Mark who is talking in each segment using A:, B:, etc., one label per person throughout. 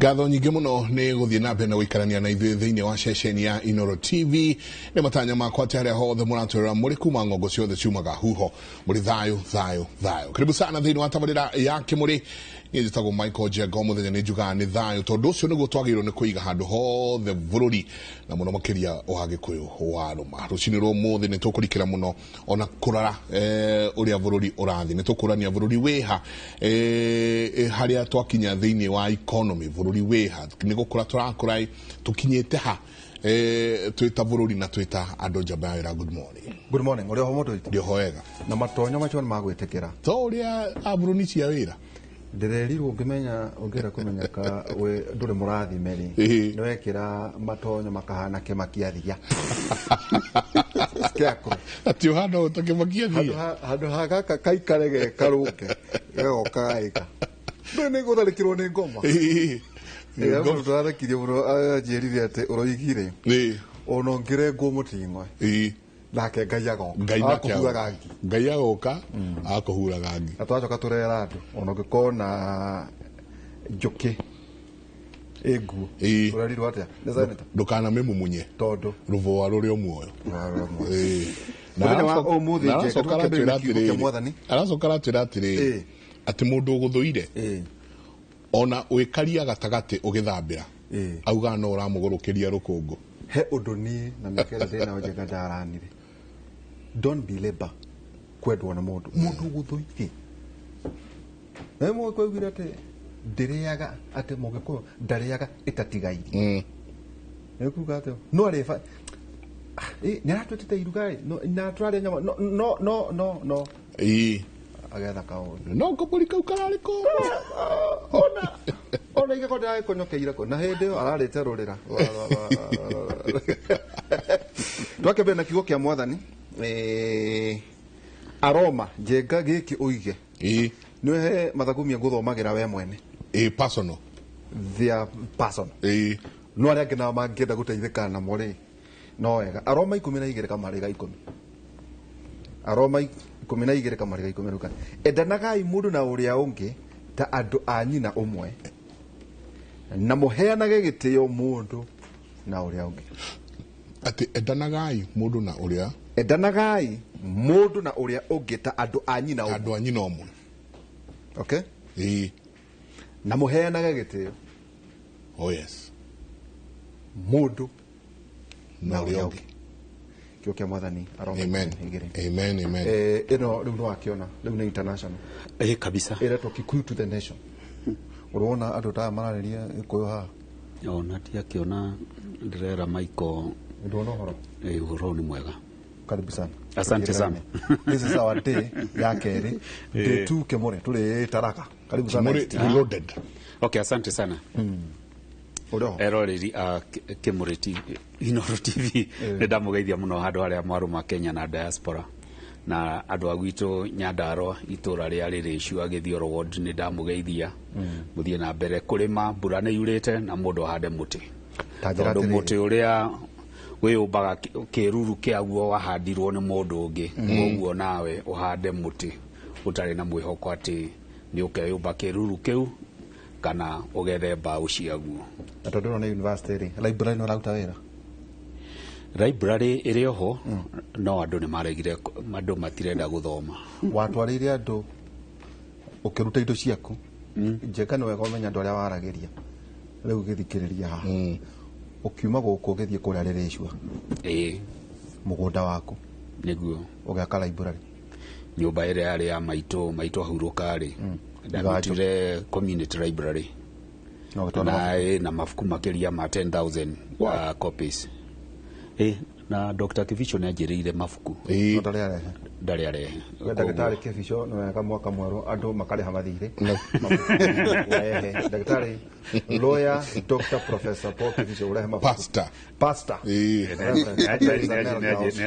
A: Ngatho nyingĩ mũno nĩ gũthiĩ na mbere na gũikarania na ithuĩ thĩinĩ wa ceceni ya Inoro TV. Nĩ matanya makwa atĩ harĩa hothe mũratwĩrora mũrĩ kuma ng'ongo ciothe ciumaga huho mũrĩ thayũ thayũ thayũ. Karibu sana thĩinĩ wa tabarĩra ya Kĩmũrĩ. Niĩ njĩtagwo Michael Njenga, o mũthenya nĩ njugaga nĩ thayũ tondũ ũcio nĩguo twagĩrĩirwo nĩ kũiga handũ hothe bũrũri na mũno makĩria wa Gĩkũyũ wa rũma. Rũcinĩ rwa ũmũthĩ nĩ tũkũrikĩra mũno ona kũrora ũrĩa bũrũri ũrathiĩ. Nĩ tũkũrania bũrũri wĩha harĩa twakinya thĩinĩ wa economy, bũrũri wĩha nĩ gũkũra tũrakũra, tũkinyĩte ha twĩ ta bũrũri na twĩ ta andũ. Njamba ya wĩra, good morning.
B: Good morning. Ũrĩ oho mũndũ witũ?
A: Ndĩ oho wega.
B: Na matonyo macio nĩ magwĩtĩkĩra.
A: To ũrĩa aburuni cia wĩra.
B: Ndĩrerirwo ũngĩmenya, ũngĩenda kũmenya ka we ndũrĩ mũrathime rĩ, nĩ wekĩra matonyo makahana kĩmakia thiga. Scarecrow.
A: Atĩ ũhana ũũ ta kĩmakia
B: Handũ
A: thia.
B: Handũ ha gaka kaikare ge karũnge gagoka gaĩka. Ndũĩ nĩ gũtharĩkĩrwo nĩ ngoma. Mũndũ tũrarekirie mũno anjĩrire atĩ ũroigire ona ũngĩrengwo mũting'oe nake Ngai agoka.
A: Ngai nake
B: Akũhuraga ngi.
A: Ngai agoka akũhuraga ngi.
B: Na twacoka tũrera andũ ona ũngĩkorwo na njũkĩ ĩ nguo, ũrerirwo atĩa nĩ senator?
A: Ndũkanamĩmumunye.
B: Tondũ
A: rũbũa rũrĩ o muoyo. Na
B: Mũthenya wa ũmũthĩ
A: na
B: Njenga,
A: aracoka
B: twakĩambĩrĩria
A: aratwĩra
B: na kiugo kĩa
A: atĩrĩrĩ,
B: Mwathani.
A: aracoka aratwĩra atĩrĩrĩ, atĩ mũndũ ũgũthũire ona wĩkaria gatagatĩ ũgĩthambĩra, auga no ũramũgũrũkĩria rũkũngũ.
B: He ũndũ niĩ na mĩaka ĩrĩa ndĩ nayo, Njenga, ndaranire, don't be labor kwendwo nĩ mũndũ, mũndũ ũgũthũire. Na mũgĩkũyũ augire atĩ ndĩrĩaga, atĩ mũgĩkũyũ ndarĩaga ĩtatigairie. Nĩ kuga atĩ no arĩ nĩ aratwĩtĩte iruga ĩ, na tũrarĩa nyama, no no no no no agetha kaũndũ.
A: No kabũri kau kararĩ ko.
B: Ona ingĩkorwo ndĩragĩkonyokeire kũ na hĩndĩ ĩyo ararĩte rũrĩra. Twakĩambĩrĩria na kiugo kĩa Mwathani, Aroma. Njenga, gĩkĩ ũige nĩ he mathagumia ngũthomagĩra we mwene.
A: Ĩĩ, personal.
B: Their person. No arĩa angĩ nao mangĩenda gũteithĩka namo rĩ, no wega. Aroma 12 kamari ga 10, Aroma 12 kamari ga 10 ruka, endanagai mũndũ na ũrĩa ũngĩ ta andũ a nyina ũmwe, na mũheanage gĩtĩo mũndũ na ũrĩa ũngĩ.
A: Atĩ endanagai mũndũ na ũrĩa
B: Endanagai mũndũ na ũrĩa ũngĩ ta andũ a nyina ũmwe.
A: Andũ a nyina ũmwe.
B: Okay. Na mũheanage gĩtĩo
A: Oh yes.
B: mũndũ
A: na ũrĩa ũngĩ.
B: Kĩo kĩa Mwathani, Aroma
A: Amen.
B: 12.
A: Amen, amen.
B: Ĩno rĩu nĩwakĩona rĩu nĩ international.
C: Ĩ kabisa.
B: Ĩretwo Kikuyu to the Nation. Ũrona andũ ta aya mararĩria Gĩkũyũ haha?
C: Ona ndiakĩona, ndĩrera Michael.
B: Ndũona ũhoro?
C: Ũhoro nĩ mwega.
B: Karibu sana.
C: Asante sana.
B: This is our day ya kerĩ, day two. Kĩmũrĩ tũrĩ taraka, karibu sana.
A: Kimuri reloaded.
C: Okay, asante sana.
B: Ũrĩ oho?
C: Eroreri a Kĩmũrĩ TV, Inoro TV, nĩ ndamũgeithia mũno handũ harĩa mwarũma Kenya na diaspora, na andũ a gwitũ Nyandarua, itũra rĩa Rĩrĩcua, Gĩthioro ward, nĩ ndamũgeithia. Mũthiĩ na mbere kũrĩma, mbura nĩ yurĩte, na mũndũ ahande mũtĩ,
B: Ta njĩra
C: tondũ
B: atĩrĩrĩ.
C: Mũtĩ ũrĩa wĩyũmbaga kĩruru kĩaguo wahandirwo nĩ mũndũ ũngĩ. Koguo nawe ũhande mũtĩ ũtarĩ na mwĩhoko atĩ nĩ ũkeyũmba kĩruru kĩu kana ũgethe mbaũ ciaguo.
B: Na tondũ ĩno nĩ university rĩ, library nĩ ũraruta wĩra?
C: Library ĩrĩ oho, no andũ nĩ maregire, andũ matirenda gũthoma.
B: Watwarĩire andũ ũkĩruta indo ciaku. Njenga, nĩ wega ũmenye andũ arĩa waragĩria rĩu gĩthikĩrĩria haha. Ũkiuma gũkũ ũgĩthiĩ kũrĩa Rĩrĩcua, mũgũnda waku,
C: Nĩguo.
B: Ũgĩaka library.
C: Nyũmba ĩrĩa yarĩ ya maitũ, maitũ ahurũka rĩ, ndamĩtuire community library.
B: Na ũgĩtwara
C: na
B: mabuku.
C: Ĩ, na mabuku makĩria ma 10,000 copies. Na Dr. Kibicho nĩ anjĩrĩire mabuku.
B: No ndarĩ arehe.
C: Ndarĩ arehe.
B: We ndagĩtarĩ Kĩbico, nĩ wega mwaka mwerũ andũ makarĩha mathirĩ. Mabuku ũrehe. Ndagĩtarĩ lawyer Dr. Professor Paul Kĩbico, ũrehe mabuku.
A: Pastor.
B: Pastor.
C: Nĩ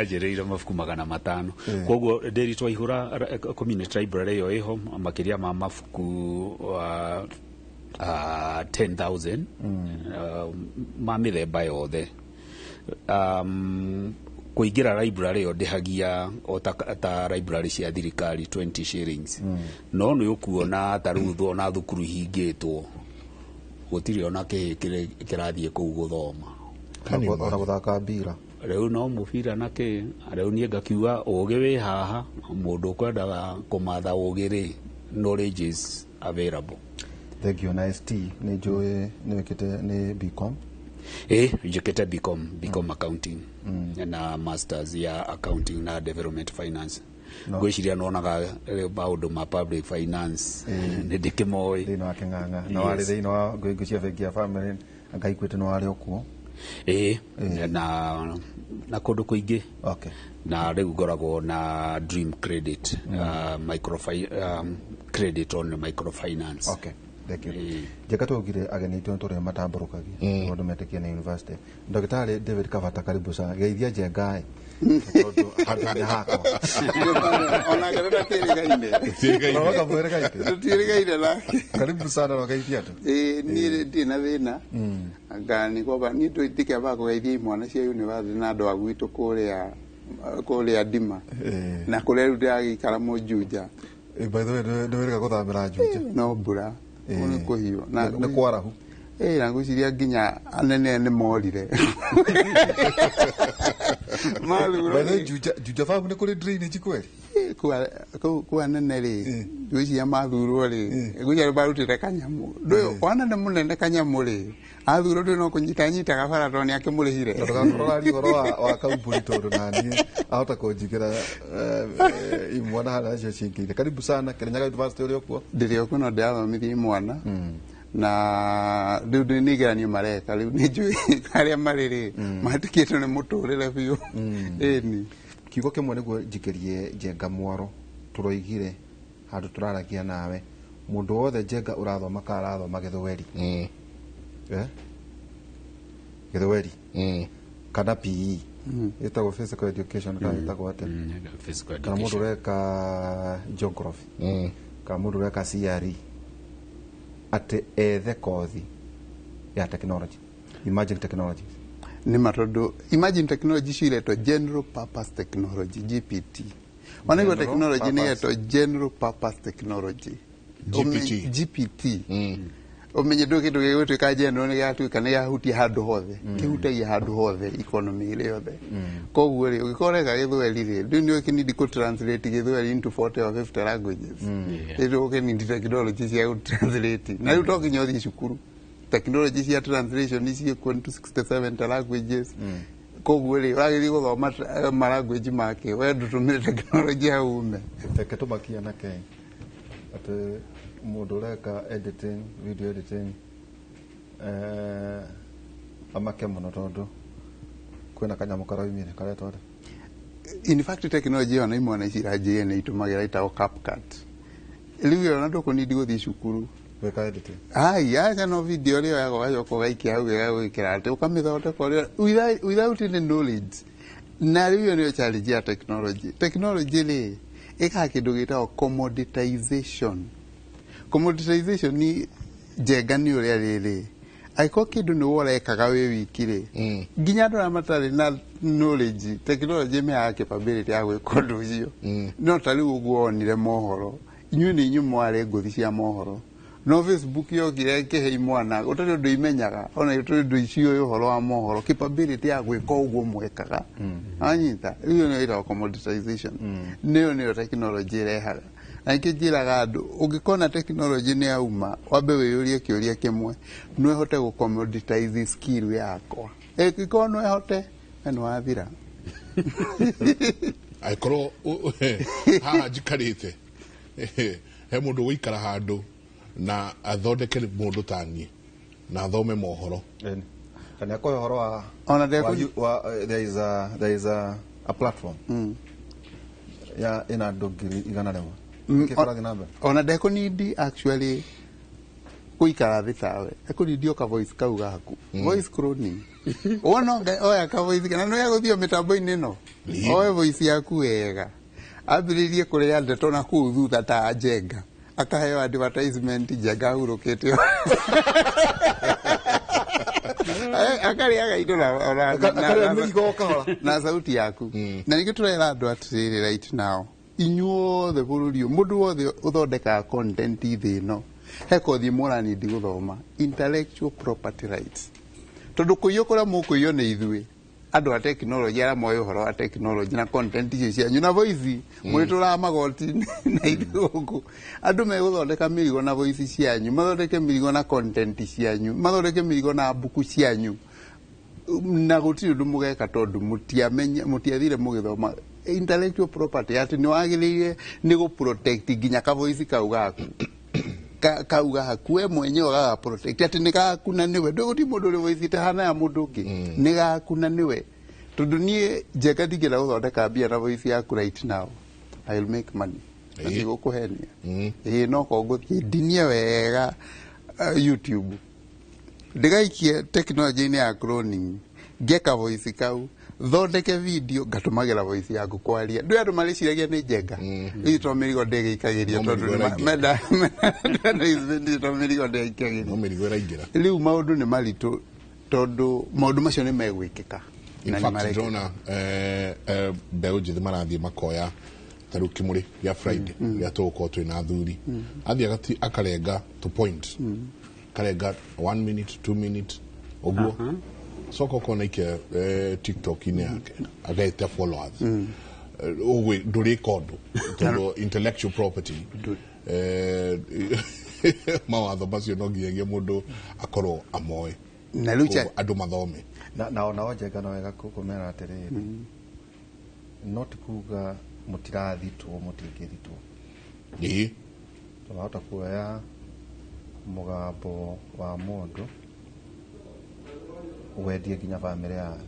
C: anjĩrĩire mabuku 500. Koguo ndĩri twaihũra community library ĩyo ĩho makĩria ma mabuku 10,000 ma mĩthemba yothe. Kũingĩra library ĩyo ndĩhagia o ta library cia thirikari, 20 shillings. No nĩ ũkuona ta rĩu ona thukuru ihingĩtwo. Gũtirĩ ona kĩhĩ kĩrathiĩ kũu gũthoma.
A: Can you
B: Ona
A: imagine?
B: gũthaka mbira.
C: Rĩu no mũbira na kĩ. Rĩu niĩ ngakiuga ũgĩ wĩ haha, mũndũ ũkwendaga kũmatha ũgĩ rĩ, knowledge is available.
B: Thank you. Na ST nĩ njũĩ nĩ wĩkĩte nĩ BCom.
C: Ĩ, njĩkĩte BCom accounting na masters ya accounting na development finance. Ngwĩciria nonaga rĩu maũndũ ma public finance nĩ ndĩkĩmoĩ.
B: Thĩinĩ wa Kĩng'ang'a na warĩ thĩinĩ wa ngũingũ cia bengi ya family anga Equity no warĩ o kuo.
C: Ĩ, na kũndũ kũingĩ.
B: Okay.
C: Na rĩu ngoragwo na Dream Credit, credit on microfinance.
B: Okay, thank you. Njeka twaugire ageni aitũ nĩ tũrĩa matambũrũkagia tondũ metĩkia na university. Ndagĩtarĩ David Kabata, karibu sana. Geithia Njenga tondũ handũ hakwa.
D: Onake tũtatiĩrĩgaine.
A: Tiĩrĩgaine.
B: Ũroka mwĩrĩgaine.
D: Tũtiĩrĩgaine nake.
B: Karibu sana na geithia andũ.
D: Ĩĩ, niĩ ndirĩ na thĩna anga nĩ kwamba niĩ ndikĩambaga kũgeithia imwana cia university na andũ a gwitũ kũrĩa Ndima na kũrĩa rĩu ndĩragĩikara Mũnjunja.
B: By the way, nĩ wĩrĩga gũthamĩra Juja.
D: No mbura kũu nĩ kũhiũ.
B: Nĩ kwarahu.
D: Ĩĩ, na ngwĩciria nginya anene nĩ morire. Mathurwo.
B: By the way, Juja farm nĩ kũrĩ drainage kweli?
D: Kũu anene rĩ, ngwĩciria mathurwo rĩ, ngwĩciria marutĩte kanyamũ ndũyũ wanene mũnene kanyamũ rĩ, athurwo ndũyũ no kũnyita nyitaga bara tondũ nĩ akĩmũrĩhire.
B: Tũraria ũhoro wa kambuni tondũ naniĩ ahota kũnjigĩra imwana harĩa nacio cingĩire. Karibu sana Kirinyaga University ũrĩ o kuo.
D: Ndĩrĩ o kuo no ndĩrathomithia imwana na rĩu nĩ igeranio mareka. Rĩu nĩ njũĩ arĩa marĩ rĩ mahatĩkĩtwo nĩ mũtũrĩre biũ. Ĩni.
B: Kiugo kĩmwe nĩguo njikĩrie Njenga mwaro, tũroigire handũ tũraragia nawe mũndũ wothe Njenga ũrathoma kana arathoma gĩthweri, eh? Gĩthweri kana PE ĩtagwo physical education kana ĩtagwo atĩa?
C: Physical
B: kana mũndũ
C: education.
B: Ũreka geography kana mũndũ ũreka CRE atĩ ethe kothi ya technology, emerging technologies.
D: Nĩ ma, tondũ emerging technology icio iretwo general purpose technology, GPT. Wanaigua?
B: General
D: Technology nĩ
B: purpose.
D: ĩretwo general purpose technology.
A: GPT.
D: GPT. Ũmenye ndũ kĩndũ gĩgũtuĩka general nĩ gĩgatuĩka nĩ gĩahutia handũ hothe, kĩhutagia handũ hothe, economy ĩrĩ yothe. Koguo rĩ, ũngĩkorwo ũreka gĩthweri rĩ, rĩu nĩ ũkĩnidi kũ translate gĩthweri into 40 or 50 languages. Rĩu ũkĩnidi technology cia gũ translate, na rĩu to nginya ũthiĩ cukuru. Technology cia translation ciĩkuo into 67 languages. Koguo rĩ, ũragĩthiĩ gũthoma ma language make we ndũtũmĩre technology hau ume.
B: Reke tũmakie anake atĩ mũndũ ũreka editing, video editing, amake mũno tondũ kwĩna kanyamũ karaumire karetwo atĩa?
D: In fact, technology ĩyo na imwana ici iranjĩrĩria nĩ itũmagĩra, ĩtagwo CapCut. Rĩu ĩyo na ndũkũnindi gũthiĩ cukuru
B: gwĩka editing.
D: Ai, aca, no video rĩo yago ũgacoka ũgaikia hau ĩgagwĩkĩra atĩ ũkamĩthondeka ũrĩa without any knowledge. Na rĩu ĩyo nĩyo challenge ya technology. Technology rĩ, ĩkaga kĩndũ gĩtagwo commoditization. Commoditization ni njenga nĩ ũrĩa rĩrĩ, angĩkorwo kĩndũ nĩ ũrekaga wĩ wiki rĩ, nginya andũ arĩa matarĩ na knowledge, technology ĩmehaga capability ya gwĩka ũndũ ũcio. No ta rĩu ũguo wonire mohoro, inyuĩ nĩ inyuĩ mwarĩ ngũthi cia mohoro, no Facebook yokire ĩkĩhe imwana ũtarĩ ũndũ imenyaga ona ũtarĩ ũndũ iciũĩ ũhoro wa mohoro capability ya gwĩka ũguo mwekaga. Anyita, rĩu ĩyo nĩyo ĩtagwo commoditization, nĩyo technology ĩrehaga. Na nĩkĩo njĩraga andũ, ũngĩkona technology nĩ yauma, wambe wĩyũrie kĩũria kĩmwe: no ĩhote gũ commoditize skill yakwa? Ĩngĩkorwo no ĩhote, we nĩ wathira.
A: Angĩkorwo haha njikarĩte he mũndũ ũgũikara handũ na athondeke mũndũ taniĩ na athome mohoro.
B: Ĩni. Na nĩ akoya ũhoro wa
D: Ona
B: wa, there is a platform ya ĩna andũ 100,000. Nĩkĩ kũrathiĩ na mbere?
D: Ona ndekũnindi actually gũikara thĩ tawe, ekũnindi o ka voice kau gaku, voice cloning. Wona oya ka voice kana no yagũthio mĩtambo-inĩ ĩno, oe voice yaku wega, ambĩrĩrie kũrĩa ndeto na kũu thutha ta Njenga akaheo advertisement, Njenga ahurũkĩte akarĩaga indo
B: Akarĩa mĩrigo o kahora.
D: Na sauti yaku. Na nĩkĩo tũrera andũ atĩrĩrĩ, right now inyuothe bũrũri ũyũ, mũndũ wothe ũthondekaga content thĩ ĩno. He kothi mũranindi gũthoma intellectual property rights, tondũ kũiywo kũrĩa mũkũiywo nĩ ithuĩ andũ a tekinoronjĩ arĩa moĩ ũhoro wa tekinoronjĩ na content icio cianyu na voice mwĩtũraga magoti na ithuĩ gũkũ andũ megũthondeka mĩrigo na voice cianyu, mathondeke mĩrigo na content cianyu, mathondeke mĩrigo na mbuku cianyu, na gũtirĩ ũndũ mũgeka tondũ mũtiamenya, mũtiathire mũgĩthoma intellectual property atĩ nĩ wagĩrĩire nĩ gũ protect nginya kavoice kau gaku, kau gaku we mwenyewe ũgaga protect atĩ nĩ gaku na nĩwe ndũgũti mũndũ ũrĩ voice ĩtahana ya mũndũ ũngĩ, nĩ gaku na nĩwe, tondũ niĩ Njenga ndingĩenda gũthondeka mbia na voice yaku right now. I will make money na ndigũkũhenia. Ĩĩ, no ko ngũthiĩ ndinie wega YouTube, ndĩgaikie tekinoronjĩ-inĩ ya cloning, ngeka voice kau, thondeke video, ngatũmagĩra voice yaku kwaria. Ndũĩ andũ marĩciragia nĩ Njenga ii to mĩrigo ndĩgĩikagĩria.
A: No
D: tondũ
A: mĩrigo
D: nĩ
A: ĩraingĩra.
D: Menda to mĩrigo ndĩgĩikagĩria.
A: No mĩrigo ĩraingĩra.
D: Rĩu maũndũ nĩ maritũ tondũ maũndũ macio nĩ megwĩkĩka
A: In
D: na nĩ
A: fact,
D: marekĩka.
A: ndĩrona mbeũ njĩthĩ marathiĩ makoya ta rĩu kĩmũrĩ gĩa Friday rĩrĩa tũgũkorwo twĩ na athuri, athiĩ akarenga to point, karenga 1 minute, 2 minute ũguo, coka ũkona ikia TikTok-inĩ yake, agete followers. Ũguo ndũrĩka ũndũ tondũ intellectual property, mawatho macio no nginyagia mũndũ akorwo amoĩ.
D: Na rĩu
A: Koguo andũ mathome.
B: Na onao Njenga no wega kũmera atĩrĩrĩ, no ti kuga mũtirathitwo, mũtingĩthitwo. Tũrahota kuoya mũgambo wa mũndũ wendie nginya bamĩrĩ yao.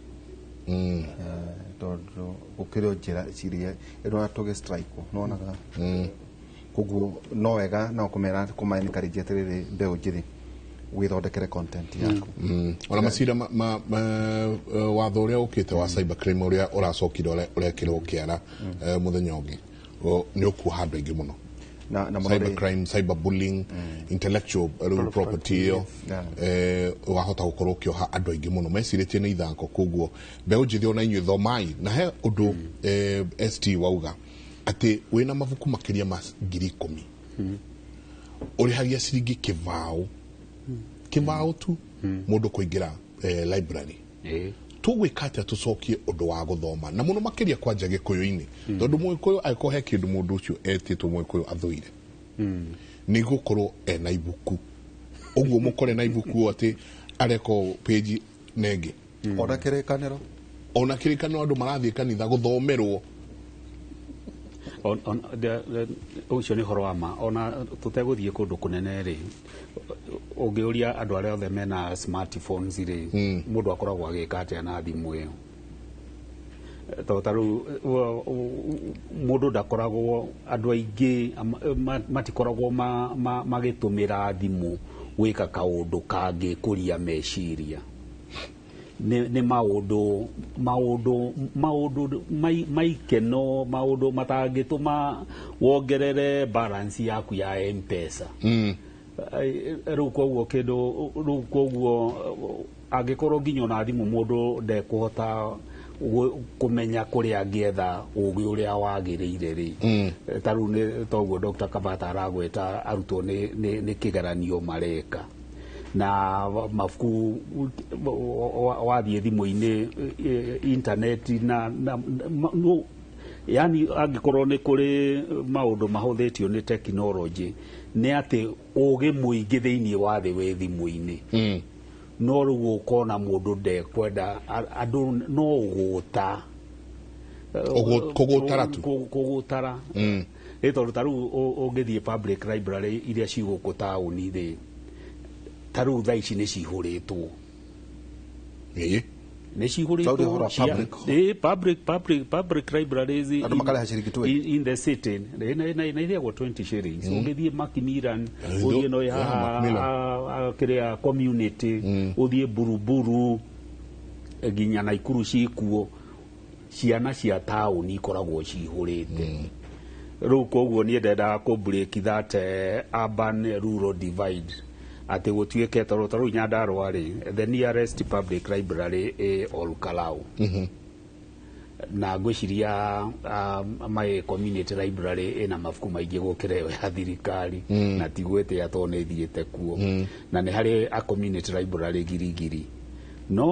B: Tondũ gũkĩrĩ o njĩra ciria ĩrona tũgĩ strike nĩwonaga. Koguo no wega no kũmera, kũma encourage atĩrĩrĩ, mbeũ njĩthĩ, wĩthondekere content yaku.
A: Ona macira watho ũrĩa ũkĩte wa cyber crime ũrĩa ũracokire ũrekĩrwo kĩara mũthenya ũngĩ, nĩ ũkuoha andũ aingĩ mũno.
B: Na mũno
A: Cyber crime, cyber bullying, intellectual rĩu property ĩyo, wahota gũkorwo ũkĩoha andũ aingĩ mũno mecirĩtie nĩ ithako. Koguo mbeũ njĩthĩ, ona inyuĩ thomai. Na he ũndũ ST wauga atĩ wĩna mabuku makĩria ma 10,000, ũrĩhagia ciringi kĩbaũ kĩbaũ tu mũndũ kũingĩra library. Tũgwĩka atĩa tũcokie ũndũ wa gũthoma, na mũno makĩria kwanja gĩkũyũ-inĩ? Tondũ mũgĩkũyũ angĩkorwo he kĩndũ mũndũ ũcio etĩtwo mũgĩkũyũ athũire nĩ gũkorwo ena ibuku, ũguo mũkore na ibuku atĩ areko page nengĩ.
B: Ona kĩrĩkanĩro.
A: Ona kĩrĩkanĩro, andũ marathiĩ kanitha gũthomerwo.
C: Ũcio nĩ ũhoro wa ma. Ona tũtegũthiĩ kũndũ kũnene rĩ, ũngĩũria andũ arĩa othe mena smartphones rĩ, mũndũ akoragwo agĩka atĩa na thimũ ĩyo? Tondũ ta rĩu mũndũ ndakoragwo, andũ aingĩ matikoragwo magĩtũmĩra thimũ gwĩka kaũndũ kangĩ kũria meciria. Nĩ maũndũ maikeno, maũndũ matangĩtũma wongerere balance yaku ya M-Pesa. Rĩu koguo kĩndũ rĩu koguo angĩkorwo nginya ona thimũ mũndũ ndekũhota kũmenya kũrĩa angĩetha ũgĩ ũrĩa wagĩrĩire rĩ, ta rĩu nĩ toguo Dr. Kabata aragweta arutwo nĩ kĩgeranio mareka na mabuku, wathiĩ thimũ-inĩ, intaneti na no, yani angĩkorwo nĩ kũrĩ maũndũ mahũthĩtio nĩ tekinoronjĩ, nĩ atĩ ũgĩ mũingĩ thĩinĩ wa thĩ wĩ thimũ-inĩ. No rĩu ũkona mũndũ ndekwenda, andũ no ũgũta.
A: Kũgũtara tu.
C: Kũgũtara. Ĩ tondũ ta rĩu ũngĩthiĩ public library iria ci gũkũ taũni rĩ, ta rĩu thaa ici nĩ cihũrĩtwo. Nĩ cihũrĩtwo.
B: Tondũ ũhoro wa public.
C: Ĩ, public libraries
B: Andũ makarĩha ciringi 20.
C: in the city na ithĩagwo 20 shillings. Ũngĩthiĩ Macmillan, ũthiĩ no haha
A: Macmillan.
C: Kĩrĩa community, ũthiĩ Buruburu, nginya Naikuru cikuo. Ciana cia taũni ikoragwo cihũrĩte. Rĩu koguo niĩ ndendaga kũ break that urban rural divide, atĩ gũtuĩke tondũ ta rĩu Nyandarũa rĩ, the nearest public library ĩ Olkalau. Na ngwĩciria my community library ĩna mabuku maingĩ gũkĩra ĩyo ya thirikari, na ti gwĩtĩa tondũ nĩ thiĩte kuo. Na nĩ harĩ a community library Girigiri, no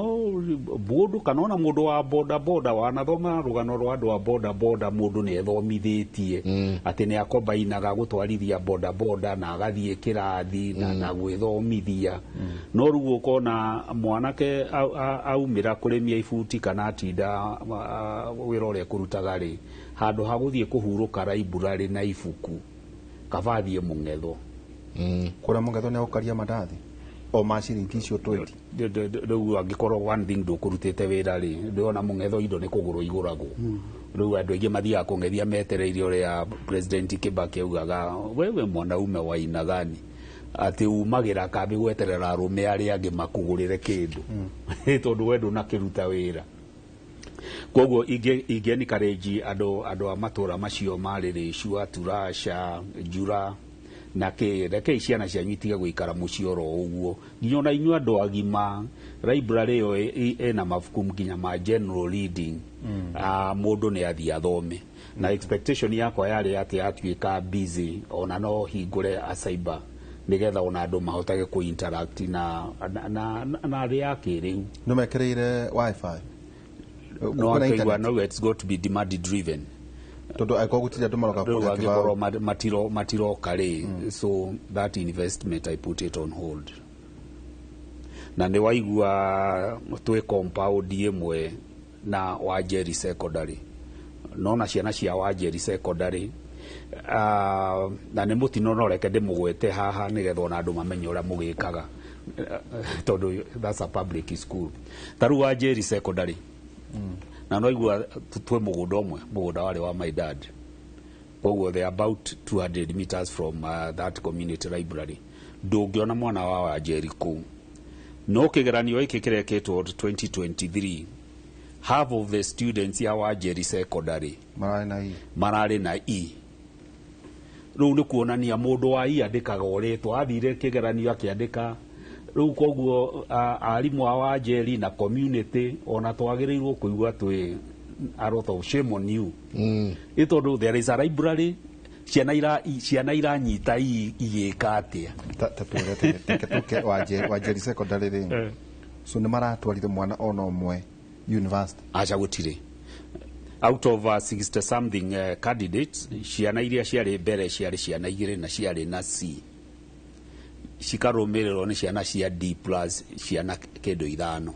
C: mũndũ kana ona mũndũ wa boda boda wanathoma rũgano rwa andũ a boda boda, mũndũ nĩ ethomithĩtie atĩ nĩ akombainaga gũtwarithia boda boda na agathiĩ kĩrathi na gwĩthomithia. No rĩu ũkona mwanake aumĩra kũrĩmia ibuti kana atinda wĩra ũrĩa ekũrutaga rĩ, handũ ha gũthiĩ kũhurũka library na ibuku, kaba athiĩ mũng'etho.
B: Kũrĩa mũngetho nĩ agũkaria mandathi o ma ciringi icio 20.
C: Rĩu angĩkorwo one thing ndũkũrutĩte wĩra rĩ, ndĩrona mũng'etho indo nĩ kũgũrwo igũragwo. Rĩu andũ aingĩ mathiaga kũng'ethia metereire ũrĩa President Kibaki augaga, "Wewe mwanaume wa aina gani?" atĩ umagĩra kambi gweterera arũme arĩa angĩ makũgũrĩre kĩndũ tondũ we ndũnakĩruta wĩra. Koguo ingĩ encourage andũ a matũra macio marĩ Rĩcua, Turasha, Njura na kĩ, rekei ciana cianyu itige gũikara mũciĩ oro ũguo, nginya ona inyuĩ andũ agima. Library ĩyo ĩna mabuku nginya ma general reading. Mũndũ nĩ athiĩ athome, na expectation yakwa yarĩ atĩ atuĩka busy ona no hingũre a cyber nĩgetha ona andũ mahotage kũ interact na thĩ ya kĩrĩu.
B: Nĩ mekĩrĩire WiFi?
C: No.
B: Kwĩna
C: Akĩigua
B: internet?
C: No, it's got to be demand driven.
B: Tondũ angĩkorwo gũtirĩ andũ maroka
C: rĩu
B: kũrĩa
C: angĩkorwo
B: kĩbao.
C: matiroka rĩ, so that investment I put it on hold. Na nĩ waigua twĩ compound ĩmwe na Wanjeri Secondary, nona ciana cia Wanjeri Secondary, na nĩ mũtino, no reke ndĩmũgwete haha nĩgetha ona andũ mamenye ũrĩa mũgĩkaga, tondũ that's a public school. Ta rĩu Wanjeri Secondary, na no igua twĩ mũgũnda ũmwe, mũgũnda warĩ wa my dad, koguo they are about 200 meters from that community library. Ndũngĩona mwana wa Wanjeri kũu, no kĩgeranio gĩkĩ kĩrekĩtwo 2023, half of the students ya Wanjeri Secondary
B: mararĩ na i
C: mararĩ na E. Rĩu nĩ kuonania mũndũ wa E andĩkaga ũrĩtwa athire kĩgeranio akĩandĩka rĩu. Koguo arimũ a Wanjeri na community ona twagĩrĩirwo kũigua twĩ a lot of shame on you, ĩ tondũ there is a library, ciana iranyita igĩka atĩa?
B: Ta twĩre reke tũke Wanjeri Secondary rĩ, so nĩ maratwarire mwana ona ũmwe university?
C: Aca, gũtirĩ. Out of 60 something candidates, ciana iria ciarĩ mbere ciarĩ ciana igĩrĩ na ciarĩ na C, cikarũmĩrĩrwo nĩ ciana cia D plus, ciana kĩndũ ithano.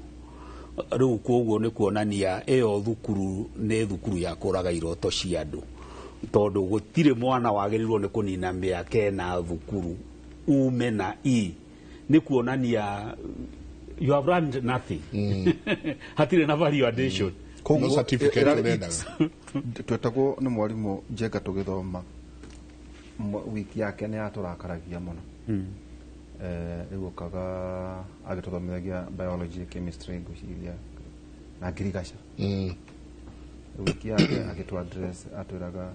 C: Rĩu koguo nĩ kuonania ĩyo thukuru nĩ thukuru ya kũraga iroto cia andũ, tondũ gũtirĩ mwana wagĩrĩirwo nĩ kũnina mĩaka ĩna thukuru ume na E. Nĩ kuonania you have learned nothing, hatirĩ na value addition.
A: No certificate ũrendaga.
B: Twetagwo nĩ mwarimũ Njenga tũgĩthoma. Wiki yake nĩ yatũrakaragia mũno. Rĩu okaga agĩtũthomithagia biology, chemistry, ngwĩciria na ngirigaca. Wiki yake agĩtũ address, atwĩraga,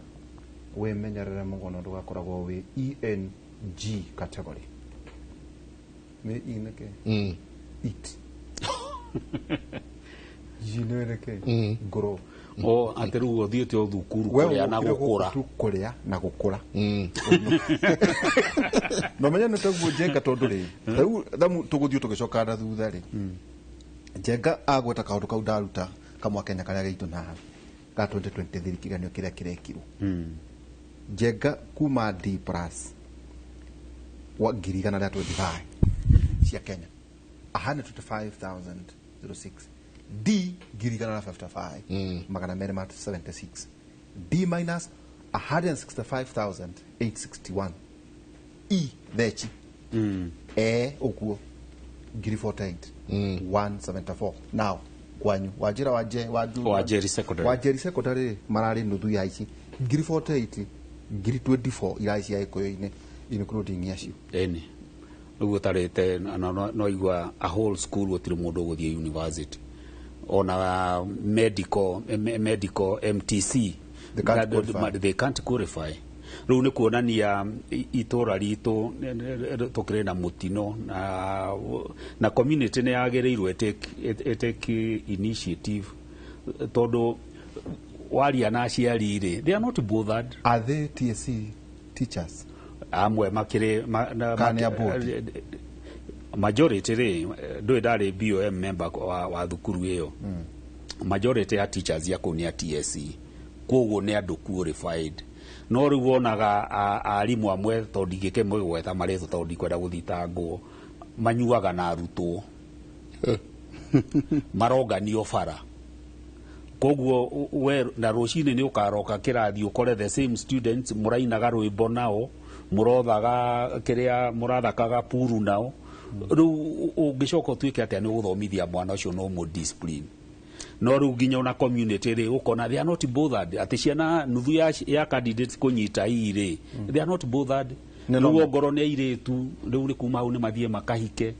B: "Wĩmenyerere mũno ndũgakoragwo wĩ ENG category." Nĩ E nĩkĩ? Eat. G nĩ nĩkĩ? Grow.
C: O atĩ rĩu ũthiĩte o thukuru
B: We
C: kũrĩa na
B: ũkire
C: gũkũra.
B: gũkũ tu kũrĩa na gũkũra. No menya nĩ taguo Njenga, tondũ rĩ, rĩu thamu tũgũthiĩ tũgĩcoka na thutha rĩ, Njenga agweta kaũndũ kau ndaruta kamwa Kenya karĩa gaitũ nawe ga 2023, kĩgeranio kĩrĩa kĩrekirwo Njenga kuma D plus wa 125,000 cia Kenya, 125,006, D 155,276, D minus 165,861, E theci E ũguo 48,174. Now kwanyu wanjĩra wanje wanju.
C: Wanjeri Secondary.
B: Wanjeri Secondary mararĩ nuthu ya ici 48,000, 24,000 irarĩ cia Gĩkũyũ-inĩ, including acio.
C: Ĩni ũguo tarĩte no igua a whole school gũtirĩ mũndũ ũgũthiĩ university ona medical, medical MTC.
B: They can't qualify.
C: They can't qualify. Rĩu nĩ kuonania itũra ritũ tũkĩrĩ na mũtino, na community nĩ yagĩrĩirwo ĩtake initiative, tondũ Waria na aciari rĩ, they are not bothered.
B: Are they TSC teachers?
C: Amwe makĩrĩ
B: Kana nĩ a board?
C: Majority rĩ, ndũĩ ndarĩ BOM member wa thukuru ĩyo. Majority ya teachers ya kũu nĩ a TSC, koguo nĩ andũ qualified. No rĩu wonaga arimũ amwe, tondũ ndingĩkĩmũgweta marĩtwa tondũ ndikwenda gũthitangwo, manyuaga na arutwo, maronganio bara. Koguo we na rũcinĩ nĩ ũkaroka kĩrathi ũkore the same students mũrainaga rwĩmbo nao, mũrothaga kĩrĩa mũrathakaga puru nao. Rĩu ũngĩcoka ũtuĩke atĩa nĩ ũgũthomithia mwana ũcio no mũ discipline? No rĩu nginya ona community rĩ, ũkona they are not bothered atĩ ciana nuthu ya candidates kũnyita ii rĩ, they are not bothered.
B: Nĩ
C: Rĩu
B: normal.
C: ongorwo nĩ airĩtu, rĩu nĩ kuma hau nĩ mathiĩ makahike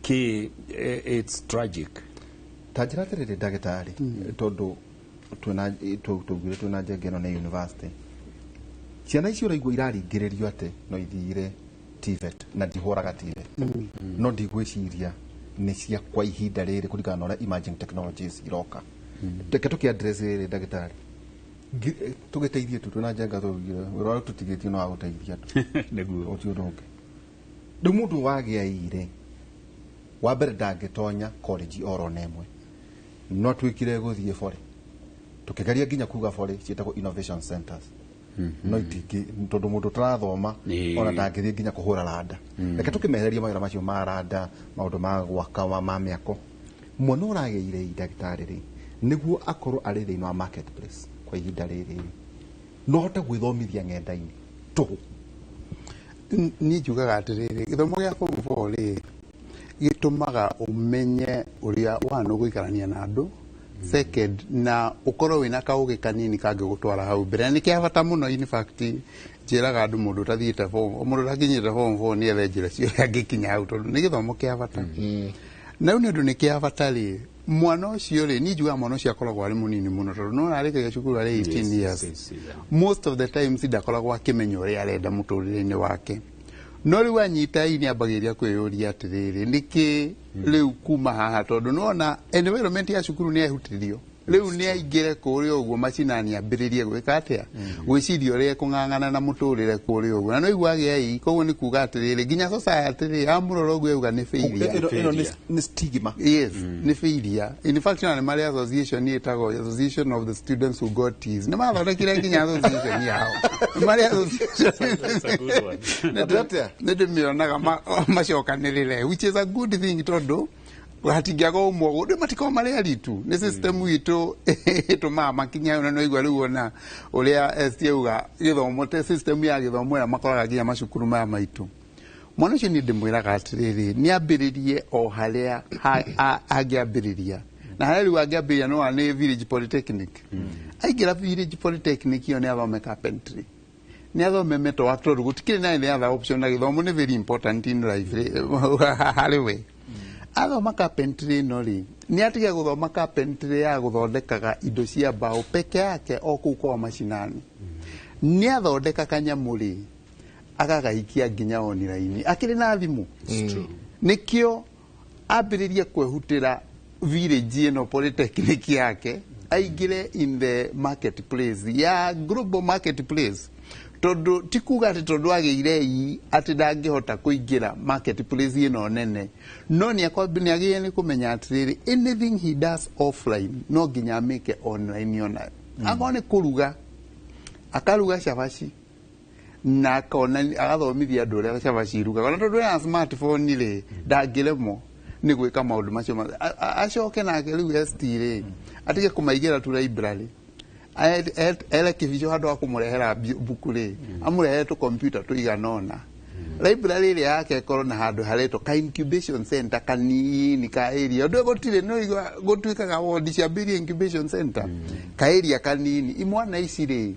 C: kĩ. It's tragic.
B: Ta njĩra atĩrĩrĩ, ndagĩtarĩ, tondũ twĩna tũugire twĩna njenga ĩno nĩ university, ciana icio ũraigua iraringĩrĩrio atĩ no ithire TVET, na ndihũraga TVET, no ndigwĩciria nĩ cia kwa ihinda rĩrĩ kũringana na ũrĩa emerging technologies iroka. Reke tũkĩ address rĩrĩ, ndagĩtarĩ. Tũgĩteithie tu twĩna njenga, tũugire wĩra ũrĩa tũtigĩtio no wa gũteithia andũ.
C: Nĩguo.
B: Ũti ũndũ ũngĩ, rĩu mũndũ wagĩa ire wa mbere ndangĩtonya college oro na ĩmwe, no twĩkire gũthiĩ bore, tũkĩgeria nginya kuga bore ciĩtagwo innovation centers, no itingĩ, tondũ mũndũ ũtarathoma ona ndangĩthiĩ nginya kũhũra randa. Reke tũkĩmehereria mawĩra macio ma randa, maũndũ ma gwaka ma mĩako. Mwana ũragĩire i, ndagĩtarĩ rĩ, nĩguo akorwo arĩ thĩinĩ wa marketplace kwa ihinda rĩrĩ rĩ, no ahote gwĩthomithia ng'enda-inĩ tũhũ?
D: Niĩ njugaga atĩrĩrĩ, gĩthomo gĩa form 4 rĩ, gĩtũmaga ũmenye ũrĩa one ũgũikarania na andũ, second na ũkorwo wĩna kaũgĩ kanini kangĩgũtwara hau mbere, na nĩ kĩa bata mũno. In fact, njĩraga andũ mũndũ ũtathiĩte form, mũndũ ũtakinyĩte form 4 nĩ ethe njĩra ciothe angĩkinya hau, tondũ nĩ gĩthomo kĩa bata. Na rĩu nĩ ũndũ nĩ kĩa bata rĩ, mwana ũcio rĩ, niĩ njugaga mwana ũcio akoragwo arĩ mũnini mũno, tondũ no ararĩkagia cukuru arĩ 18 years. Most of the times ndakoragwo akĩmenya ũrĩa arenda mũtũrĩre-inĩ wake, no rĩu anyita ii nĩ ambagĩrĩria kwĩyũria atĩrĩrĩ, nĩkĩ rĩu kuma haha? Tondũ nĩwona environment ya cukuru nĩ ehutirio, rĩu nĩ aingĩre kũrĩa ũguo macinani, ambĩrĩrie gwĩka atĩa, gwĩciria ũrĩa ekũng'ang'ana na mũtũrĩre kũrĩa ũguo, na no igua agĩa ii. Koguo nĩ kuga atĩrĩrĩ, nginya society rĩ, amũrora ũguo auga nĩ failure.
B: Ĩno nĩ stigma.
D: Yes, nĩ failure. In fact, ona nĩ marĩ association ĩtagwo Association of the Students Who Got E's. Nĩ mathondekire nginya association yao. Nĩ marĩ association.
C: That's a good one.
B: Atĩa?
D: Nĩ ndĩmĩonaga macokanĩrĩre, which is a good thing, tondũ hatingĩaga ũmwe ũndũ matikorwo marĩ aritu. Nĩ system itũ ĩtũmaga makinya na no igua rĩu ona ũrĩa ST auga gĩthomo te system ya gĩthomo ĩrĩa makoraga nginya macukuru maya maitũ. Mwana ũcio niĩ ndĩmwĩraga atĩrĩrĩ, nĩ ambĩrĩrie o harĩa angĩambĩrĩria, na harĩa rĩu angĩambĩrĩria no nĩ Village Polytechnic. Aingĩra Village Polytechnic ĩyo, nĩ athome carpentry, nĩ athome metal work, tondũ gũtikĩrĩ na any other option, na gĩthomo nĩ very important in life rĩ, harĩ we. Athoma carpentry ĩno rĩ, nĩ atige gũthoma carpentry ya gũthondekaga indo cia mbaũ peke yake o kũu kwao macinani. Nĩ athondeka kanyamũ rĩ, agagaikia nginya online akĩrĩ na thimũ. Nĩkĩo ambĩrĩrie kwehutĩra village ĩno polytechnic yake, aingĩre in the marketplace ya global marketplace, tondũ ti kuga atĩ tondũ agĩire ii atĩ ndangĩhota kũingĩra marketplace ĩno nene, no nĩ agĩrĩire nĩ kũmenya atĩrĩrĩ, anything he does offline no nginya amĩke online onayo. Akorwo nĩ kũruga, akaruga cabaci na akona agathomithia andũ ũrĩa cabaci irugagwo, na tondũ ena smartphone rĩ, ndangĩremwo nĩ gwĩka maũndũ macio. Acoke nake rĩu ST rĩ, atige kũmaigĩra tu library. Ere kĩbico handũ ha kũmũrehera buku rĩ, amũrehere tũ computer tũigana ũna. Library ĩrĩa yake ĩkorwo na handũ haretwo ka incubation center kanini ka area, ũndũ gũtirĩ no igua gũtuĩkaga wodi ciambĩrĩrie incubation center ka area kanini. Imwana ici rĩ,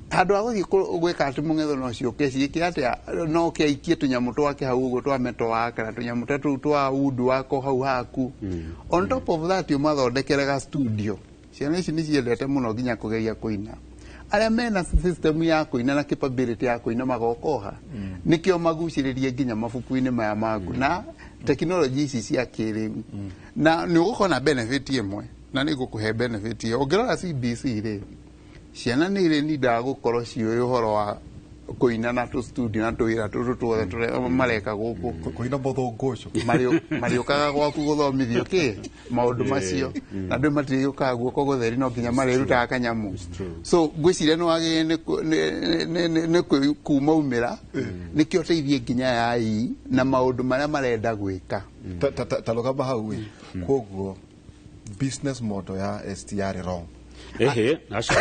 D: handũ ha gũthiĩ gwĩka atĩ mũng'etho no ciũke ciĩke atĩa, no kĩaikie tũnyamũ twake hau ũguo twa meto wake na tũnyamũ ta tũu twa wood wako hau haku. On top of that, ũmathondekere ga studio. Ciana ici nĩ ciendete mũno nginya kũgeria kũina. Arĩa mena system ya kũina na capability ya kũina magokoha, nĩkĩo magucĩrĩrie nginya mabuku-inĩ maya maku na tekinoronjĩ ici cia kĩrĩu, na nĩ ũgũkorwo na benefit ĩmwe. Na nĩ ngũkũhe benefit ĩyo. Ũngĩrora CBC rĩ, ciana nĩ irĩ nindaga gũkorwo ciũĩ ũhoro wa kũina na tũ studio na tũwĩra tũtũ tuothe tũrĩa mareka gũkũ.
B: Kũina mũthũngũ ũcio.
D: Marĩũkaga gwaku gũthomithio kĩ maũndũ macio, na andũ matirĩũkaga guoko gũtheri, no nginya marĩrutaga kanyamũ. So ngwĩciria nĩ wagĩrĩire nĩ kumaumĩra nĩkĩo teithie nginya yai na maũndũ marĩa marenda gwĩka.
B: Ta rũgama hau ĩ, koguo business model ya ST yarĩ wrong?
C: Ehe, aca.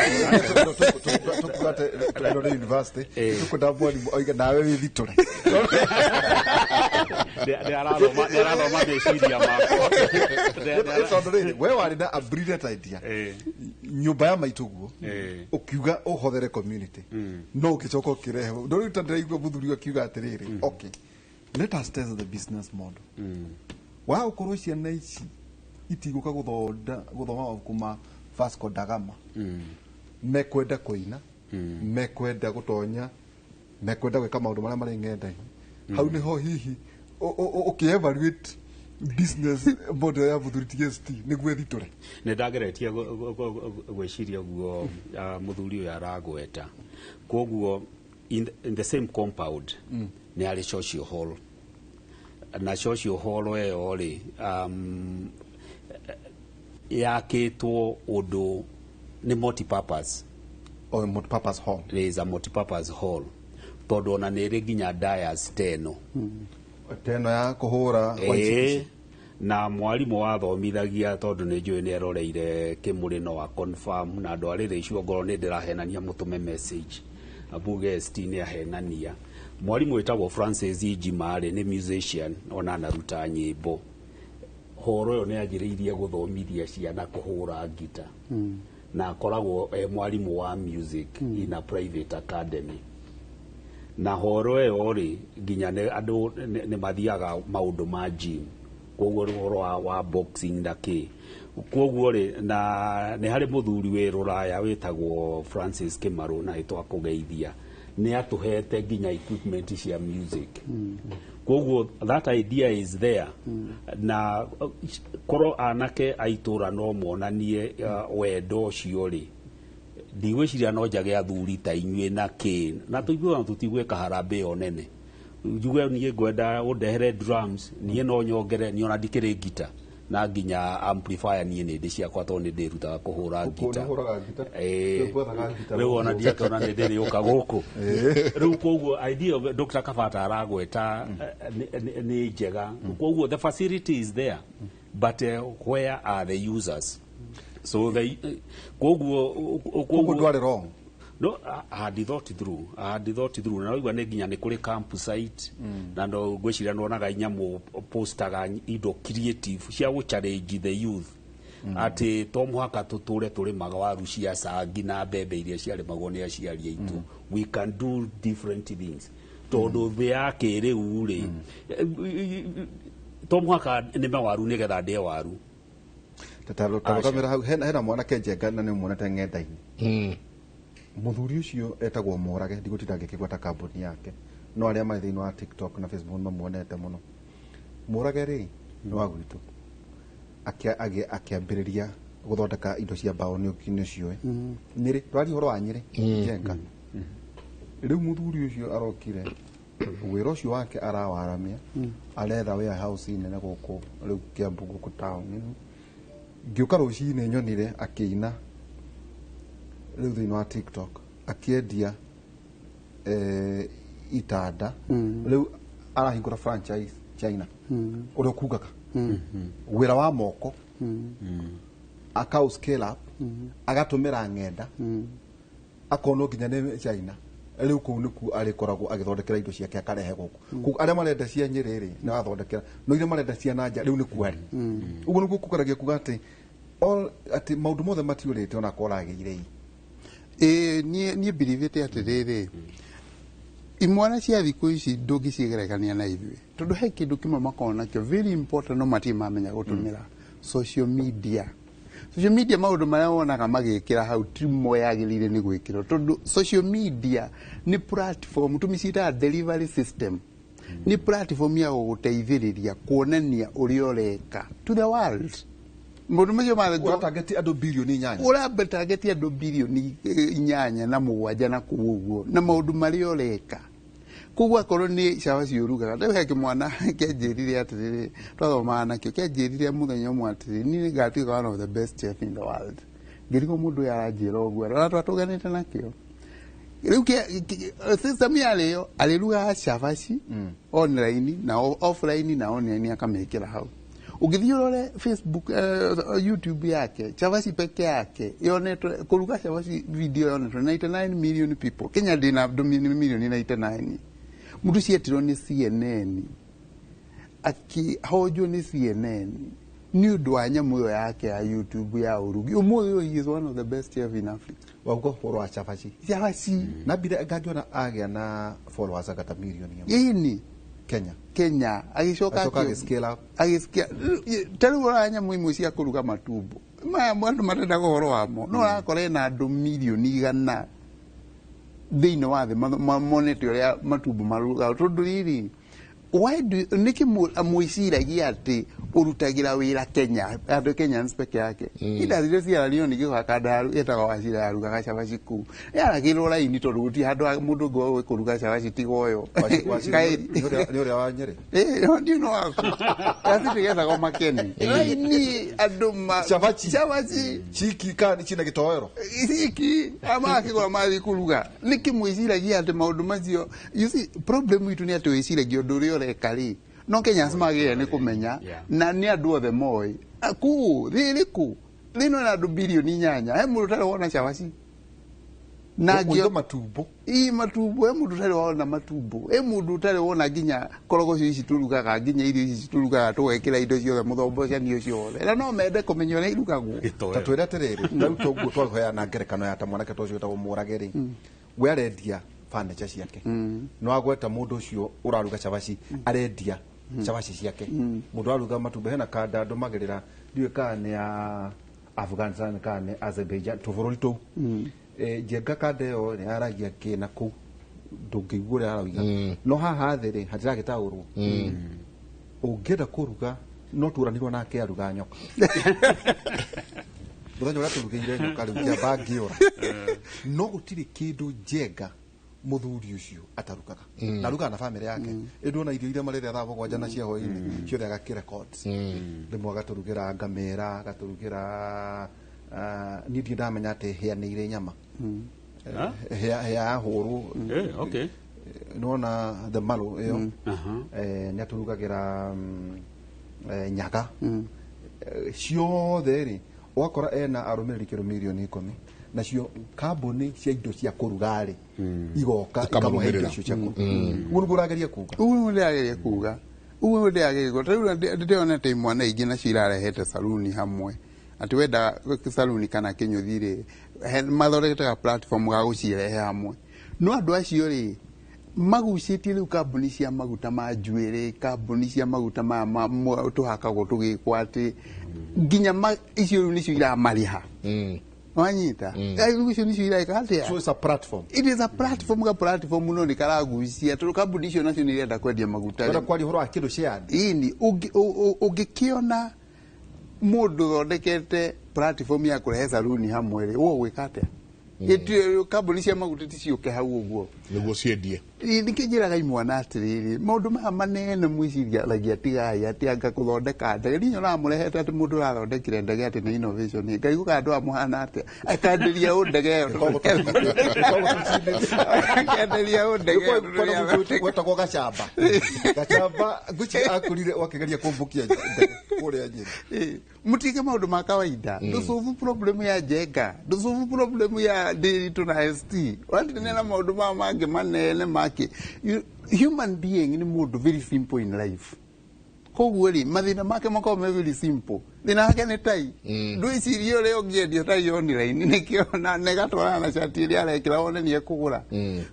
B: Tukuga atĩ ĩno nĩ university, tukwenda mwarimũ oige nawe wĩthitũre.
C: Nĩ arathoma meciria makwa.
B: Tondũ rĩrĩ, we warĩ na a brilliant idea, nyũmba ya maitũ guo, ũkiuga ũhothere community, no ũgĩcoka ũkĩrehe no rĩu ta ndĩraigua mũthuri akiuga atĩrĩrĩ, okay, let us test the business model wa gũkorwo ciana ici itigũka gũthonda gũthoma mabuku ma Vasco da Gama, mekwenda kũina, mekwenda gũtonya, mekwenda gwĩka maũndũ marĩa marĩ ng'enda-inĩ. Hau nĩho hihi ũkĩ-evaluate business model ya mũthuri TST nĩguo ĩthitũre.
C: Nä ndageretie gwĩciria guo mũthuri ũyũ aragweta. Koguo in the same compound nĩ harĩ social hall, na social hall ĩyo rĩ, yakĩtwo ũndũ nĩ multipurpose.
B: O multipurpose hall.
C: There is a multipurpose hall, tondũ ona nĩ ĩrĩ nginya dais teno.
B: Teno ya kũhũra.
C: Ĩĩ, na mwarimũ wathomithagia, tondũ nĩ njũĩ nĩ eroreire kĩmũrĩ, no a confirm, na andũ arĩrĩ icio ngorwo nĩ ndĩrahenania mũtũme message abuge ST nĩ ahenania. Mwarimũ wĩtagwo Francis Njima rĩ, nĩ musician, ona anaruta nyĩmbo. Horo ĩyo nĩ anjĩrĩirie gũthomithia ciana kũhũra ngita, na akoragwo e mwarimũ wa music in a private academy. Na horo ĩyo rĩ, nginya nĩ andũ nĩ mathiaga maũndũ ma gym, koguo rĩ, ũhoro wa boxing na kĩ. Koguo rĩ, na nĩ harĩ mũthuri wĩ rũraya wĩtagwo Francis Kĩmarũ, na ĩtwakũgeithia, nĩ atũhete nginya equipment cia music. Koguo that idea is there, na korwo anake a itũra no monanie wendo ũcio rĩ, ndigwĩciria no njage athuri ta inyuĩ na kĩ, na tũiguaga tũtigwĩka harambĩ ĩyo nene. Njuge niĩ ngwenda ũndehere drums, niĩ no nyongere, niĩ ona ndikĩrĩ ngita na nginya amplifier, niĩ nĩ ndĩ ciakwa tondũ nĩ ndĩrutaga kũhũra ngita.
B: Ũhũraga ngita?
C: Ĩĩ.
B: Rĩu gwethaga ngita.
C: Rĩu ona ndiakĩona nĩ ndĩrĩũka gũkũ rĩu. Koguo idea of Dr. Kabata aragweta nĩ njega. Koguo the facility is there, but where are the users? So the koguo
B: Koguo ndwarĩ wrong?
C: No, I had thought through. I had thought through. Na waigua nĩ nginya nĩ kũrĩ campsite, na no ngwĩciria nĩwonaga nyamũ postaga indo creative cia gũ challenge the youth, atĩ to mũhaka tũtũre tũrĩmaga waru cia cangi na mbembe iria ciarĩmagwo nĩ aciari aitũ. We can do different things, tondũ thĩ ya kĩrĩu rĩ, to mũhaka nĩme waru nĩgetha ndĩe waru.
B: Tarũgamĩra hau, hena mwanake Njenga, na nĩ ũmuonete ng'enda-inĩ. Mũthuri ũcio etagwo Mũrage, ndigũtinda ngĩkĩgweta kambuni yake, no arĩa marĩ thĩinĩ wa TikTok na Facebook mamuonete mũno. Mũrage rĩ, nĩ wa gwitũ. Akĩambĩrĩria gũthondeka indo cia mbaũ, nĩ ũciũĩ Nyĩrĩ, twaria ũhoro wa Nyĩrĩ, Njenga. Rĩu mũthuri ũcio arokire, wĩra ũcio wake arawaramia, aretha warehouse nene gũkũ rĩu Kiambu, gũkũ town. Ngĩũka rũcinĩ nyonire akĩina rĩu thĩinĩ wa TikTok akĩendia itanda. Rĩu arahingũra franchise China, ũrĩa ũkungaga wĩra wa moko, akau scale up, agatũmĩra ng'enda, akonwo nginya nĩ China. Rĩu kũu nĩkuo arĩkoragwo agĩthondekera indo ciake, akarehe gũkũ. Koguo arĩa marenda cia Nyĩrĩ rĩ, nĩ arathondekera, no iria marenda cia nanja rĩu nĩkuo arĩ. Ũguo nĩguo kũgeragia kuga atĩ all atĩ maũndũ mothe matiũrĩte ona koragĩire i.
D: Ĩĩ, niĩ mbirivĩte atĩrĩrĩ, imwana cia thikũ ici ndũngĩcigerekania na ithuĩ, tondũ he kĩndũ kĩmwe makoragwo nakĩo very important, no matirĩ mamenya gũtũmĩra social media. Social media, maũndũ marĩa wonaga magĩkĩra hau timo yagĩrĩire nĩ gwĩkĩrwo, tondũ social media nĩ platform tũmĩciĩtaga delivery system, nĩ platform ya gũgũteithĩrĩria kuonania ũrĩa ũreka to the world. Maũndũ macio mothe
B: Ũratangeti andũ 8 bilioni.
D: Ũratargeti andũ 7 bilioni 8 na kũu ũguo na maũndũ marĩa ũreka. Koguo akorwo nĩ cabaci ũrugaga, rĩu he kĩmwana kĩanjĩrire atĩrĩrĩ, twathomaga nakĩo, kĩanjĩrire mũthenya ũmwe atĩrĩrĩ, niĩ nĩngatuĩka one of the best chef in the world. Ngĩrigwo mũndũ ũyũ aranjĩra ũguo na twatũganĩte nakĩo. Rĩu system yarĩyo arĩrugaga cabaci online na offline na online, akamĩkĩra hau. Ũngĩthiĩ ũrore Facebook, YouTube yake, cabaci peke yake yonetwo, kũruga cabaci video yonetwo 99 million people. Kenya ndĩna andũ milioni 99. Mũndũ cietirwo nĩ CNN, akĩhonjwo nĩ CNN nĩ ũndũ wa nyamũ ĩyo yake ya YouTube ya ũrugi. Ũmũthĩ ũyũ he is one of the best chef in Africa.
B: Wauga ũhoro wa cabaci.
D: Cabaci.
B: Na mbire ngangĩona agĩa na followers agata 1 million
D: Ĩni.
B: Kenya.
D: Kenya agĩcoka.
B: Acoka agĩ-scale up.
D: Agĩscale. Ta rĩu ũrora nyamũ imwe cia kũruga matumbo maya, andũ matendaga ũhoro wamo, no ũrakora ena andũ 100 million thĩinĩ wa thĩ monete ũrĩa matumbo marugaga. Tondũ rĩrĩ, why do nĩkĩ mwĩciragia atĩ ũrutagĩra wĩra Kenya, andũ Kenyans peke yake? Indathire Sierra Leone ngĩgoka kanda ĩtagwo Wacira yarugaga cabaci kũu, yaragĩrwo raini tondũ gũtirĩ handũ ha mũndũ ũngĩ wa kũruga cabaci tiga ũyũ. Kaĩri.
B: Nĩ ũrĩa wa Nyĩrĩ.
D: Eh, ndio no waku gaciti getagwo Makeni, raini andũ ma
B: Cabaci.
D: Cabaci.
B: Ciki kana cina gĩtoero.
D: Ciki amakĩgũra mathiĩ kũruga. Nĩkĩ mwĩciragia atĩ maũndũ macio? You see, problem itũ nĩ atĩ wĩciragia ũndũ ũrĩa ũreka rĩ, no Kenyans magĩrĩire nĩ kũmenya na nĩ andũ othe moĩ. Kũu thĩ ĩrĩkũ thĩ ĩno ĩna andũ 8 bilioni, he mũndũ ũtarĩ wona cabaci na
B: Kũiga matumbo.
D: Ii, matumbo. He mũndũ ũtarĩ wona matumbo? He mũndũ ũtarĩ wona nginya korogoco ici tũrugaga, nginya irio ici tũrugaga tũgekĩra indo ciothe, mũthombocani ũcio wothe, na no mende kũmenya ũrĩa irugagwo?
B: Ta twĩre atĩrĩrĩ, rĩu toguo twaheana ngerekano ya ta mwanake ta ũcio wĩtagwo Mũrage rĩ, we arendia furniture ciake, no agweta mũndũ ũcio ũraruga cabaci arendia cabaci ciake, mũndũ ũraruga matumbĩ hena kanda ndũmagĩrĩra, ndiũĩ kana nĩ ya Afghanistan kana nĩ Azerbaijan, tũbũrũri tũu. Njenga kanda ĩyo nĩ yaragia kĩna kũu, ndũngĩigua ũrĩa arauga, no haha thĩ rĩ hatiragĩtaũrwo. Ũngĩenda kũruga no turanirwo nake aruga nyoka. Mũthenya ũrĩa tũrugĩire nyoka rĩu kĩamba ngĩũra, no gũtirĩ kĩndũ njenga mũthuri ũcio atarugaga, na arugaga na bamĩrĩ yake. Ĩndĩ ona irio iria marĩrĩa thaa 7 na cia hwaĩ-inĩ ciothe agakĩrecord. Rĩmwe agatũrugĩra ngamĩra, agatũrugĩra, niĩ ndirĩ ndamenya atĩ hĩa nĩ irĩ nyama. Hĩa yahũrwo.
C: Eh, okay.
B: Nona the malo ĩyo. Nĩ atũrugagĩra nyaga. Ciothe rĩ, ũgakora ena arũmĩrĩri kĩndũ 10 milioni, nacio kambuni cia indo cia kũruga rĩ igoka ikamũhe indo
A: Ikamũrũmĩrĩra.
B: icio cia kũruga. Ũguo nĩguo ũrageria kuga?
D: Ũguo nĩguo ndĩrageria kuga, ũguo nĩguo ndĩrageria kuga. Tarĩu ndĩronete imwana ingĩ nacio irarehete saruni hamwe, atĩ wenda saruni kana kĩnyũthi rĩ, mathondekete ga platform ga gũcirehe hamwe. No andũ acio rĩ, magucĩtie rĩu kambuni cia maguta ma njuĩrĩ, kambuni cia maguta maya tũhakagwo tũgĩkwo, atĩ nginya icio rĩu nĩcio iramarĩha. Wanyita? Rĩu icio nĩcio iraĩka atĩa?
B: So it's a platform.
D: It is a platform, ga platform, no nĩ karagucia tondũ kambuni icio nacio nĩ irenda kwendia maguta.
B: Wenda kwaria ũhoro wa kĩndũ shared.
D: Ini ũngĩkĩona mũndũ ũthondekete platform ya kũrehe saruni hamwe rĩ, ũgwĩka atĩa? Kambuni cia maguta ti ciũke hau ũguo
A: nĩguo ciendie.
D: Nĩkĩo njĩraga imwana atĩrĩrĩ, maũndũ maya manene mwĩciriaragia, tigai atĩ anga kũthondeka ndege. Niĩ nyonaga mũrehete atĩ mũndũ ũrathondekire ndege atĩ nĩ innovation. Ngai gũka andũ amũhana atĩa akanderia ũ ndege ĩyo, akenderia ũ ndege ĩyo tondũ nĩathondeka.
B: Wetagwo Gacamba. Gacamba ngwĩciria akũrire wakĩgeria kũmbũkia ndege kũrĩa Nyĩrĩ.
D: Mũtige maũndũ ma kawaida. Ndũcovu problem ya Njenga, ndũcovu problem ya Ndĩritũ na ST watinene na maũndũ maya mangĩ manene make. Human being nĩ mũndũ very simple in life, koguo rĩ, mathĩna make makoragwo me very simple. Thĩna wake nĩ tai, ndwĩcirie ũrĩa ũngĩendia tai online, nĩkĩo na ĩgatwarana na cati ĩrĩa arekĩra wone nĩ ekũgũra.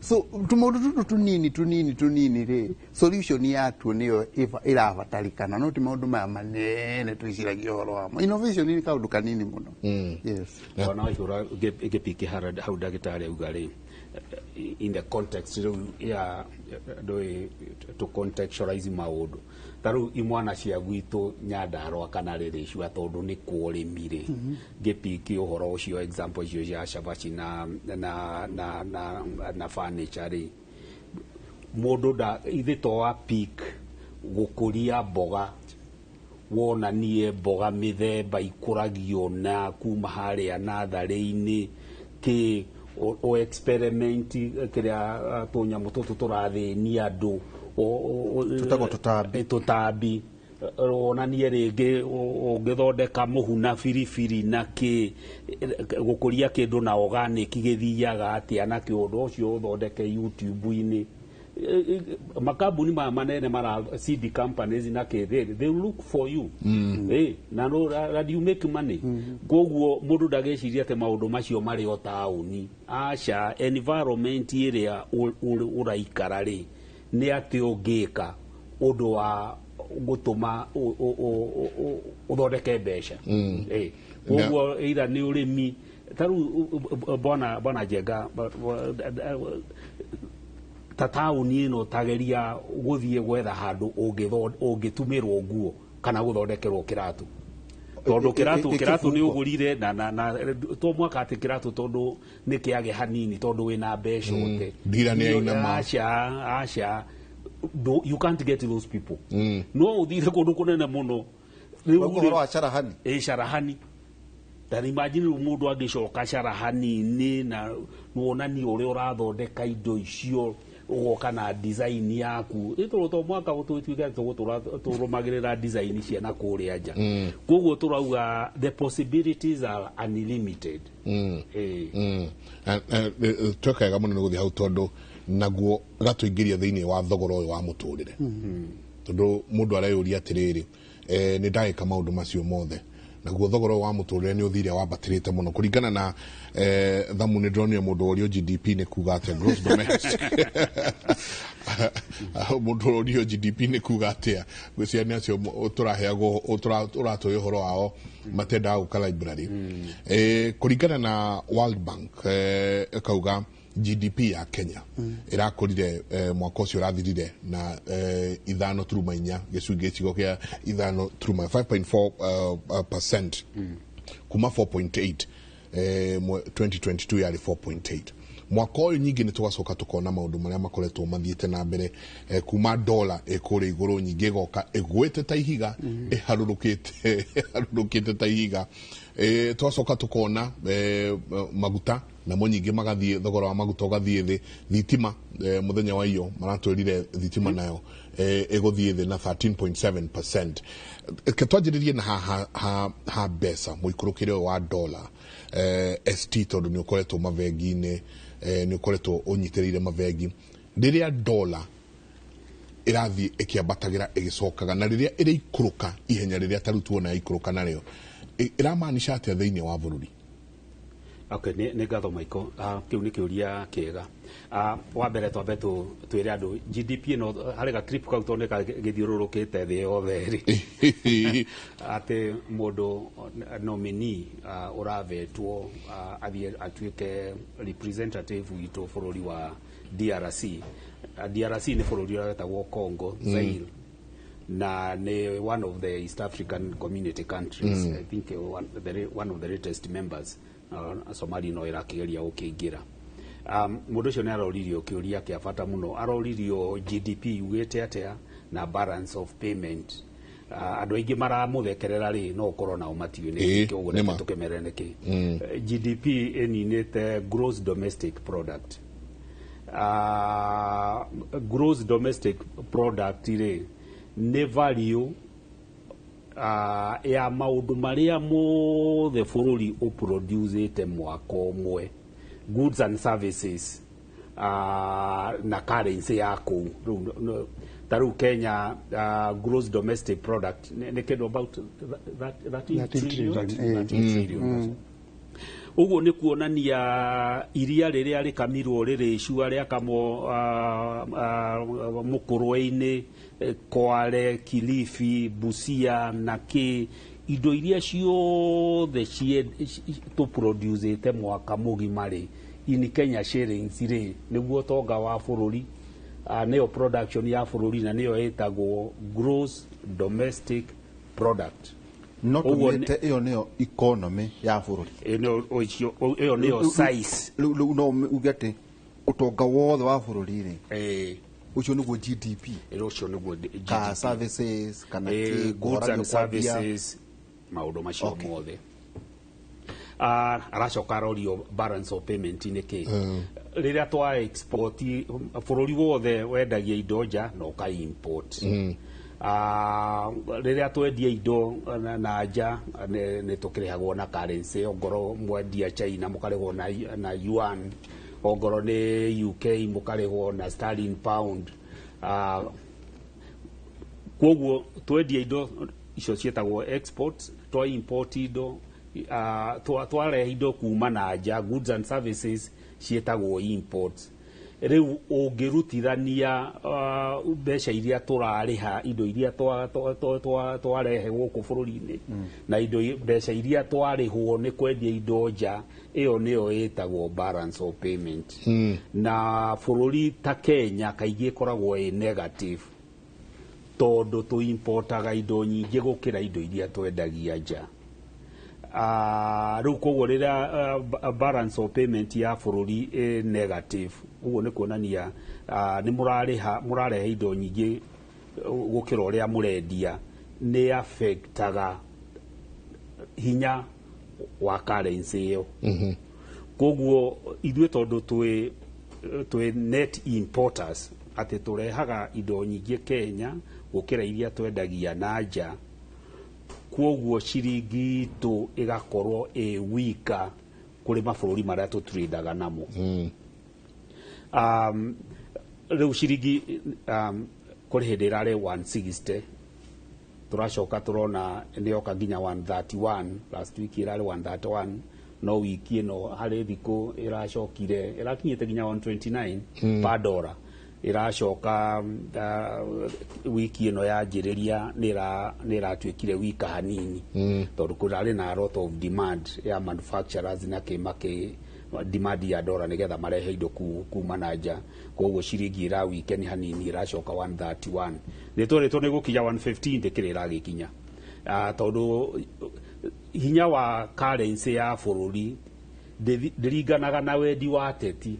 D: So tũmaũndũ tũtũ tũnini tũnini tũnini rĩ, solution yatuo nĩyo ĩrabatarĩkana, no ti maũndũ maya manene twĩciragia ũhoro wamo. Innovation nĩ kaũndũ kanini mũno, yes.
C: Ona waihũra ngĩpiki hau ndagĩtarĩ auga rĩ, in the context rĩu ya ndũĩ to contextualize maũndũ, ta rĩu imwana cia gwitũ Nyandarũa kana Rĩrĩcu Ndĩrauga tondũ nĩ kwa ũrĩmi rĩ, ngĩpiki ũhoro ũcio, example icio cia cabaci na furniture rĩ, mũndũ nda ithe to wa pick gũkũria mboga, wonanie mboga mĩthemba ikũragio na kuma harĩa natharĩ-inĩ, kĩ o experiment kĩrĩa tũnyamũ tũtũ tũrathĩnia andũ.
B: Tũtagwo tũtambi.
C: Tũtambi. Wonanie rĩngĩ ũngĩthondeka mũhu na biribiri na kĩ, gũkũria kĩndũ na organic gĩthiaga atĩa, na kĩ ũndũ ũcio ũthondeke YouTube-inĩ. Makambuni maya manene mara seed companies na kĩ, they will look for you, na no and you make money. Koguo mũndũ ndageciria atĩ maũndũ macio marĩ o taũni, aca. Environment ĩrĩa ũraikara rĩ, nĩ atĩ ũngĩka ũndũ wa gũtũma ũthondeke mbeca. Koguo either nĩ ũrĩmi, ta rĩu bwana Njenga, ta taũni ĩno, tageria gũthiĩ gwetha handũ ũngĩtumĩrwo nguo kana gũthondekerwo kĩratũ, tondũ kĩratũ kĩratũ nĩ
B: kĩbungo.
C: Ũgũrire na to mwaka atĩ kĩratũ tondũ nĩ kĩage hanini, tondũ wĩna mbeca ũte.
A: Ndira nĩ yainama.
C: Aca, aca. You can't get those people. No ũthire kũndũ kũnene mũno. Rĩu
B: Ũguo ũhoro wa carahani.
C: Ĩ, carahani. Ta imagine rĩu mũndũ angĩcoka carahani-inĩ na wonanie ũrĩa ũrathondeka indo icio, ũgoka na design yaku, ĩtũrũ to mwaka tũtuĩke tũgũtũra tũrũmagĩrĩra design cia na kũrĩa nja. Koguo tũrauga the possibilities are unlimited. Ĩ.
A: Tweka wega mũno nĩ gũthiĩ hau, tondũ naguo gatũingĩria thĩinĩ wa thogora ũyũ wa mũtũrĩre, tondũ mũndũ areyũria atĩrĩrĩ, nĩ ndagĩka maũndũ macio mothe, naguo thogora ũyũ wa mũtũrĩre nĩ ũthire wambatĩrĩte mũno kũringana na thamu. Nĩ ndĩronire mũndũ ũrio GDP nĩ kuga atĩa, gross domestic, mũndũ ũrorio GDP nĩ kuga atĩa. Ngwĩciria nĩ acio tũraheagwo, ũratũhe ũhoro wao matendaga gũka library. Kũringana na World Bank, ĩkauga GDP ya Kenya ĩrakũrire mwaka ũcio ũrathirire na 5.4 gĩcunjĩ gĩcigo kĩa ithano turuma 5.4 percent, kuma 4.8 2022 yarĩ 4.8. Mwaka ũyũ nyingĩ nĩ tũgacoka tũkona maũndũ marĩa makoretwo mathiĩte na mbere, kuma dola ĩkũrĩa igũrũ, nyingĩ ĩgoka ĩgwĩte ta ihiga, ĩharũrũkĩte ta ihiga. Twacoka tũkona maguta namo nyingĩ magathiĩ, thogora wa maguta ũgathiĩ thĩ. Thitima, mũthenya wa iyo maratwĩrire thitima nayo ĩgũthiĩ thĩ na 13.7%. Reke twanjĩrĩrie na ha mbeca, mũikũrũkĩre ũyũ wa dola, ST, tondũ nĩ ũkoretwo mabengi-inĩ, nĩ ũkoretwo ũnyitĩrĩire mabengi. Rĩrĩa dola ĩrathiĩ ĩkĩambatagĩra ĩgĩcokaga, na rĩrĩa ĩrĩikũrũka ihenya rĩrĩa ta rĩu tuona yaikũrũka narĩo, ĩramaanisha atĩa thĩinĩ wa bũrũri?
C: Okay, nĩ ngatho Michael. Kĩu nĩ kĩũria kĩega. Wa mbere twambe twĩre andũ GDP ĩno harĩ ga clip kau toneka gĩthiũrũrũkĩte thĩ yothe rĩ, atĩ mũndũ nominee ũravetwo athiĩ atuĩke representative witũ bũrũri wa DRC. DRC nĩ bũrũri ũrĩa wetagwo Congo, Zaire, na nĩ one of the East African Community countries. I think one of the latest members. Somalia no ĩrakĩgeria gũkĩingĩra. Mũndũ ũcio nĩ aroririo kĩũria kĩa bata mũno. Aroririo GDP yugĩte atĩa na balance of payment. Andũ aingĩ maramũthekerera rĩ, no ũkorwo nao matiũĩ nĩ kĩ, ũguo
A: nĩma.
C: Reke tũkĩmere nĩkĩ. GDP ĩninĩte gross domestic product. Gross domestic product rĩ, nĩ value ya maũndũ marĩa mothe bũrũri ũproducĩte mwaka ũmwe, goods and services, na currency ya kũu. Rĩu ta rĩu Kenya, gross domestic product nĩ kĩndũ about 13
D: 13
C: trillion.
D: Trillion,
C: 13 trillion. Ũguo nĩ kuonania iria rĩrĩa rĩkamirwo rĩrĩ icua rĩakamwo mũkũrwe-inĩ, Kwale, Kilifi, Busia na kĩ, indo iria ciothe tũproducĩte mwaka mũgima rĩ, in Kenya shillings rĩ, nĩguo ũtonga wa bũrũri, nĩyo production ya bũrũri, na nĩyo ĩtagwo gross domestic product.
B: No
C: Ũguo nĩ-
B: tũmĩte ĩyo nĩyo economy ya bũrũri.
C: Ĩyo nĩyo size.
B: Rĩu no uge atĩ ũtonga wothe wa bũrũri rĩ,
C: Eh,
B: ũcio nĩguo GDP,
C: ũcio nĩguo
B: ka
C: GDP.
B: services kana kĩ,
C: Goods and
B: kũhoranio kwa mbia.
C: services, maũndũ macio
B: Okay.
C: mothe. Aracoka arorio balance of payment nĩ kĩ. Rĩrĩa twa export, bũrũri wothe wendagia indo nja na ũka import. Rĩrĩa twendia indo na nja nĩ tũkĩrĩhagwo na currency. Ongorwo mwendia China mũkarĩhwo na yuan, ongorwo nĩ UK mũkarĩhwo na sterling pound. Koguo twendia indo icio ciĩtagwo export, twa import indo, twarehe indo kuma na nja, goods and services ciĩtagwo imports. Rĩu ũngĩrutithania mbeca iria tũrarĩha indo iria twarehe gũkũ bũrũri-inĩ na indo mbeca iria twarĩhwo nĩ kwendia indo nja, ĩyo nĩyo ĩtagwo balance of payment. Na bũrũri ta Kenya kaingĩ ĩkoragwo ĩ negative, tondũ tũimportaga indo nyingĩ gũkĩra indo iria twendagia nja. Rĩu koguo rĩrĩa balance of payment ya bũrũri ĩ negative, ũguo nĩ kuonania nĩ mũrarĩha, mũrarehe indo nyingĩ gũkĩra ũrĩa mũrendia, nĩ affectaga hinya wa currency ĩyo. Koguo ithuĩ tondũ twĩ net importers, atĩ tũrehaga indo nyingĩ Kenya gũkĩra iria twendagia na nja, koguo ciringi itũ ĩgakorwo ĩ wika kũrĩ mabũrũri marĩa tũtrindaga namo. Rĩu ciringi kũrĩ hĩndĩ ĩrarĩ 160, tũracoka tũrona nĩ yoka nginya 131. Last week ĩrarĩ 131, no wiki ĩno harĩ thikũ ĩracokire ĩrakinyĩte nginya 129 per dollar. Ĩracoka wiki ĩno yanjĩrĩria nĩ ĩratuĩkire wika hanini, tondũ kũrarĩ na a lot of demand ya manufacturers na kĩ makĩ demand ya dollar nĩgetha marehe indo kuma na nja. Koguo ciringi ĩra weaken hanini, ĩracoka 131. Nĩ twerĩtwo nĩ gũkinya 115, ndĩkĩrĩ ĩragĩkinya. Tondũ hinya wa currency ya bũrũri ndĩringanaga na wendi wa ateti.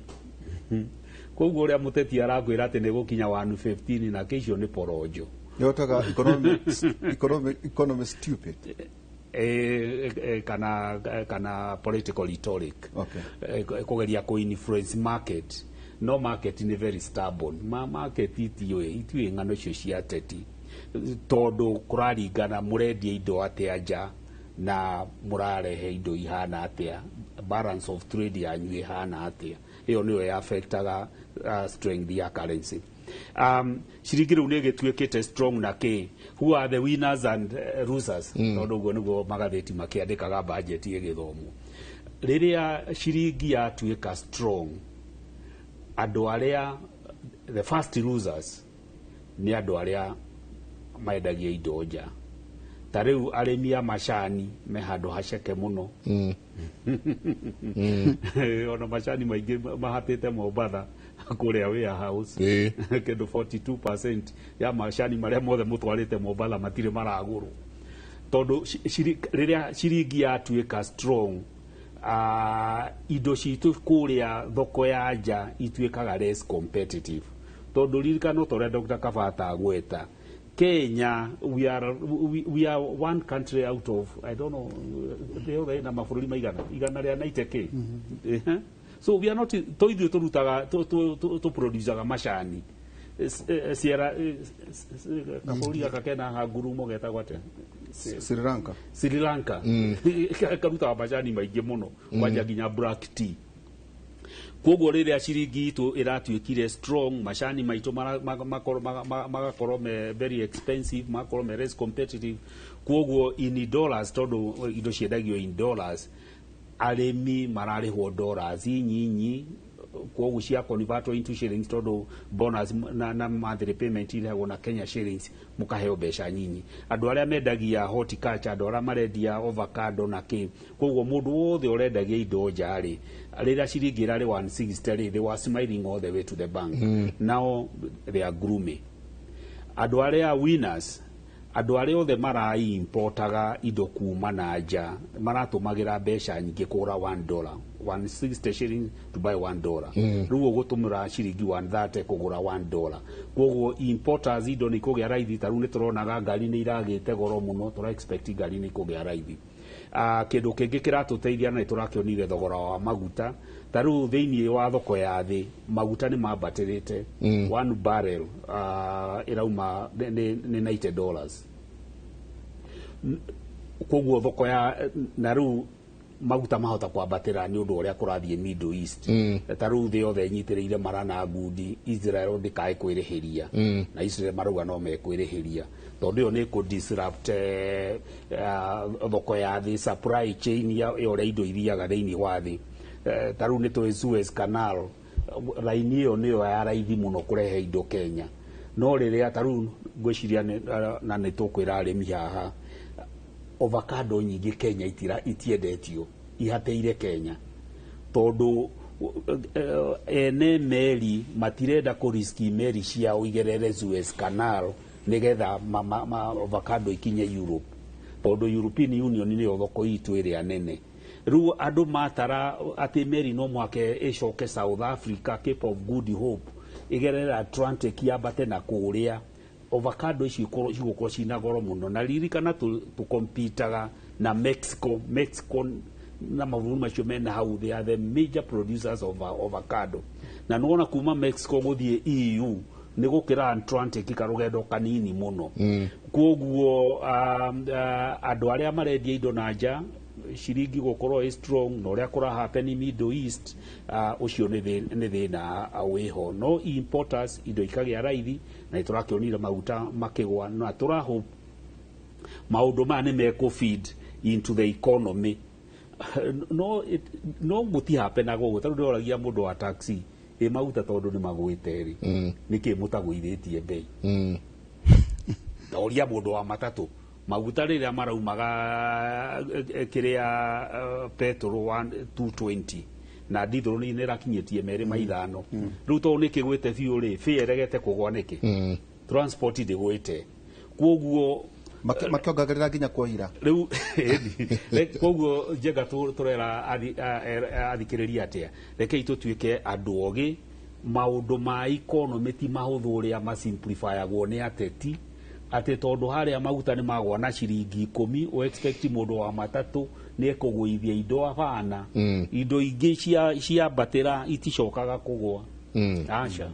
C: Koguo ũrĩa mũteti arakwĩra atĩ nĩ gũkinya 115 na icio nĩ poronjo.
B: Yotaga economic stupid.
C: Kana political rhetoric. Kũgeria kũ influence market, no market nĩ very stubborn. Market itiũĩ ng'ano icio cia ateti, tondũ kũraringana mũrendia indo atĩa nja na mũrarehe indo ihana atĩa, balance of trade yanyu ihana atĩa. Ĩyo nĩyo yaffectaga strength ya currency. Ciringi rĩu nĩ ĩgĩtuĩkĩte strong na kĩ, who are the winners and losers? Tondũ ũguo nĩguo magathĩti makĩandĩkaga budget ĩgĩthomwo. Rĩrĩa ciringi yatuĩka strong, andũ arĩa the first losers nĩ andũ arĩa mendagia indo nja. Ta rĩu arĩmi a macani me handũ haceke mũno. Ona macani maingĩ mahatĩte Mombatha kũrĩa warehouse. Kĩndũ 42% ya macani marĩa mothe mũtwarĩte Mombatha matirĩ maragũrwo, tondũ rĩrĩa ciringi yatuĩka strong, indo citũ kũrĩa thoko ya nja ituĩkaga less competitive, tondũ ririkana ta ũrĩa Dr. Kabata agweta, Kenya, we are one country out of, I don't know, thĩ yothe ĩna mabũrũri maigana igana rĩa 90 k. So we are not, to ithuĩ tũrutaga tũ producaga macani. Sierra kabũrũri gaka kena hangurumo getagwo atĩa?
B: Sri Lanka.
C: Sri Lanka karutaga macani maingĩ mũno, kwanja nginya black tea. Koguo rĩrĩa ciringi itũ ĩratuĩkire strong, macani maitũ magakorwo me very expensive, magakorwo me less competitive. Koguo in dollars, tondũ indo ciendagio in dollars, arĩmi mararĩhwo dollars nyinyi. Koguo cia convert into shillings, tondũ bonus na monthly payment irehagwo na Kenya shillings, mũkaheo mbeca nyinyi, andũ arĩa mendagia horticulture, andũ arĩa marendia avocado na kĩ. Koguo mũndũ wothe ũrendagia indo nja rĩ, rĩrĩa ciringi ĩrarĩ 160 rĩ, they were smiling all the way to the bank. Now they are gloomy. Andũ arĩa winners, Andũ arĩa othe maraimportaga indo kuma na nja maratũmagĩra mbeca nyingĩ kũgũra $1, 160 shilling to buy $1. Rĩu ũgũtũmĩra ciringi 130 kũgũra $1. Koguo importers indo nĩ ikũgĩa raithi. Ta rĩu nĩ tũronaga ngari nĩ iragĩte goro mũno, tũra expect ngari nĩ ikũgĩa raithi. Kĩndũ kĩngĩ kĩratũteithia na nĩ tũrakĩonire thogora wa maguta, ta rĩu thĩinĩ wa thoko ya thĩ maguta nĩ mambatĩrĩte. One barrel ĩrauma nĩ $90. Koguo thoko ya na rĩu maguta mahota kwambatĩra nĩ ũndũ ũrĩa kũrathiĩ Middle East. Ta rĩu thĩ yothe ĩnyitĩrĩire mara na ngundi Israel ndĩkae kwĩrĩhĩria, na Israel marauga no mekwĩrĩhĩria tondũ ĩyo nĩ kũ disrupt thoko ya thĩ, supply chain ya ũrĩa indo ithiaga thĩinĩ wa thĩ. Ta rĩu nĩ tũĩ Suez Canal raini ĩyo nĩyo ya raithi mũno kũrehe indo Kenya, no rĩrĩa ta rĩu ngwĩciria na nĩ tũkwĩra arĩmi haha, avocado nyingĩ Kenya itiendetio, ihatĩire Kenya tondũ ene meri matirenda kũ risk meri ciao igerere Suez Canal nigetha avocado ikinye Europe, tondũ European Union nĩyo thoko itũ ĩrĩa nene. Rĩu andũ matara atĩ meri no mũhaka ĩcoke South Africa, Cape of Good Hope, ĩgerere Atlantic yambate na kũrĩa, avocado ici cigũkorwo cina goro mũno. Na ririkana tũkompitaga na Mexico. Mexico na mabũrũri macio mena hau, they are the major producers of avocado, na nĩwona kuma Mexico gũthiĩ EU nĩ gũkĩra Atlantic karũgendo kanini mũno. Koguo andũ arĩa marendia indo na nja, ciringi gũkorwo ĩ strong na ũrĩa kũra happen Middle East, ũcio nĩ thĩna wĩho. No importers indo ikagĩa raithi, na nĩ tũrakĩonire maguta makĩgwa, na tũra hope maũndũ maya nĩ mekũ feed into the economy. No gũtihapenaga ũguo. Tarĩu ndĩroragia mũndũ wa taxi, ĩ maguta tondũ nĩ magwĩte rĩ, nĩkĩ mũtagũithĩtie bei? Ndoria mũndũ wa matatũ, maguta rĩrĩa maraumaga kĩrĩa petrol 220 na ndithũrũ nĩ ĩrakinyĩtie merĩ ma ithano, rĩu tondũ nĩ kĩgwĩte biũ rĩ, fare ĩregete kũgwa nĩkĩ? Transport ndĩgwĩte. Koguo
B: Makĩongagĩrĩra nginya kwa ira.
C: Rĩu koguo Njenga, tũrera athikĩrĩria atĩa? Rekei tũtuĩke andũ ogĩ. Maũndũ ma economy ti mahũthũ ũrĩa masimplifyagwo nĩ ateti, atĩ tondũ harĩa maguta nĩ magwa na ciringi 10 ũ expect mũndũ wa matatũ nĩ ekũgũithia indo. Abana, indo ingĩ ciambatĩra iticokaga kũgwa, aca.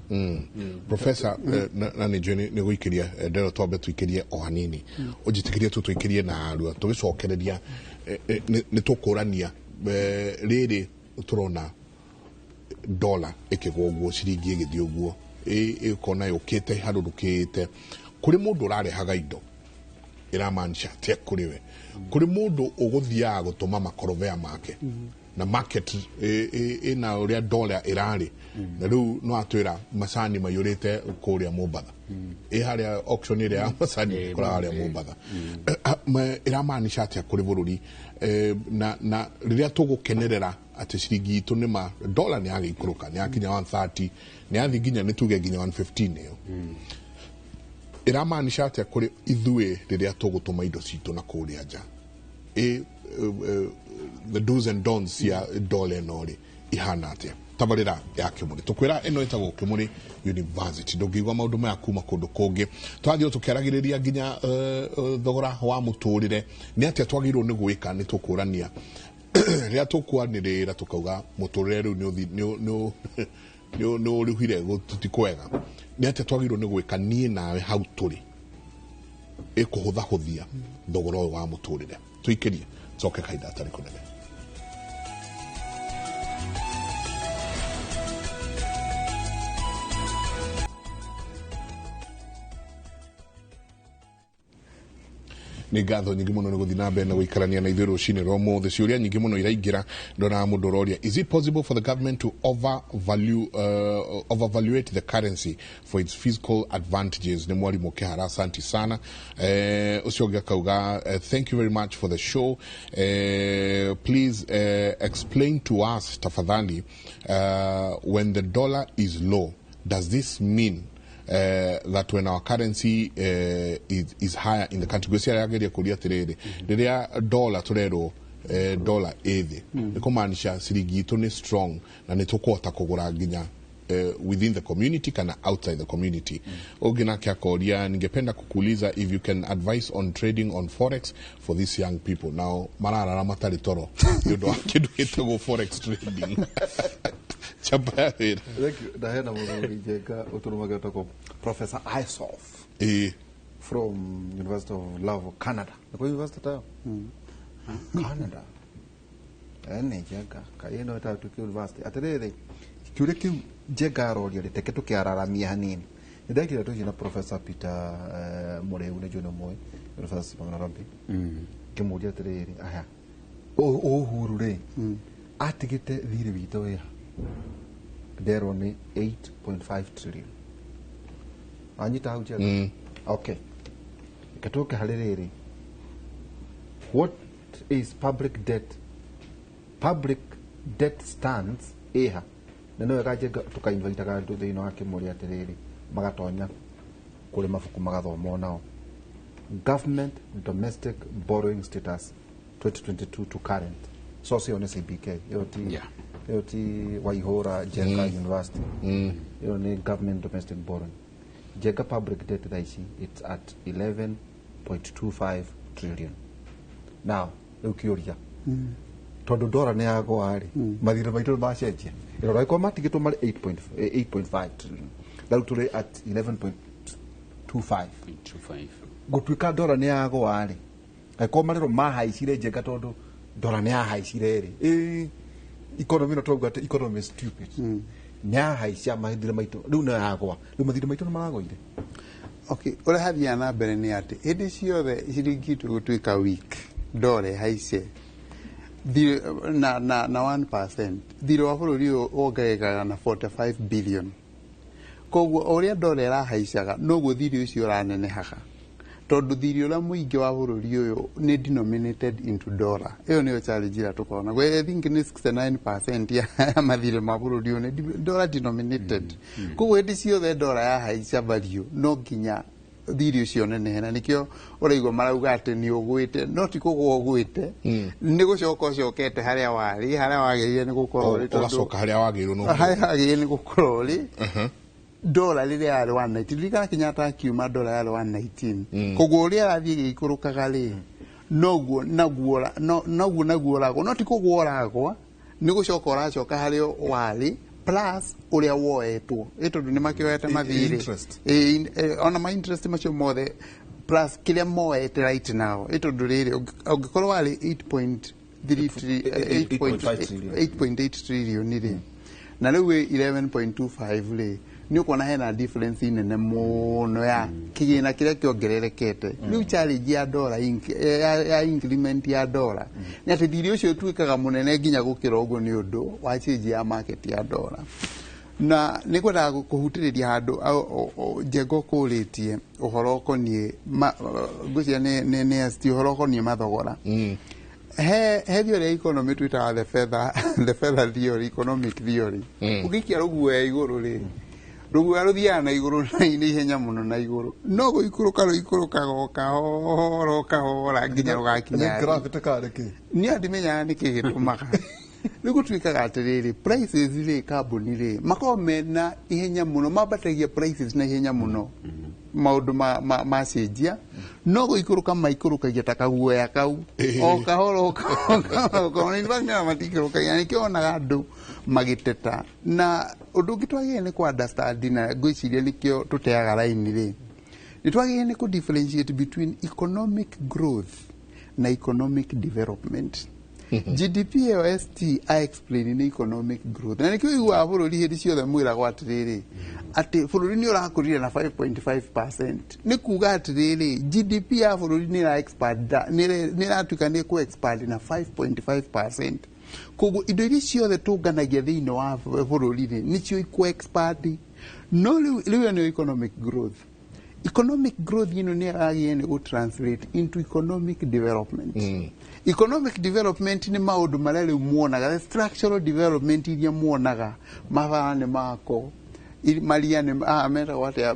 A: Professor, na nĩ njũĩ nĩ gũikĩria ndero, twambe tũikĩrie o hanini, ũnjĩtĩkĩrie tu tũikĩrie na arua tũgĩcokereria nĩ tũkũrania rĩrĩ tũrona dola ĩkĩgwa ũguo, ciringi ĩgĩthiĩ ũguo, ĩkona yũkĩte harũrũkĩte. Kũrĩ mũndũ ũrarehaga indo, ĩramaanisha atĩa kũrĩ we? Kũrĩ mũndũ ũgũthiaga gũtũma makorobea make na market ĩna ũrĩa dola ĩrarĩ, na rĩu no atwĩra macani maiyũrĩte kũrĩa Mombatha, ĩ harĩa auction ĩrĩa ya macani ĩkoraga harĩa Mombatha, ĩramaanisha atĩa kũrĩ bũrũri? Na rĩrĩa tũgũkenerera atĩ ciringi itũ nĩma dola nĩ yagĩikũrũka, nĩ yakinya 130, nĩ yathiĩ nginya nĩ tuge nginya 115 ĩyo, ĩramaanisha atĩa kũrĩ ithuĩ rĩrĩa tũgũtũma indo citũ na kũrĩa nja? The do's and don'ts cia dola ĩno rĩ ihana atĩa? Tabarĩra ya Kĩmũrĩ tũkwĩra ĩno ĩtagwo Kĩmũrĩ University, ndũngĩigua maũndũ maya kuma kũndũ kũngĩ. Twathiĩ tũkĩaragĩrĩria nginya thogora wa mũtũrĩre, nĩ atĩa twagĩrĩirwo nĩ gwĩka. Nĩ tũkũrania rĩrĩa tũkwanĩrĩra tũkauga mũtũrĩre rĩu nĩ ũrĩhire, ti kwega. Nĩ atĩa twagĩrĩirwo nĩ gwĩka niĩ nawe hau tũrĩ ĩkũhũthahũthia thogora ũyũ wa mũtũrĩre? Tũikĩrie coke kahinda atarĩ kũnene. Nĩ ngatho nyingĩ mũno nĩ gũthiĩ na mbere na gũikarania na ithuĩ rũcinĩ rwa ũmũthĩ. Ciũria nyingĩ mũno iraingĩra. Ndonaga mũndũ ũroria, is it possible for the government to overvaluate the currency for its fiscal advantages? Nĩ mwarimũ Kĩhara, asanti sana. Ũcio ũngĩ akauga, thank you very much for the show. Please explain to us tafadhali, when the dollar is low, does this mean That when our currency is higher in the country, gwĩciria ageria kũria atĩrĩrĩ, rĩrĩa dollar tũrerwo dollar ĩ thĩ, nĩ kũmaanisha ciringi itũ nĩ strong na nĩ tũkũhota kũgũra nginya within the community kana outside the community. Ũngĩ nake akoria, ningependa kukuuliza if you can advise on trading on forex for these young people now mararara matarĩ toro nĩ ũndũ wa kĩndũ gĩtagwo forex trading. Chapa ya wĩra.
B: Thank you. Ndahena mũthuri Njenga ũtũrũmagia wĩtagwo Professor Isof from University of Love, Canada. Nĩkũ university tayo? Canada. Ene Njenga, kaĩ ĩno ĩtagwo tuĩke university. Atĩrĩrĩ, kĩũria kĩu Njenga aroria rĩ, teke tũkĩararamia hanini. Nĩ ndekire tũcio na Professor Peter Mũrĩu, nĩ njũĩ nĩ ũmũĩ, University of Nairobi. Ngĩmũria atĩrĩrĩ, aya, Uhuru rĩ, atigĩte thirĩ witũ wĩha? Nderwo nĩ 8.5 trillion. Wanyita hau, Njenga? Okay, reke tũke harĩ rĩrĩ. What is public debt? Public debt stands ĩha? Na nĩ wega Njenga tũkainvitaga andũ thĩinĩ wa kĩmũrĩ atĩrĩrĩ, magatonya kũrĩ mabuku magathoma nao. Government domestic borrowing status 2022 to current. Source ĩyo nĩ CBK, ĩyo ti ĩyo ti Waihũra Njenga University, ĩyo nĩ government domestic borrowing. Njenga, public debt thaa ici it's at 11.25 trillion. Now rĩu kĩũria, tondũ ndora nĩ yagwa rĩ, mathirĩ maitũ nĩ macenjia? Ĩrora ĩkorwo matigĩtwo marĩ 8.5 trillion, rĩu tũrĩ at 11.25.
C: 25.
B: Gũtuĩka ndora nĩ yagwa rĩ, angĩkorwo marĩro mahaicire, Njenga, tondũ ndora nĩ yahaicire rĩ, economy ĩno twauga atĩ economy is stupid, nĩ yahaica mathirĩ maitũ, rĩu nĩ yagwa, rĩu mathirĩ maitũ nĩ maragũire.
D: Okay, ũrĩa hathiaga na mbere nĩ atĩ hĩndĩ ciothe ciringi itũ gũtuĩka weak, ndora ĩhaice na 1%, thirĩ wa bũrũri ũyũ wongererekaga na 45 billion. Koguo o ũrĩa ndora ĩrahaicaga, noguo thirĩ ũcio ũranenehaga, tondũ thirĩ ũrĩa mũingĩ wa bũrũri ũyũ nĩ denominated into dollar. Ĩyo nĩyo challenge ĩrĩa tũkoragwo naguo. I think nĩ 69% ya mathirĩ ma bũrũri ũyũ nĩ dollar denominated. Koguo hĩndĩ ciothe ndora yahaica value, no nginya thirĩ ũcio ũnenehe, na nĩkĩo ũraigua marauga atĩ nĩ ũgwĩte, no ti kũgwa ũgwĩte, nĩ gũcoka ũcokete harĩa warĩ, harĩa wagĩrĩire nĩ gũkorwo ũrĩ, tondũ
A: Ũgacoka harĩa wagĩrĩirwo nĩ
D: harĩa wagĩrĩire nĩ gũkorwo ũrĩ. Ndora rĩrĩa yarĩ 119, ririkana Kenyatta akiuma ndora yarĩ 119. Koguo ũrĩa arathiĩ ĩgĩikũrũkaga rĩ, noguo naguo noguo naguo ũragwa, no ti kũgwa ũragwa, nĩ gũcoka ũracoka harĩa warĩ plus ũrĩa woetwo, ĩ tondũ nĩ makĩoete mathirĩ.
B: Interest.
D: Ona ma interest macio mothe plus kĩrĩa moete right now, ĩ tondũ rĩrĩ ũngĩkorwo warĩ 8.3
B: 8.5 trillion.
D: 8.8 trillion rĩ, na rĩu wĩ 11.25 rĩ, nĩ ũkuona hena difference nene mũno ya kĩgĩna kĩrĩa kĩongererekete. Rĩu challenge ya dollar ya increment ya dollar nĩ atĩ thirĩ ũcio ũtuĩkaga mũnene nginya gũkĩra ũguo nĩ ũndũ wa change ya market ya dollar. Na nĩ ngwendaga kũhutĩrĩria handũ Njenga ũkũrĩtie ũhoro ũkoniĩ ngwĩciria nĩ ST, ũhoro ũkoniĩ mathogora. He theory ya economy twĩtaga the feather theory, economic theory. Ũngĩikia rũguoya igũrũ rĩ, rũguoya rũthiaga na igũrũ na ihenya mũno na igũrũ, no gũikũrũka rũikũrũkaga o kahora o kahora nginya rũgakinya
B: Nĩ
D: thĩ.
B: Gravity karĩ kĩ?
D: Niĩ ndimenyaga nĩkĩ gĩtũmaga. Rĩu gũtuĩkaga atĩrĩrĩ, prices rĩ, kambuni rĩ makoragwo mena ihenya mũno, mambatagia prices na ihenya mũno maũndũ macenjia, no gũikũrũka maikũrũkagia ta kaguoya kau o kahora o kahora o kahora. In fact, nĩ matikũrũkagia, nĩkĩo wonaga andũ magĩteta. Na ũndũ ũngĩ twagĩrĩire nĩ kũ understand, na ngwĩciria nĩkĩo tũteaga raini rĩ, nĩ twagĩrĩire nĩ kũ differentiate between economic growth na economic development. GDP ĩyo ST I explain nĩ economic growth, na nĩkĩo ũiguaga bũrũri hĩndĩ ciothe mwĩragwo atĩrĩrĩ, atĩ bũrũri nĩ ũrakũrire na 5.5%. Nĩ kuga atĩrĩrĩ, GDP ya bũrũri nĩ ĩra expand, nĩ ĩratuĩka nĩ kũ expand na 5.5%. Koguo indo iria ciothe tũnganagia thĩinĩ wa bũrũri rĩ, nĩcio ikũ expand. No rĩu ĩyo nĩyo economic growth. Economic growth ĩno nĩ ĩragĩrĩire nĩ gũ translate into economic development. Economic development nĩ maũndũ marĩa rĩu muonaga, the structural development iria muonaga, mabara nĩ mako, Maria nĩ metagwo atĩa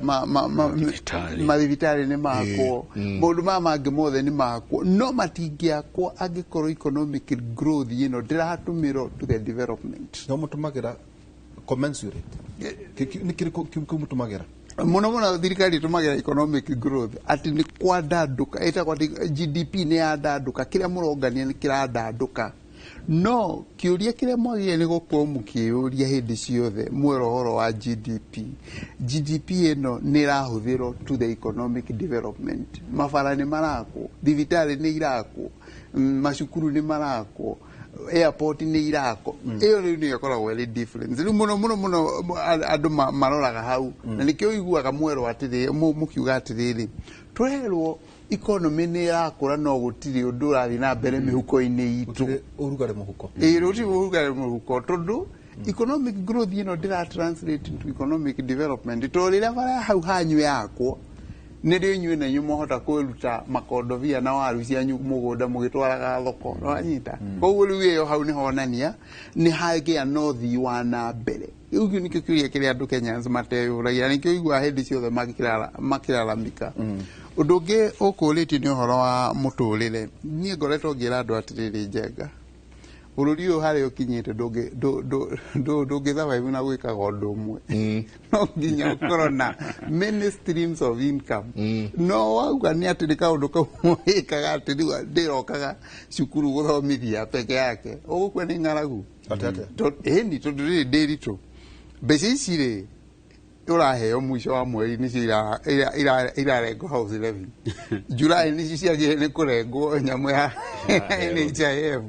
D: mathibitarĩ nĩ makwo, maũndũ maya mangĩ mothe nĩ makwo, no matingĩakwo angĩkorwo economic growth ĩno ndĩratũmĩrwo to the development.
B: No mũtũmagĩra commensurate nĩ kĩrĩkũ kĩu mũtũmagĩra?
D: Mũno mũno thirikari ĩtũmagĩra economic growth atĩ nĩ kwandandũka, ĩtagwo atĩ GDP nĩ yandandũka, kĩrĩa mũrongania nĩ kĩrandandũka. No kĩũria kĩrĩa mwagĩrĩire nĩ gũkorwo mũkĩyũria hĩndĩ ciothe mwera ũhoro wa GDP, GDP ĩno nĩ ĩrahũthĩrwo to the economic development. Mabara nĩ marakwo, thibitarĩ nĩ irakwo, macukuru nĩ marakwo, airport nĩ irakwo. Ĩyo rĩu nĩyo ĩkoragwo ĩrĩ difference. Rĩu mũno mũno mũno andũ maroraga hau, na nĩkĩo ũiguaga mwerwo atĩrĩ, mũkiuga atĩrĩrĩ, tũrerwo economy nĩ ĩrakũra no gũtirĩ ũndũ ũrathiĩ na mbere mĩhuko-inĩ itũ.
B: Ũrugarĩ mũhuko.
D: Ĩĩ, gũtirĩ ũrugarĩ mũhuko, tondũ economic growth ĩno ndĩra translate into economic development. Tondũ rĩrĩa bara hau hanyu yakwo, nĩrĩo inyuĩ na inyuĩ mwahota kwĩruta makondobia na waru cianyu mũgũnda mũgĩtwaraga thoko, nĩwanyita? Koguo rĩu ĩyo hau nĩhonania nĩ hagĩa na ũthii wa na mbere. Rĩu kĩu nĩkĩo kĩũria kĩrĩa andũ Kenyans mateyũragia, na nĩkĩo ũiguaga hĩndĩ ciothe makĩlalamika. Ũndũ ũngĩ ũkũrĩtie nĩ ũhoro wa mũtũrĩre. Niĩ ngoretwo ngĩra andũ atĩrĩrĩ, Njenga, bũrũri ũyũ harĩa ũkinyĩte ndũngĩ survive na gwĩkaga ũndũ ũmwe. No nginya ũkorwo na many streams of income. No wauga nĩ atĩ nĩ kaũndũ kau wĩkaga atĩ rĩu ndĩrokaga cukuru gũthomithia peke yake, ũgũkua nĩ ng'aragu. Ĩni, tondũ rĩrĩ ndĩritũ. Mbeca ici rĩ, ũraheo mũico wa mweri nĩcio irarengwo house levy. July nĩcio ciagĩrĩire nĩ kũrengwo nyamũ ya NHIF.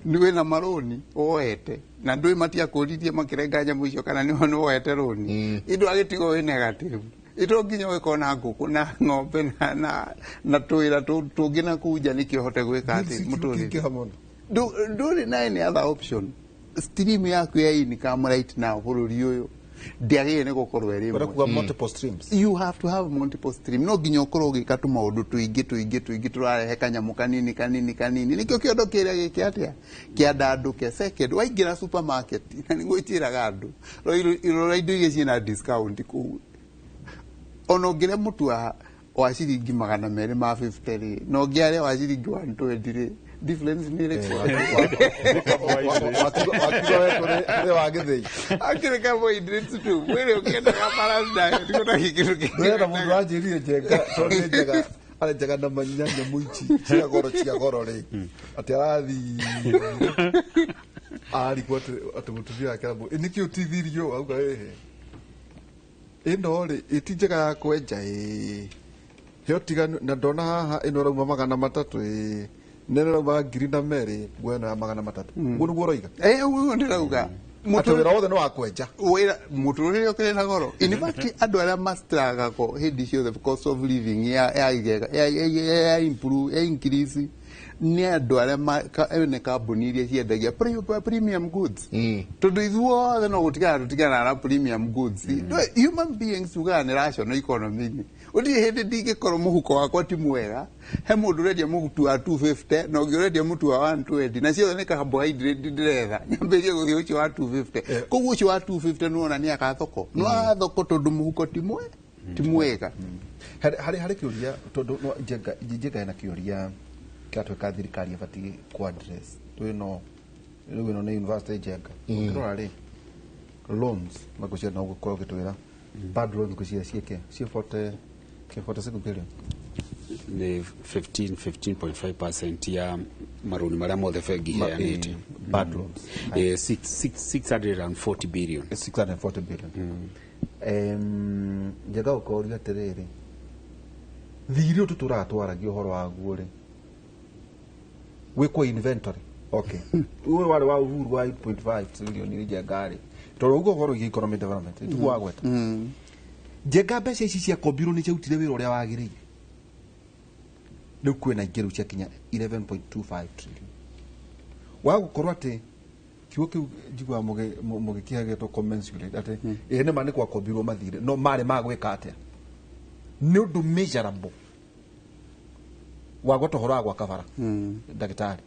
D: Nĩ wĩna marũni woete na ndũĩ matiakũririe makĩrenga nyamũ icio kana nĩ woete rũni, indũ agĩtigwo wĩ negative. Ito nginya ũgĩkorwo na ngũkũ na ng'ombe na twĩra tũngĩ na kũu nja nĩkĩo ũhote gwĩka atĩ mũtũrĩre. Ndũrĩ na any other option. Stream yaku ya income right now bũrũri ũyũ ndĩagĩrĩire nĩ gũkorwo ĩrĩ ĩmwe.
B: Multiple streams.
D: You have to have multiple stream. No nginya ũkorwo ũgĩka tũmaũndũ tũingĩ tũingĩ tũingĩ tũrarehe kanyamũ kanini kanini kanini, nĩkĩo kĩondo kĩrĩa gĩkĩ atĩa kĩandandũke. Second, waingĩra supermarket, na nĩguo njĩraga andũ, rora indo iria ciĩna discount kũu. Ona ũngĩrĩa mũtu wa ciringi 250 rĩ, na ũngĩarĩa wa ciringi 120 rĩ, difference nĩ ĩrĩkũ?
B: Wakiuga we kũrĩ wa gĩthĩi.
D: Akĩrĩ carbohydrates tu, mwĩrĩ ũkĩendaga balance diet, gũtarĩ kĩndũ kĩngĩ.
B: Ndĩrenda mũndũ anjĩrire Njenga, tondũ nĩ Njenga, arĩ Njenga na nyamũ ici cia goro cia goro rĩ, atĩ arathiĩ arigwo atĩ mũtumia wake aramũ, nĩkĩ ũtithirio? Auga ĩhĩ. Ĩno rĩ, ĩti njega ya kwenja ĩĩ. He ũtiganu, na ndona haha ĩno ĩrauma 300 ĩĩ. Nene ĩrauma 2,000, nguo ĩno ya 300. Ũguo nĩguo ũroiga?
D: Ĩĩ, ũguo ndĩrauga.
B: Atĩ wĩra wothe nĩ wa kwenja.
D: Wĩra, mũtũrĩre ũkĩrĩ na goro. In fact, andũ arĩa mastruggle hĩndĩ ciothe cost of living ya improve, ya increase, nĩ andũ arĩa ene kambuni iria ciendagia premium goods. Tondũ ithuothe no gũtigana tũtigana na premium goods. Human beings tugaga nĩ rational economy. Gũtirĩ hĩndĩ ndingĩkorwo mũhuko wakwa ti mwega, he mũndũ ũrendia mũtu wa 250 na ũngĩ ũrendia mũtu wa 120, na ciothe nĩ carbohydrate ndĩretha, nyambĩrĩrie gũthiĩ ũcio wa 250. Koguo ũcio wa 250 nĩwona nĩ agathoko, nĩ agathoko tondũ mũhuko ti mwega.
B: Harĩ kĩũria, tondũ no Njenga ena kĩũria kĩratwĩka thirikari ĩbatiĩ kũ address. Rĩu ĩno nĩ university Njenga. Ũkĩrora rĩ, loans magũciara no gũkorwo ũgĩtwĩra bad loans ngwĩciria ciĩke ciĩ 46 billion.
C: Nĩ 15.5% ya marũni marĩa mothe bengi iheanĩte.
B: Bad loans.
C: 640 billion.
B: 640 billion. Njenga ũkoria atĩrĩrĩ, thirĩ ũyũ tũtũraga twaragia ũhoro waguo rĩ, wĩkwo inventory. Okay. Ũyũ warĩ wa Uhuru wa 8.5 trillion nĩ Njenga rĩ. Tondũ ũguo ũhoro wĩgiĩ economic development, tiguo wagweta. Njenga mbeca ici ciakombirwo nĩ ciarutire wĩra ũrĩa wagĩrĩire. Rĩu kwĩna ingĩ rĩu ciakinya 11.25 trillion. Wa gũkorwo atĩ kiugo kĩu njiguaga mũgĩkĩhe gĩtwo commensurate atĩ ĩĩ nĩ ma nĩ gwakombirwo mathirĩ, no marĩ ma gwĩka atĩa? Nĩ ũndũ measurable. Wagweta ũhoro wa gwaka bara, ndagĩtarĩ.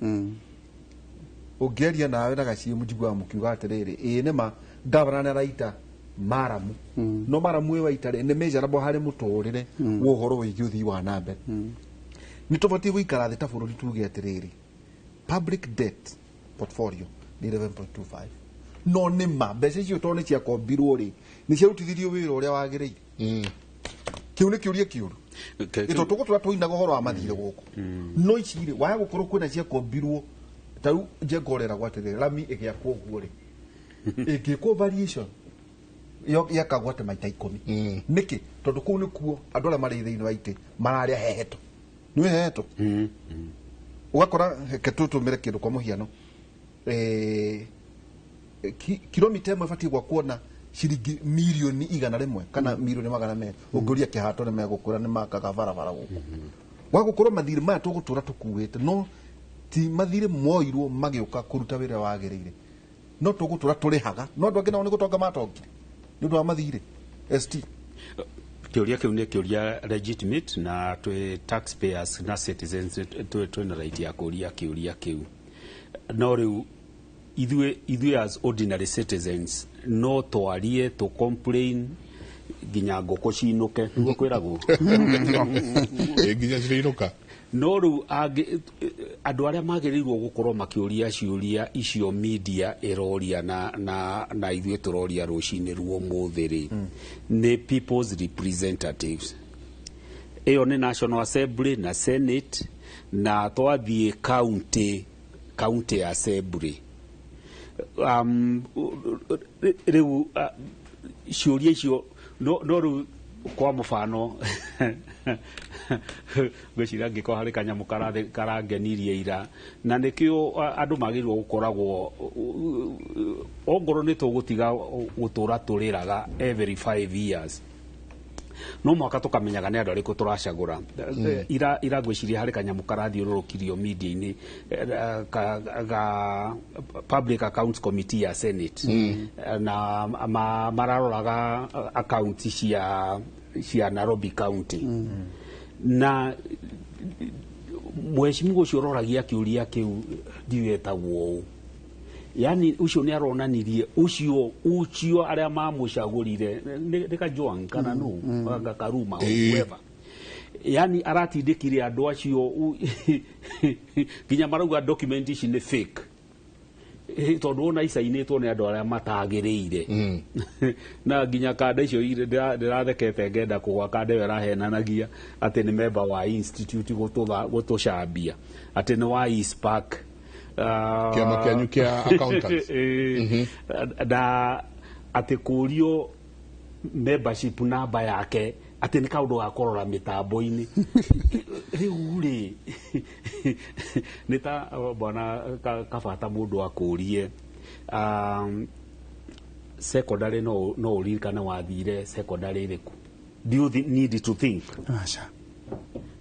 B: Ũngĩaria nawe na gaciĩ njiguaga mũkiuga atĩrĩrĩ, ĩĩ nĩ ma gavana nĩ araita Maramu no maramu ĩyo waitarĩ nĩ measurable harĩ mũtũrĩre wa ũhoro wĩgiĩ ũthii wa na mbere. Nĩ tũbatiĩ gũikara thĩ ta bũrũri tuge atĩrĩrĩ, public debt portfolio nĩ 11.25, no nĩ ma mbeca icio tondũ nĩ ciakombirwo rĩ, nĩ ciarutithirio wĩra ũrĩa wagĩrĩire? Kĩu nĩ kĩũria kĩũru. Ĩto tũgũtũra tũinaga ũhoro wa mathirĩ gũkũ, no ici rĩ, waya gũkorwo kwĩna ciakombirwo. Ta rĩu Njenga ũreragwo atĩrĩrĩ, rami ĩgĩakwo ũguo rĩ, ĩngĩkwo variation yakagwo atĩ maita 10. Nĩkĩ? Tondũ kũu nĩkuo andũ arĩa marĩ thĩinĩ wa itĩ mararĩa heheto, nĩ heheto. Ũgakora, reke tũtũmĩre kĩndũ kwa mũhiano, kilomita 1 ĩbatiĩ gwakwo na ciringi mirioni 100 kana mirioni 200. Ũngĩũria kĩhato nĩ megũkwĩra nĩ makaga barabara gũkũ. Wagũkorwo mathirĩ maya tũgũtũra tũkuĩte, no ti mathirĩ moirwo magĩũka kũruta wĩra wagĩrĩire, no tũgũtũra tũrĩhaga, no andũ angĩ nao nĩ gũtonga matongire nĩ ũndũ wa mathirĩ st.
C: Kĩũria kĩu nĩ kĩũria legitimate, na twĩ taxpayers na citizens twĩna right ya kũria kĩũria kĩu. No rĩu ithuĩ as ordinary citizens no twarie, tũ complain nginya ngũkũ cinũke, nĩguo kwĩragwo.
A: Ĩ, nginya cirĩinũka.
C: No rĩu andũ arĩa magĩrĩirwo gũkorwo makĩũria ciũria icio media ĩroria na ithuĩ tũroria rũcinĩ ruo mũthĩ rĩ, nĩ people's representatives. Ĩyo nĩ National Assembly na Senate, na twathiĩ county assembly. Rĩu ciũria icio no rĩu kwa mũbano ngwĩciria angĩkorwo harĩ kanyamũ karangenirie ira, na nĩkĩo andũ magĩrĩirwo gũkoragwo, ongorwo nĩ tũgũtiga gũtũra tũrĩraga every 5 years, no mwaka tũkamenyaga nĩ andũ arĩkũ tũracagũra. Ira ngwĩciria harĩ kanyamũ karathiũrũrũkirio media-inĩ, ga Public Accounts Committee ya Senate, na mararoraga account cia Nairobi County, na mheshimiwa ũcio ũroragia kĩũria kĩu ndiũĩ etagwo ũũ, yani ũcio nĩ aronanirie ũcio arĩa mamũcagũrire nĩ Kajwang' kana nũ Karuma, whoever, yani aratindĩkire andũ acio nginya marauga document ici nĩ fake, tondũ wona icainĩtwo nĩ andũ arĩa matagĩrĩire, na nginya kanda icio ndĩrathekete ngenda kũgwa. Kanda ĩyo ĩrahenanagia atĩ nĩ member wa institute gũtũcambia atĩ nĩ wa ICPAK.
A: Kĩama kĩanyu kĩa accountants.
C: Na atĩ kũrio membership number yake atĩ nĩ kaũndũ ga kũrora mĩtambo-inĩ. Rĩu rĩ, nĩ ta bwana kabata mũndũ akũrie, secondary no ũririkane wathire secondary ĩrĩkũ? Do you need to think?
E: Aca.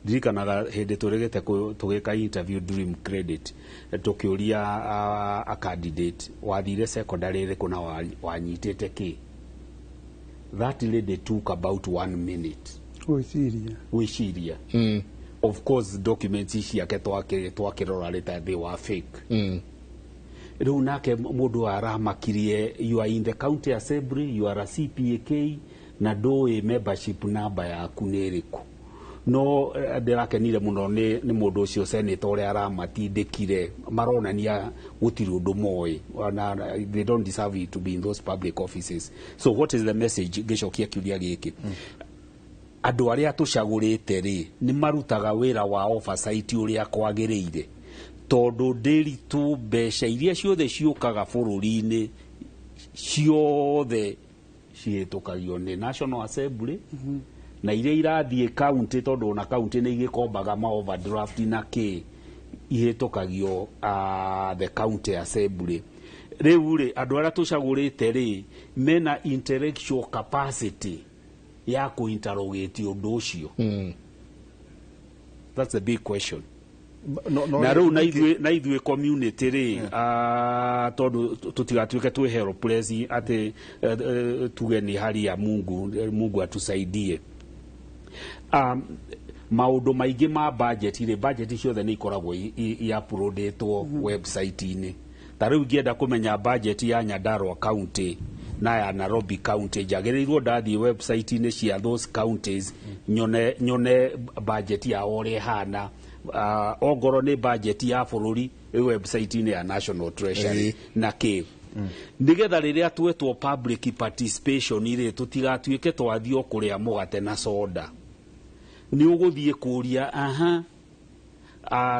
C: Ndirikanaga hĩndĩ tũrĩgĩte tũgĩka interview Dream Credit, tũkĩũria a candidate wathire secondary ĩrĩkũ na wanyitĩte kĩ. That lady took about one minute
E: gwĩciria.
C: Gwĩciria. Of course documents ciake twakĩrora rĩ, they were fake. Rĩu nake mũndũ aramakirie, you are in the county assembly, you are a CPAK, na ndũĩ membership number yaku nĩ ĩrĩkũ. No ndĩrakenire mũno nĩ mũndũ ũcio senator ũrĩa aramatindĩkire, maronania gũtirĩ ũndũ moĩ na they don't deserve to be in those public offices. So what is the message? Ngĩcokia kĩũria gĩkĩ, andũ arĩa tũcagũrĩte rĩ, nĩ marutaga wĩra wa oversight ũrĩa kwagĩrĩire? Tondũ ndĩritũ mbeca iria ciothe ciũkaga bũrũri-inĩ ciothe cihĩtũkagio nĩ National Assembly, na iria irathiĩ county, tondũ ona county nĩ igĩkombaga ma overdraft na kĩ, ihĩtũkagio the county assembly. Rĩu rĩ, andũ arĩa tũcagũrĩte rĩ, mena intellectual capacity ya kũ-interrogate ũndũ ũcio? That's the big question.
B: No,
C: Na rĩu na ithuĩ community rĩ, tondũ tũtigatuĩke twĩ helpless atĩ tuge nĩ hali ya Mungu, Mungu atusaidie. Maũndũ maingĩ ma budget rĩ, budget ciothe nĩ ikoragwo i-uploadĩtwo website-inĩ. Ta rĩu ingĩenda kũmenya budget ya Nyandarua County, na ya Nairobi County, njagĩrĩirwo ndathiĩ website-inĩ cia those counties nyone budget yao ũrĩa ĩhana. Ongorwo nĩ budget ya bũrũri ĩ website-inĩ ya National Treasury na kĩ, nĩgetha rĩrĩa twetwo public participation rĩ, tũtigatuĩke twathiĩ o kũrĩa mũgate na soda. Nĩ ũgũthiĩ kũria aha.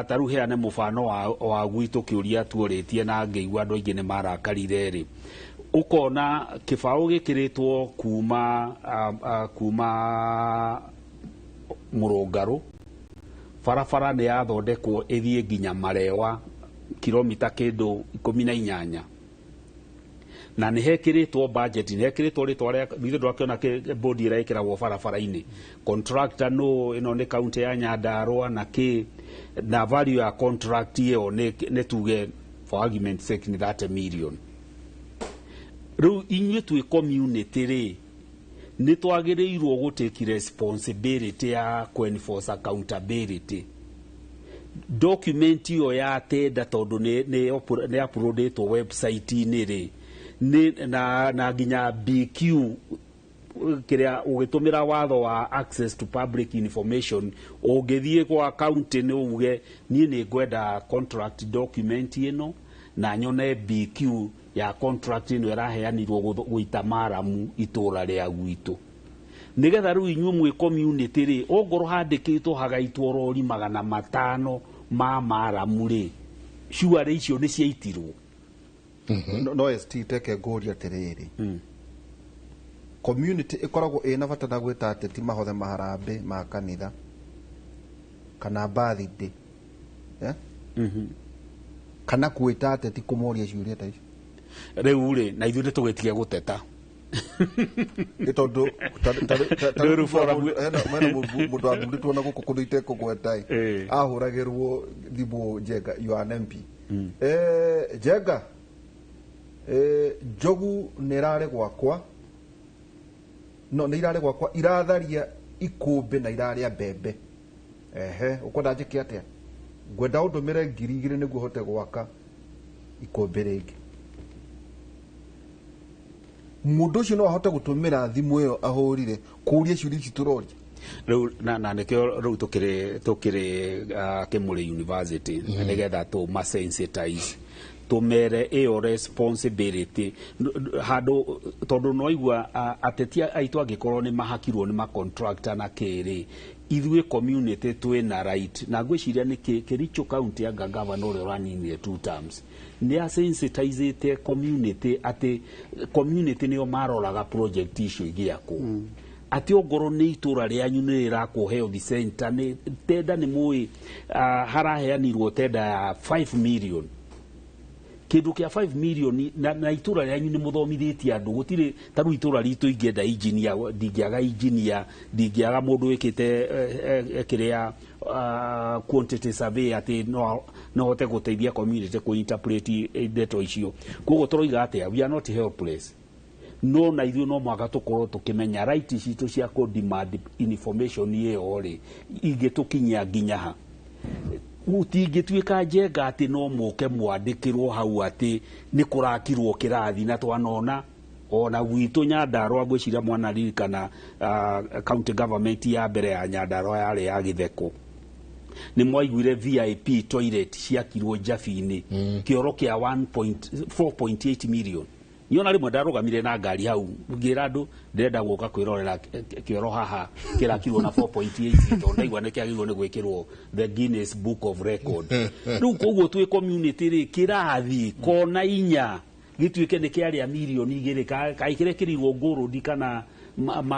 C: Ta rĩu heane mũbano wa gwitũ, kĩũria tuorĩtie na ngĩigua andũ aingĩ nĩ marakarire rĩ, ũkona kĩbaũ gĩkĩrĩtwo kuma mũrũngarũ, barabara nĩ yathondekwo ĩthiĩ nginya Marewa, kilomita kĩndũ 18, na nĩ hekĩrĩtwo budget, nĩ hekĩrĩtwo rĩtwa rĩa ithuĩ ndwakĩona bodi ĩrĩa ĩkĩragwo barabara-inĩ, contractor no ĩno nĩ kaunti ya Nyandarua na kĩ, na value ya contract ĩyo nĩ tuge for argument sake nĩ 30 million. Rĩu inyuĩ twĩ community rĩ, nĩ twagĩrĩirwo gũtake responsibility ya kũ-enforce accountability. Document ĩyo ya tenda, tondũ nĩ uploadĩtwo website-inĩ rĩ, nĩ na nginya BQ kĩrĩa ũgĩtũmĩra watho wa access to public information, ũngĩthiĩ gwa county nĩ uge niĩ nĩ ngwenda contract document ĩno na nyone BQ ya contract ĩno ĩraheanirwo gũita maramu itũra rĩa gwitũ, nigetha rĩu inyuĩ mwĩ community rĩ, ongorwo handĩkĩtwo hagaitwo rori 500 ma maramu rĩ, cuarĩ icio nĩ ciaitirwo.
B: No ST teke ngũria atĩrĩrĩ, community ĩkoragwo ĩna bata na gwĩta ateti mahothe maharambĩ ma kanitha kana birthday, eh? Kana gwĩta ateti kũmoria ciũria ta icio?
C: Rĩu rĩ, na ithuĩ nĩ tũgĩtige gũteta.
B: Nĩ tondũ
C: Rĩu forum-
B: hena mũndũ wathurĩtwo na gũkũ kũndũ itekũgweta ĩ, ahũragĩrwo thimũ, "Njenga, you are an MP, Njenga, njogu nĩ ĩrarĩ gwakwa, no nĩ irarĩ gwakwa, iratharia ikũmbĩ na irarĩa mbembe. Ehe, ũkwenda njĩke atĩa? Ngwenda ũndũmĩre 2000 nĩguo hote gwaka ikũmbĩ rĩngĩ." Mũndũ ũcio no ahote gũtũmĩra thimũ ĩyo ahũrire kũũria ciũria ici tũroria?
C: Rĩu na nĩkĩo rĩu tũkĩrĩ Kĩmũrĩ University, nĩgetha tũmasensitize, tũmere ĩyo responsibility handũ, tondũ no igua ateti aitũ angĩkorwo nĩ mahakirwo nĩ macontractor na kĩrĩ, ithuĩ community twĩna right. Na ngwĩciria nĩ Kericho County anga governor ũrĩa ũraninire two terms nĩ asensitizĩte community atĩ community nĩo maroraga project icio igĩakwo, atĩ ongorwo nĩ itũra rĩanyu nĩ rĩrakwo health center, nĩ tenda, nĩ mũĩ haraheanirwo tenda ya 5 million, kĩndũ kĩa 5 million, na itũra rĩanyu nĩ mũthomithĩtie andũ, gũtirĩ ta rĩu itũra ritũ ingĩenda engineer, ndingĩaga engineer, ndingĩaga mũndũ wĩkĩte kĩrĩa quantity survey, atĩ no hote gũteithia community kũ interpret ndeto icio. Koguo tũroiga atĩa? We are not helpless, no na ithuĩ no mũhaka tũkorwo tũkĩmenya right citũ cia kũ demand information ĩyo rĩ, ingĩtũkinyia nginya ha. Gũtingĩtuĩka, Njenga, atĩ no mũke mwandĩkĩrwo hau atĩ nĩ kũrakirwo kĩrathi, na twanona ona gwitũ Nyandarua, ngwĩciria mwana ririkana county government ya mbere ya Nyandarua yarĩ ya Gĩtheko, nĩ mwaiguire VIP toilet ciakirwo Njabi-inĩ, kĩoro kĩa 4.8 million. Niona rĩmwe ndarũgamire na ngari hau ngĩra andũ ndĩrenda gũka kwĩrorera kĩoro haha kĩrakirwo na 4.8, tondũ ndaigua nĩ kĩagĩrĩirwo nĩ gwĩkĩrwo the Guinness Book of Record. Rĩu koguo twĩ community rĩ, kĩrathi kona inya gĩtuĩke nĩ kĩarĩa mirioni 2, kaĩ kĩrekĩrirwo ngũrũndi kana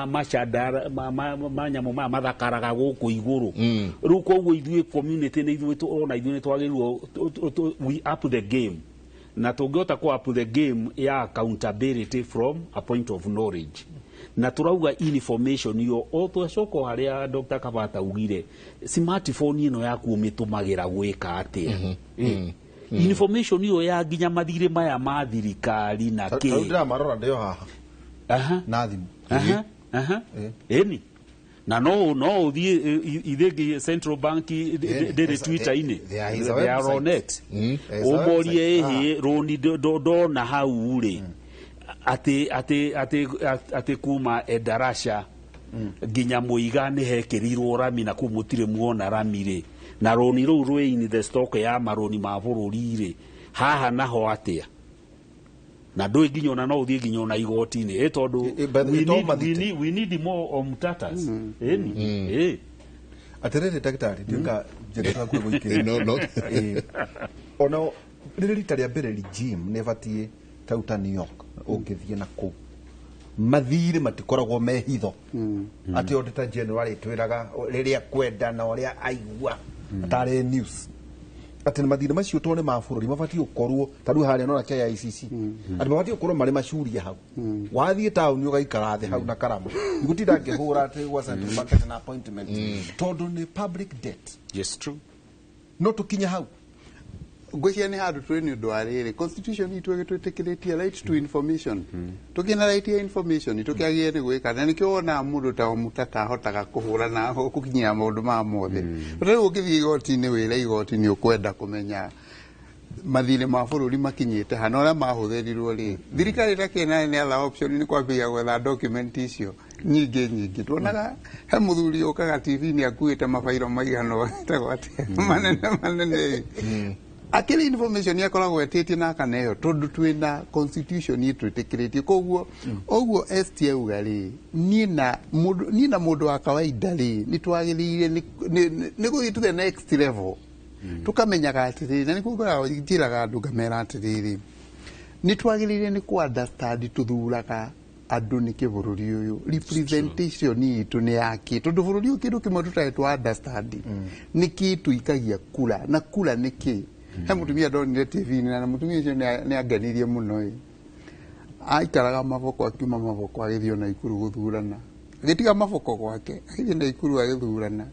C: macandara manyamũ maya mathakaraga gũkũ igũrũ? Rĩu koguo ithuĩ community nĩ ithuĩ ona ithuĩ nĩ twagĩrĩirwo we up the game, na tũngĩhota ku up the game ya accountability from a point of knowledge, na tũrauga information iyo o twacoka o harĩa Dr. Kabata ugire, smartphone ĩno yaku ũmĩtũmagĩra gwĩka atĩa? Information iyo ya nginya mathirĩ maya ma thirikari na
B: Tarĩu
C: kĩ.
B: ndĩramarora ndĩo haha na thimũ.
C: Aha. Ĩni na no ũthiĩ ithĩngĩ Central Bank ndĩrĩ Twitter-inĩ?
B: There is a
C: They are on
B: website.
C: it.
B: There is a
C: Ũmorie
B: website.
C: ĩhĩ rũni ndona hau rĩ. Atĩ atĩ atĩ atĩ kuma Endarasha nginya Mũiga nĩ hekĩrirwo rami na kũu mũtirĩ muona rami rĩ, na rũni rũu rwĩ in the stock ya marũni ma bũrũri rĩ, haha naho atĩa? Na ndũĩ nginya ona no ũthiĩ nginya ona igoti-inĩ ĩ tondũ
B: But
C: we
B: to
C: need, we
B: mathite.
C: need, we need more omutatas ĩni ĩ.
B: Atĩrĩrĩ ndagĩtarĩ, ndiũka njega hakuhĩ gũikĩria.
A: No, no.
B: Ĩĩ. Ona rĩrĩ rita rĩa mbere regime nĩ ĩbatiĩ tau ta New York ũngĩthiĩ na kũu mathirĩ matikoragwo me hitho, atĩ auditor general arĩtwĩraga rĩrĩa kwenda na ũrĩa aigua atarĩ news, atĩ nĩ mathirĩ macio tondũ nĩ ma bũrũri mabatiĩ gũkorwo ta rĩu harĩa nona KICC, atĩ mabatiĩ gũkorwo marĩ macuria hau, wathiĩ taũni ũgaikara thĩ hau na karamu, igũtinda ngĩhũra atĩ gwa Central Bank atĩ na appointment, tondũ nĩ public debt.
C: Yes, true.
B: No tũkinye hau.
D: Ngwĩciria nĩ handũ tũrĩ nĩ ũndũ wa rĩrĩ constitution itũ ĩgĩtwĩtĩkĩrĩtie right to information. Tũkĩna right ya information tũkĩagĩrĩire nĩ gwĩka, na nĩkĩo wonaga mũndũ ta Omutata ahotaga kũhũra na kũkinyĩra maũndũ maya mothe. Tondũ rĩu ũngĩthiĩ igoti-inĩ wĩre igoti nĩ ũkwenda kũmenya mathirĩ ma bũrũri makinyĩte ha na ũrĩa mahũthĩrirwo rĩ, thirikari ĩtakĩrĩ na any other option nĩ kwambĩrĩria gwetha document icio nyingĩ nyingĩ. Tuonaga he mũthuri ũkaga TV-inĩ akuĩte mabairo maigana etagwo atĩa, manene manene, akĩrĩ information akoragwo etĩtie na akaneo, tondũ twĩna constitution ĩtwĩtĩkĩrĩtie. Koguo ũguo ST auga rĩ, niĩ na mũndũ wa kawaida rĩ, nĩ twagĩrĩire nĩ gũthiĩ to the next level, tukamenyaga atĩrĩrĩ, na nĩkuo ngoragwo njĩraga andũ ngamera atĩrĩrĩ, nĩ twagĩrĩire nĩ kũ understand tũthuraga andũ nĩkĩ bũrũri ũyũ, representation itũ nĩ yake, tondũ bũrũri ũyũ kĩndũ kĩmwe tũtarĩ twa understand nĩ kĩ tũikagia kura na kura nĩ kĩ. He mũtumia ndonire TV-inĩ na mũtumia ũcio nĩ angenirie mũno ĩ. Aikaraga Maboko, akiuma Maboko agĩthiĩ ona Ikuru gũthurana, agĩtiga Maboko gwake agĩthiĩ na Ikuru agĩthurana,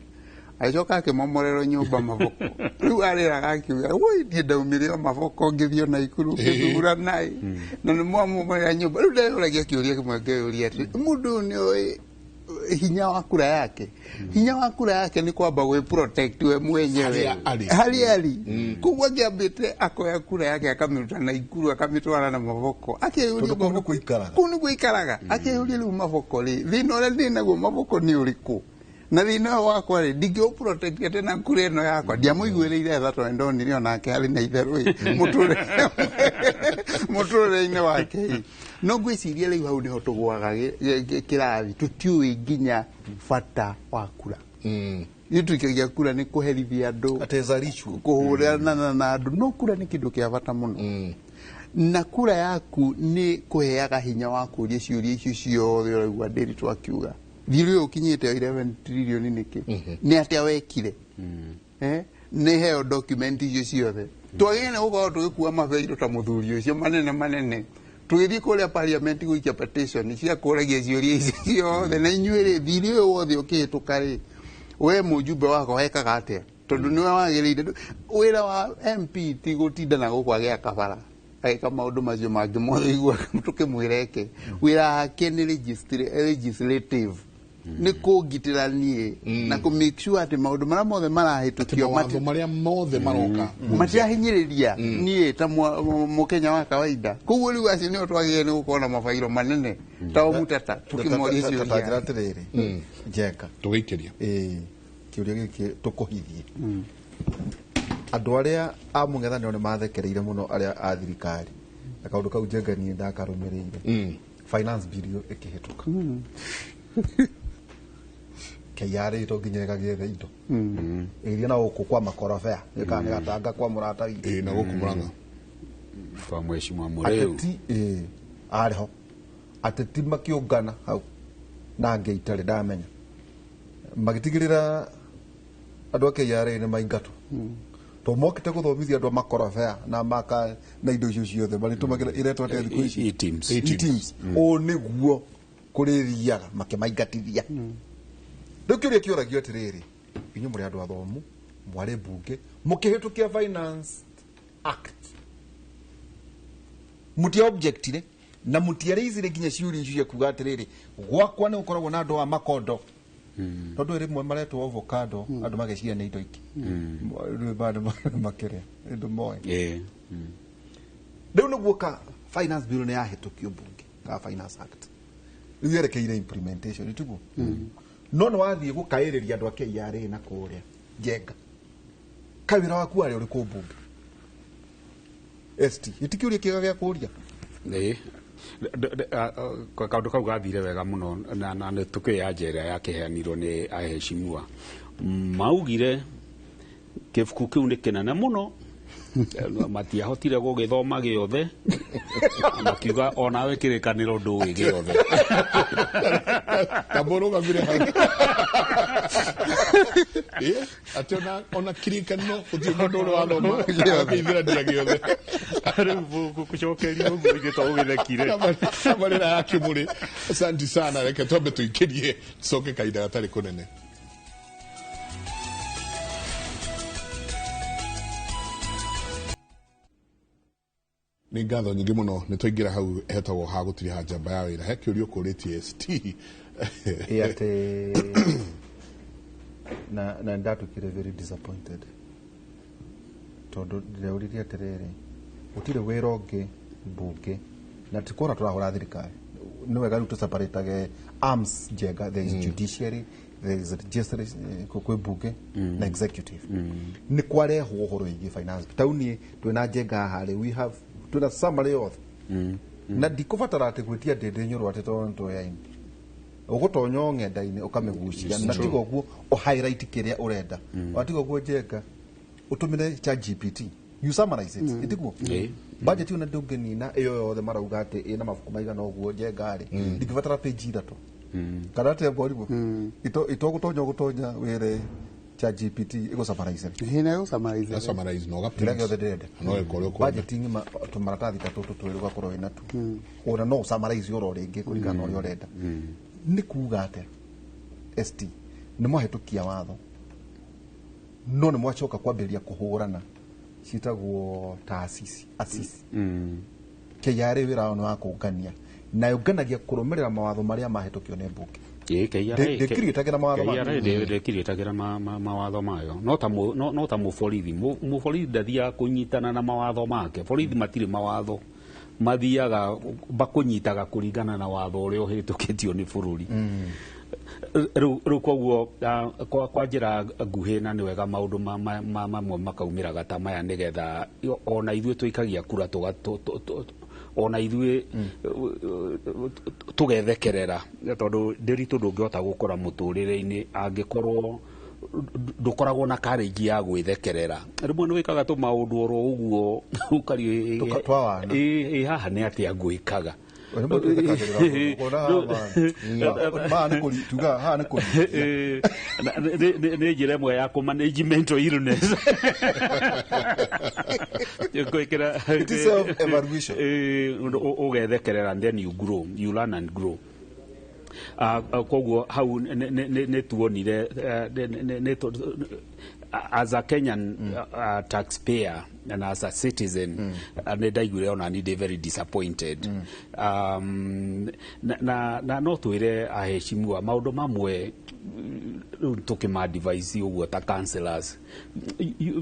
D: agĩcoka akĩmomorerwo nyũmba Maboko. Rĩu arĩraga akiuga, "Woi, niĩ ndaumire o Maboko ngĩthiĩ ona Ikuru ngĩthurana ĩ, na nĩ mwamomorera nyũmba." Rĩu ndeyũragia kĩũria kĩmwe, ngeyũria atĩ mũndũ ũyũ nĩ oĩ hinya wa kura yake? Hinya wa kura yake nĩ kwamba gwĩ protect we mwenyewe
A: Harĩa arĩ.
D: Harĩa arĩ. Koguo angĩambĩte akoya kura yake akamĩruta na Ikuru akamĩtwara na Maboko, akeyũria
B: Tondũ kũu nĩkuo aikaraga.
D: Kũu nĩkuo aikaraga. Akeyũria, rĩu Maboko rĩ, thĩna ũrĩa ndĩ naguo Maboko nĩ ũrĩkũ? Na thĩna ũyũ wakwa rĩ, ndingĩũ protect atĩ na kura ĩno yakwa. Ndiamũiguĩrĩire tha tondũ ndonire onake arĩ na itherũ ĩ mũtũrĩre-inĩ wake ĩ. No ngwĩciria rĩu hau nĩho tũgũaga kĩrathi, tũtiũĩ nginya bata wa kura. Ithuĩ tũikagia kura nĩ kũherithia andũ,
B: Atĩ as a ritual.
D: Kũhũrana na andũ, no kura nĩ kĩndũ kĩa bata mũno, na kura yaku nĩ kũheaga hinya wa kũria ciũria icio ciothe ũraigua ndĩri twakiuga. Thirĩ ũyũ ũkinyĩte 11 trillion nĩkĩ? Nĩ atĩa wekire? Eh? Nĩ heo document icio ciothe. Twagĩrĩire nĩ gũkorwo tũgĩkua mabairo ta mũthuri ũcio manene manene, tũgĩthiĩ kũrĩa parliament gũikia petition cia kũragia ciũria ici ciothe. Na inyuĩ rĩ, thirĩ ũyũ wothe ũkĩhĩtũka rĩ, we mũjumbe wakwa wekaga atĩa? Tondũ nĩwe wagĩrĩire. Wĩra wa MP ti gũtinda na gũkũ agĩaka bara, agĩka maũndũ macio mangĩ mothe iguaga tũkĩmwĩra eke. Wĩra wake nĩ legislative, nĩ kũngitĩra niĩ na kũ make sure atĩ maũndũ marĩa mothe marahĩtũkio
A: mawatho marĩa mothe maroka
D: matirahinyĩrĩria niĩ ta mũkenya wa kawaida. Koguo rĩu acio nĩo twagĩrĩire nĩ gũkorwo na mabairo manene ta Omutata tũkĩmoria
B: Tanjĩra
D: ciũria.
B: Atĩrĩrĩ Njenga.
A: Tũgĩikĩria.
B: Ĩĩ, kĩũria gĩkĩ tũkũhithie andũ arĩa a mũng'ethanĩro nĩ mathekereire mũno arĩa a thirikari na kaũndũ kau. Njenga, niĩ ndakarũmĩrĩire finance bill ĩkĩhĩtũka, KRA to nginya ĩgagĩethe indo ĩgĩthiĩ na gũkũ kwa makorobea nĩ kana nĩ gatanga kwa mũrata witũ.
A: Ĩĩ, na gũkũ Mũrang'a.
C: Kwa mheshimiwa Mureu.
B: Ateti ĩĩ arĩ ho, ateti makĩũngana hau na angĩ itarĩ ndamenya, magĩtigĩrĩra andũ a KRA nĩ maingatwo to mokĩte gũthomithia andũ a makorobea na maka na indo icio ciothe marĩtũmagĩra iretwo atĩa thikũ ici?
C: E-Teams.
B: E-Teams. Ũũ nĩguo kũrĩthiaga makĩmaingatithia. Rĩu kĩũria kĩũragio atĩrĩrĩ, inyuĩ mũrĩ andũ athomu, mwarĩ mbunge mũkĩhĩtũkia Finance Act, mũtia objectire na mũtiarĩicire nginya ciũria icio cia kuga atĩrĩrĩ, gwakwa nĩ gũkoragwo na andũ a makondo, tondũ rĩmwe maretwo avocado, andũ mageciria nĩ indo ingĩ. Rĩu bado makĩrĩa indo moĩ. Rĩu nĩ guoka finance bill nĩ yahĩtũkio mbunge. Ka Finance Act rĩu yerekeire implementation ĩtiguo no nĩ wathiĩ gũkaĩrĩria andũ a KRA na kũrĩa Njenga kaĩ wĩra waku warĩ ũrĩkũ mbunge ST ĩtikĩũria kĩega gĩa kũria.
C: Ĩĩ. Kaũndũ kau gathire wega mũno na nĩ tũkĩoya njera yakĩheanirwo nĩ aheshimiwa maugire kĩbuku kĩu nĩ kĩnene mũno matiahotire gũgĩthoma gĩothe makiuga onawe kĩrĩkanĩro ndũĩ gĩothe.
A: Kamũrũgamire hau. Ĩ, atĩ ona kĩrĩkanĩro gũtirĩ mũndũ ũrĩ wathoma akĩithĩrania gĩothe.
C: Rĩu gũcokeria ũguo ithuĩ to ũgĩthekire.
A: Tabarĩra ya Kĩmũrĩ, asanti sana, reke twambe tũikĩrie tũcoke kahinda gatarĩ kũnene. Nĩ ngatho nyingĩ mũno nĩ twaingĩra hau hetagwo ha gũtiriha njamba ya wĩra he kĩũria ũkũrĩtie ST.
B: Ĩ atĩ na ndatuĩkire very disappointed tondũ ndĩreũririe atĩrĩrĩ gũtirĩ wĩra ũngĩ mbunge na ti kũhũra tũrahũra thirikari nĩ wega rĩu tũseparatage arms Njenga there is judiciary, there is legislature, kwĩ mbunge na executive nĩ kwarehwo ũhoro wĩgiĩ finance tau niĩ twĩna Njenga haha rĩ we have twĩna summary yothe na ndikũbatara atĩ gwĩtia ndĩndĩ nyũrũ atĩ tondũ nĩtũyaine ũgũtonya o ng'enda-inĩ ũkamĩgucia na tiga ũguo ũ highlight kĩrĩa ũrenda watiga ũguo Njenga ũtũmĩre ChatGPT, you summarize it ĩtiguo.
C: Ĩĩ.
B: Budget ĩyo na ndũngĩnina ĩyo yothe marauga atĩ ĩna mabuku maigana ũguo Njenga rĩ ndingĩbatara page ithatũ kana atĩa mwarimũ itogũtonya ũgũtonya wĩre ChatGPT ĩgũ-summarize.
D: Ĩ, na gũ-summarize.
A: Summarize na ũga
B: kĩrĩa gĩothe ndĩrenda.
A: No ĩka ũrĩa ũkwenda.
B: Budget ng'ima tũmaratathi ta tũtũ twĩrĩ ũgakorwo wĩna tu ona no ũsummarize oro rĩngĩ kũringana na ũrĩa ũrenda nĩ kuga atĩa ST nĩ mwahĩtũkia watho no nĩ mwacoka kwambĩrĩria kũhũrana ciĩtagwo taasisi asisi KRA wĩra wao nĩ wa kũngania na yũnganagia kũrũmĩrĩra mawatho marĩa mahĩtũkio nĩ mbunge.
C: Ĩĩ, KRA
B: Ndĩkiriĩtagĩra mawatho mayo.
C: KRA ndĩkiriĩtagĩra mawatho mayo no ta no ta mũborithi mũborithi ndathiaga kũnyitana na mawatho make borithi matirĩ mawatho mathiaga bakũnyitaga kũringana na watho ũrĩa ũhĩtũkĩtio nĩ bũrũri rĩu koguo kwa njĩra nguhĩ na nĩ wega maũndũ mamwe makaumĩraga ta maya nĩgetha ona ithuĩ tũikagia kura ona ithuĩ tũgethekerera tondũ ndĩritũ ndũngĩhota gũkũra mũtũrĩre-inĩ angĩkorwo ndũkoragwo na courage ya gwĩthekerera rĩmwe nĩ wĩkaga tũmaũndũ oro ũguo ũkario
B: Twa wana.
C: ĩ haha nĩ atĩa ngwĩkaga.
B: Rĩmwe twĩthekagĩrĩra ũkona haha haha nĩ kũri tuga haha nĩ kũri.
C: Nĩ njĩra ĩmwe ya kũ manage mental illness. Gwĩkĩra
B: It is self evaluation.
C: Ũgethekerera and then you grow, you learn and grow. Koguo hau nĩ tuonire as a Kenyan taxpayer and as a citizen nĩ ndaiguire ona ni ndĩ very disappointed na no twĩre aheshimiwa maũndũ mamwe rĩu tũkĩma advise ũguo ta councillors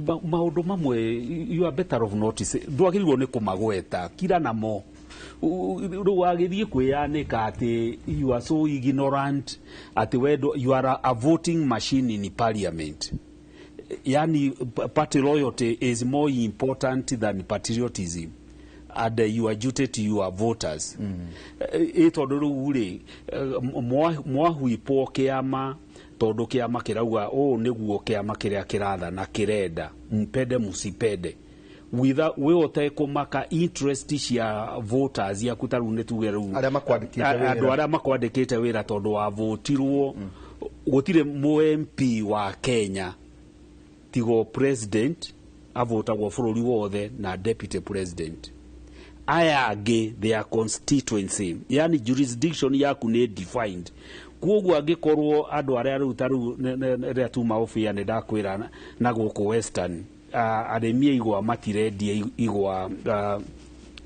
C: maũndũ mamwe you are better off not ndwagĩrĩirwo nĩ kũmagweta kira namo rĩu wagĩthiĩ kwĩyanĩka atĩ you are so ignorant atĩ we you are a voting machine in parliament, yani party loyalty is more important than patriotism and your duty to your voters. Ĩ tondũ rĩu rĩ mwahwipwo kĩama tondũ kĩama kĩrauga ũũ nĩguo kĩama kĩrĩa kĩrathana kĩrenda mpende musipende without we ũtekũmaka interest cia voters yaku ta rĩu nĩ tuge rĩu
B: Arĩa makwandĩkĩte wĩra.
C: Andũ arĩa makwandĩkĩte wĩra tondũ wavotirwo gũtirĩ mũ MP wa Kenya tigo president avotagwo bũrũri wothe na deputy president aya angĩ their constituency yani jurisdiction yaku nĩ defined koguo angĩkorwo andũ arĩa rĩu ta rĩu rĩrĩa tuma obia nĩ ndakwĩra na gũkũ western arĩmi a igwa matirendia igwa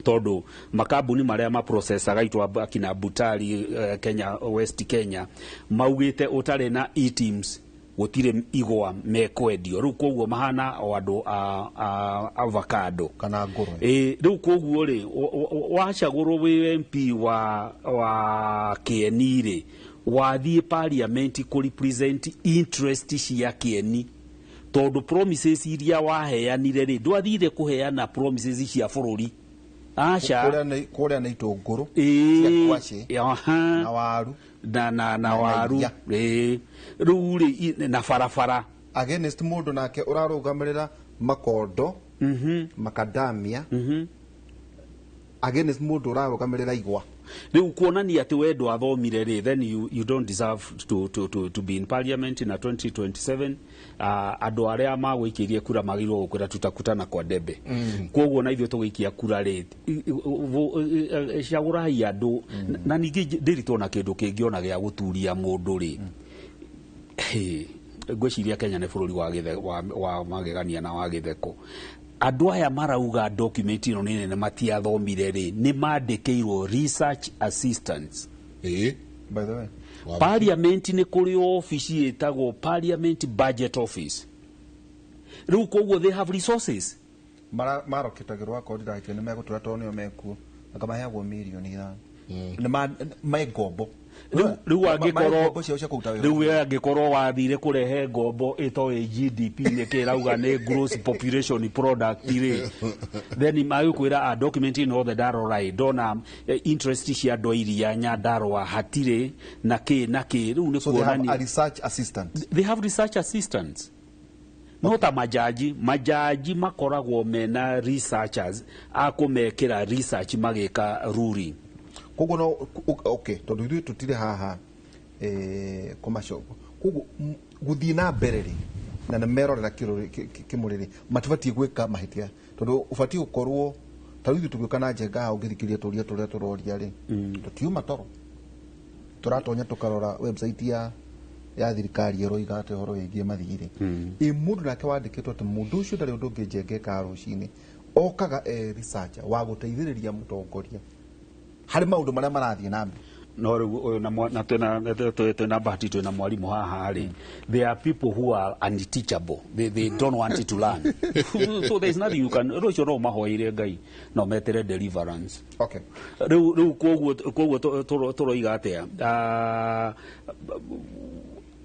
C: tondũ makambuni marĩa maprocesaga itwa akina Butali Kenya West Kenya maugĩte ũtarĩ na e-teams. Gũtirĩ igwa mekwendio. Rĩu koguo mahana o andũ a avocado
B: kana ngũrwe.
C: Ĩ, rĩu koguo rĩ, wacagũrwo wĩ MP wa Kĩeni rĩ, wathiĩ parliament kũ represent interest cia Kĩeni, tondũ promises iria waheanire rĩ, ndwathire kũheana promises cia bũrũri, aca.
B: Kũrĩa nĩ itũngũrũ cia ngwacĩ na waru
C: na
B: na
C: waru.
B: Iria.
C: Ĩ, rĩu rĩ, na barabara.
B: Against mũndũ nake ũrarũgamĩrĩra makondo, makadamia, against mũndũ ũrarũgamĩrĩra igwa.
C: Rĩu kuonania atĩ we ndwathomire rĩ, then you don't deserve to be in parliament. Na 2027 andũ arĩa magũikĩirie kura magĩrĩirwo gũkwĩra tutakutana kwa debe. Koguo na ithuĩ tũgĩikia kura rĩ, cagũrai andũ. Na ningĩ ndĩritwo na kĩndũ kĩngĩ ona gĩa gũturia mũndũ rĩ. Hĩ, ngwĩciria Kenya nĩ bũrũri wa magegania na wa gĩtheko. Andũ aya marauga document ĩno nĩ nene matiathomire rĩ, nĩ mandĩkĩirwo research assistants.
B: By the way,
C: Parliament nĩ kũrĩ ofici ĩtagwo Parliament Budget Office. Rĩu koguo they have resources.
B: Maroketagĩrwo akorwo ndirakia nĩ megũtũra tondũ nĩo mekuo anga maheagwo mirioni 5 nĩ me ngombo.
C: Rĩu angĩkorwo
B: ngombo ciao cia kũruta wĩra.
C: Rĩu we angĩkorwo wathire kũrehe ngombo ĩtoĩ GDP nĩ kĩrauga nĩ gross population product rĩ, then magĩkwĩra a document ĩno othe ndarora ĩ, ndona interest cia andũ a iria Nyandarũa hatirĩ na kĩ na kĩ. Rĩu nĩ
B: So they have
C: kuonania
B: a research assistant.
C: They have research assistants, no ta majaji makoragwo mena researchers a kũmekĩra research magĩka ruling.
B: Koguo no okay, tondũ ithuĩ tũtirĩ haha kũmacogo, koguo gũthiĩ na mbere rĩ, na nĩ merorera kĩmũrĩ rĩ, matibatiĩ gwĩka mahĩtia, tondũ ũbatiĩ gũkorwo ta rĩu ithuĩ tũgĩũka na njenga haha, ũngĩthikĩrĩria tũria tũrĩa tũroria rĩ, tũtiuma toro, tũratonya tũkarora website ya thirikari ĩroiga atĩ ũhoro wĩgiĩ mathirĩ. Ĩ mũndũ nake wandĩkĩtwo atĩ mũndũ ũcio ndarĩ ũndũ ũngĩ njenga ekaga rũcinĩ, okaga e researcher wa gũteithĩrĩria mũtongoria harĩ maũndũ marĩa marathiĩ na mbere.
C: No rĩu ũyũ na twĩna bahati twĩna mwarimũ haha rĩ, there are people who are unteachable. They don't want to learn, so there is nothing you can. Rũcio no ũmahoeire Ngai no metere deliverance. Rĩu koguo tũroiga atĩa? Ah,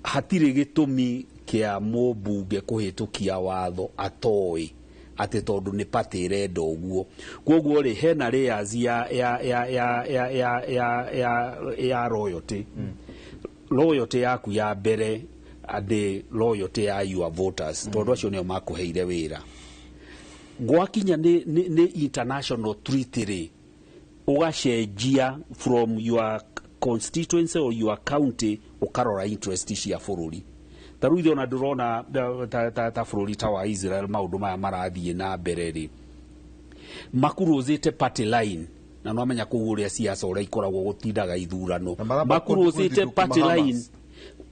C: hatirĩ gĩtũmi kĩa mũmbunge kũhĩtũkia watho atoĩ atĩ tondũ nĩ party ĩrenda ũguo. Koguo rĩ, hena layers ya loyalty. Loyalty yaku ya mbere ndĩ loyalty ya your voters, tondũ acio nĩo makũheire wĩra. Gwakinya nĩ international treaty rĩ, ũgacenjia from your constituency or your county, ũkarora interest cia bũrũri. Ta rĩu ithuĩ ona ndũrona ta bũrũri ta wa Israel, maũndũ maya marathiĩ na mbere rĩ, makurũzĩte party line, na no amenya kũu ũrĩa siasa ũrĩa ikoragwo gũtindaga ithurano.
B: Na maramba
C: makurũzĩte
B: kũthithũki
C: party
B: Hamas.
C: line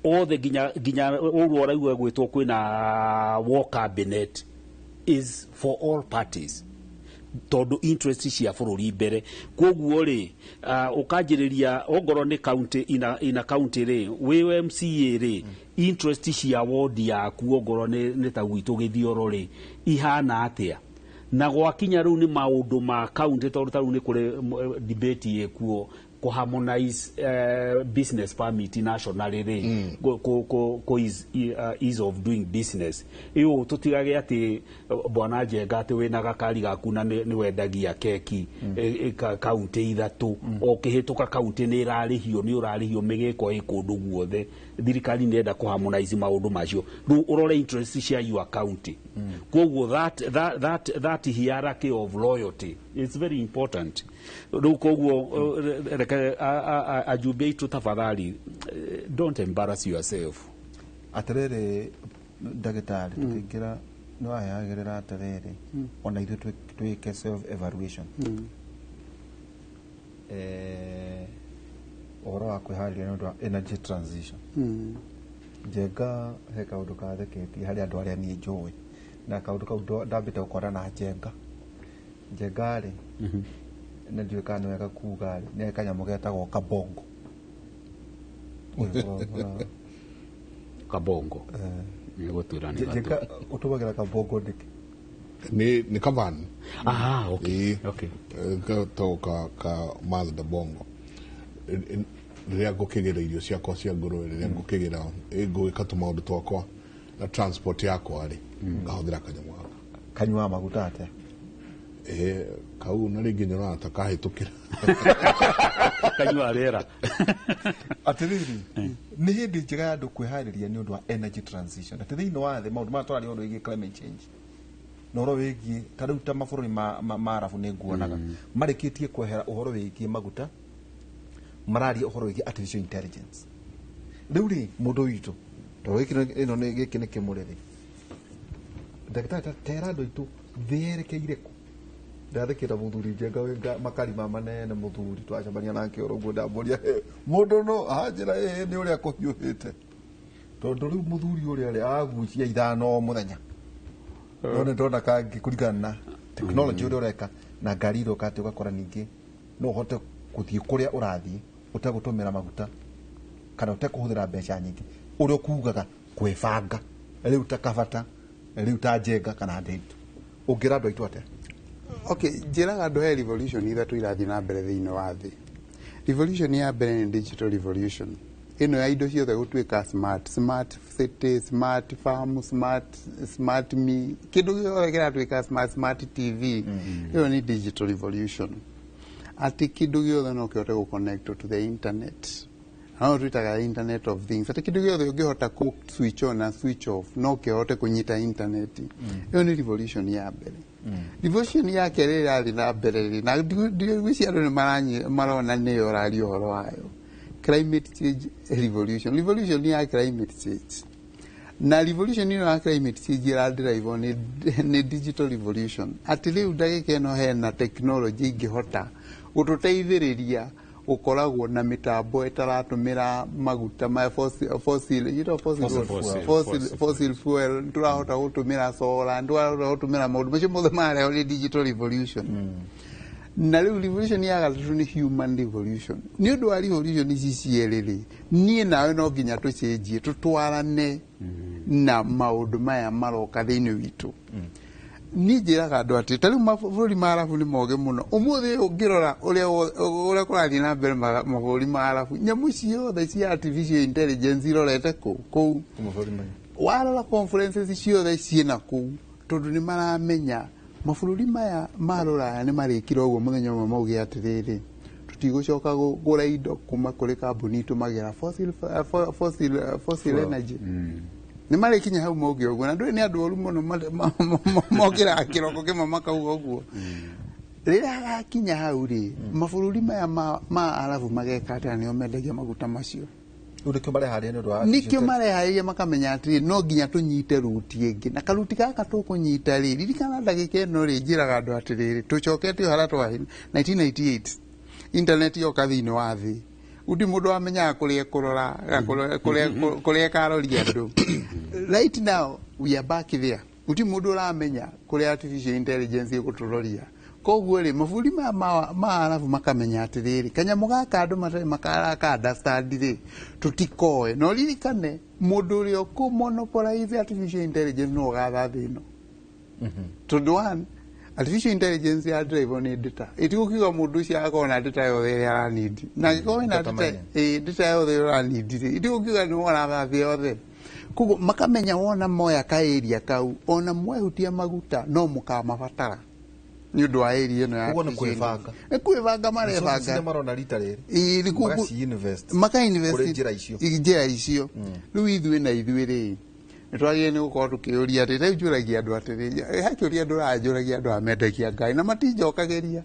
C: othe, nginya ũguo ũraigua gwĩtwo kwĩna war cabinet is for all parties, tondũ interest cia bũrũri mbere. Koguo rĩ, ũkanjĩrĩria ongorwo nĩ county, ina county rĩ, wĩ MCA rĩ, interest cia ward yaku, ongorwo nĩ ta gwitũ Gĩthioro rĩ, ihana atĩa? Na gwakinya rĩu nĩ maũndũ ma county, tondũ ta rĩu nĩ kũrĩ debate ĩkuo kũ harmonize business permit nationally rĩ, kũ ease of doing business ĩyo, tũtigage atĩ bwana Njenga atĩ wĩna gakari gaku na nĩ wendagia keki kaunti ithatũ, o kĩhĩtũka kaunti nĩ ĩrarĩhio, nĩ ũrarĩhio mĩgĩko ĩ kũndũ guothe. Thirikari nĩ ĩrenda kũ harmonize maũndũ macio. Rĩu ũrore interest cia your county. Koguo that hierarchy of loyalty is very important. Rĩu koguo reke ajumbe aitũ, tafadhali, don't embarrass yourself.
B: Atĩrĩrĩ ndagĩtarĩ, tũkĩingĩra nĩ waheagĩrĩra atĩrĩrĩ, ona ithuĩ twĩke self evaluation, ũhoro wa kwĩharĩria nĩ ũndũ wa energy transition. Njenga he kaũndũ katheketie harĩ andũ arĩa niĩ njũĩ, na kaũndũ kau ndambĩte gũkora na Njenga. Njenga rĩ, na ndiũĩ kana nĩ wega kuga rĩ, nĩ kanyamũ getagwo kabongo.
C: Kabongo nĩ gũtwĩra nĩ gatũ.
B: Njeka ũtũmagĩra kabongo nĩkĩ?
A: Nĩ kavan.
C: Ah, okay.
A: Ĩĩ.
C: Okay.
A: Gatagwo ka Mazda Bongo. Rĩrĩa ngũkĩgĩra irio ciakwa cia ngũrwe, rĩrĩa ngũkĩgĩra, ngũgĩka tũmaũndũ twakwa na transport yakwa rĩ, ngahũthĩra kanyamũ gaka.
B: Kanyuaga maguta atĩa?
A: Kau na rĩngĩ nyonaga ta kahĩtũkĩra.
C: Kanyua rĩera.
B: Atĩrĩrĩ, nĩ hĩndĩ njega ya andũ kwĩharĩria nĩ ũndũ wa energy transition, atĩ thĩinĩ wa thĩ maũndũ maya tũraria ũhoro wĩgiĩ climate change na ũhoro wĩgiĩ ta rĩu ta mabũrũri ma Arabu nĩ nguonaga marĩkĩtie kwehera ũhoro wĩgiĩ maguta, mararia ũhoro wĩgiĩ artificial intelligence. Rĩu rĩ, mũndũ witũ, tondũ gĩkĩ ĩno nĩ gĩkĩ nĩ kĩmũrĩrĩ, ndagĩtarĩ, ta tera andũ aitũ thĩ yerekeire kũ. Ndathĩkĩra mũthuri Njenga wĩ makarima manene, mũthuri twacemania nake oro ũguo, ndamũria, "Hey, mũndũ no anjĩra ĩĩ nĩ ũrĩa kũhiũhĩte," tondũ rĩu mũthuri ũrĩa rĩ agucia 5 o mũthenya, no nĩ ndona kangĩ kũringana na technology ũrĩa ũreka na ngari iroka, atĩ ũgakora ningĩ no ũhote gũthiĩ kũrĩa ũrathiĩ ũtegũtũmĩra maguta kana ũtekũhũthĩra mbeca nyingĩ, ũrĩa ũkugaga kwĩbanga rĩu ta Kabata, rĩu ta Njenga kana Ndiritu. Ũngĩra andũ aitũ atĩa?
D: Okay, njĩraga andũ he revolution ithatũ irathiĩ na mbere thĩinĩ wa thĩ. Revolution ya mbere nĩ digital revolution, ĩno ya indo ciothe gũtuĩka smart, smart city, smart farm, smart me, kĩndũ gĩothe kĩratuĩka smart, smart TV. Ĩyo nĩ digital revolution, atĩ kĩndũ gĩothe no kĩhote gũ connect to the internet, no twĩtaga internet of things, atĩ kĩndũ gĩothe ũngĩhota kũ switch on na switch off no kĩhote kũnyita internet. Ĩyo nĩ revolution ya mbere. Revolution ya kerĩ ĩrathiĩ na mbere rĩ, na ndigwĩciria andũ nĩ marona nĩyo ũraria ũhoro wayo, climate change revolution, revolution ya climate change. Na revolution ĩno ya climate change ĩradrive nĩ digital revolution, atĩ rĩu ndagĩka ĩno hena technology ingĩhota gũtũteithĩrĩria gũkoragwo na mĩtambo ĩtaratũmĩra maguta ma fossil, you know, fossil,
C: Fossil
D: what?
C: fuel.
D: Fossil fuel. Ndũrahota gũtũmĩra solar, ndũrahota gũtũmĩra maũndũ macio mothe marehwo nĩ digital revolution. Na rĩu revolution ya gatatũ nĩ human revolution. Nĩ ũndũ wa revolution ici cierĩ rĩ, niĩ nawe no nginya tũcenjie tũtwarane na maũndũ maya maroka thĩinĩ witũ. Niĩ njĩraga andũ atĩ ta rĩu mabũrũri ma Arabu nĩ mogĩ mũno. Ũmũthĩ ũyũ ũngĩrora ũrĩa kũrathiĩ na mbere mabũrũri ma Arabu, nyamũ ciothe cia artificial intelligence irorete kũ kũu.
B: Mabũrũri maya.
D: Warora conferences ciothe ciĩna kũu, tondũ nĩ maramenya mabũrũri maya ma rũraya nĩ marĩkire ũguo mũthenya ũmwe mauge atĩrĩrĩ, tũtigũcoka kũgũra indo kuma kũrĩ kambuni itũmagĩra fossil energy. Nĩ marĩkinya hau mauge ũguo, na ndũĩ nĩ andũ oru mũno, mokĩraga kĩroko kĩmwe makauga ũguo. Rĩrĩa agakinya hau rĩ, mabũrũri maya ma Arabu mageka atĩa? Nĩo mendagia maguta macio.
B: Rĩu nĩkĩo mareharĩria nĩ ũndũ wa
D: Nĩkĩo mareharĩria, makamenya atĩrĩ, no nginya tũnyite ruti ĩngĩ, na karuti gaka tũkũnyita rĩ, ririkana ndagĩka ĩno rĩ, njĩraga andũ atĩrĩrĩ, tũcokete o harĩa twarĩ 1998, internet yoka thĩinĩ wa thĩ, gũtirĩ mũndũ wamenyaga kũrĩa ĩkũrora, kũrĩa ĩkaroria andũ. Right now we are back there, gũtirĩ mũndũ ũramenya kũrĩa artificial intelligence ĩgũtũroria. Koguo rĩ, mabũrũri maya ma Arabu makamenya atĩrĩrĩ, kanyamũ gaka andũ matarĩ makaraka understand rĩ, tũtikoe. Na ũririkane mũndũ ũrĩa ũkũ monopolize artificial intelligence no ũgatha thĩ ĩno, tondũ one, artificial intelligence ya drive nĩ data, ĩtigũkiuga mũndũ ũcio agakorwo na data yothe ĩrĩa aranindi, na angĩkorwo wĩna
B: Data
D: data
B: mining.
D: Ĩ, data yothe ũranindi rĩ, ĩtigũkiuga nĩ ũratha thĩ yothe. Koguo makamenya wona moya ka area kau, ona mwehutia maguta no mũkamabatara nĩ ũndũ wa area ĩno ya
B: Ũguo nĩ
D: artificial
B: kwĩbanga.
D: intelligence. Nĩ kwĩbanga
B: Resources
D: marebanga.
B: iria marona rita rĩrĩ,
D: Ĩ, nĩ
B: magaci-invest
D: maka invest
B: kũrĩ njĩra icio.
D: Njĩra icio. Rĩu ithuĩ na ithuĩ rĩ, nĩ twagĩrĩire nĩ gũkorwo tũkĩũria atĩ rĩu njũragia andũ atĩrĩ, hakĩũria andũ ũranjũragia andũ aya mendagia ngari na matinjokagĩria.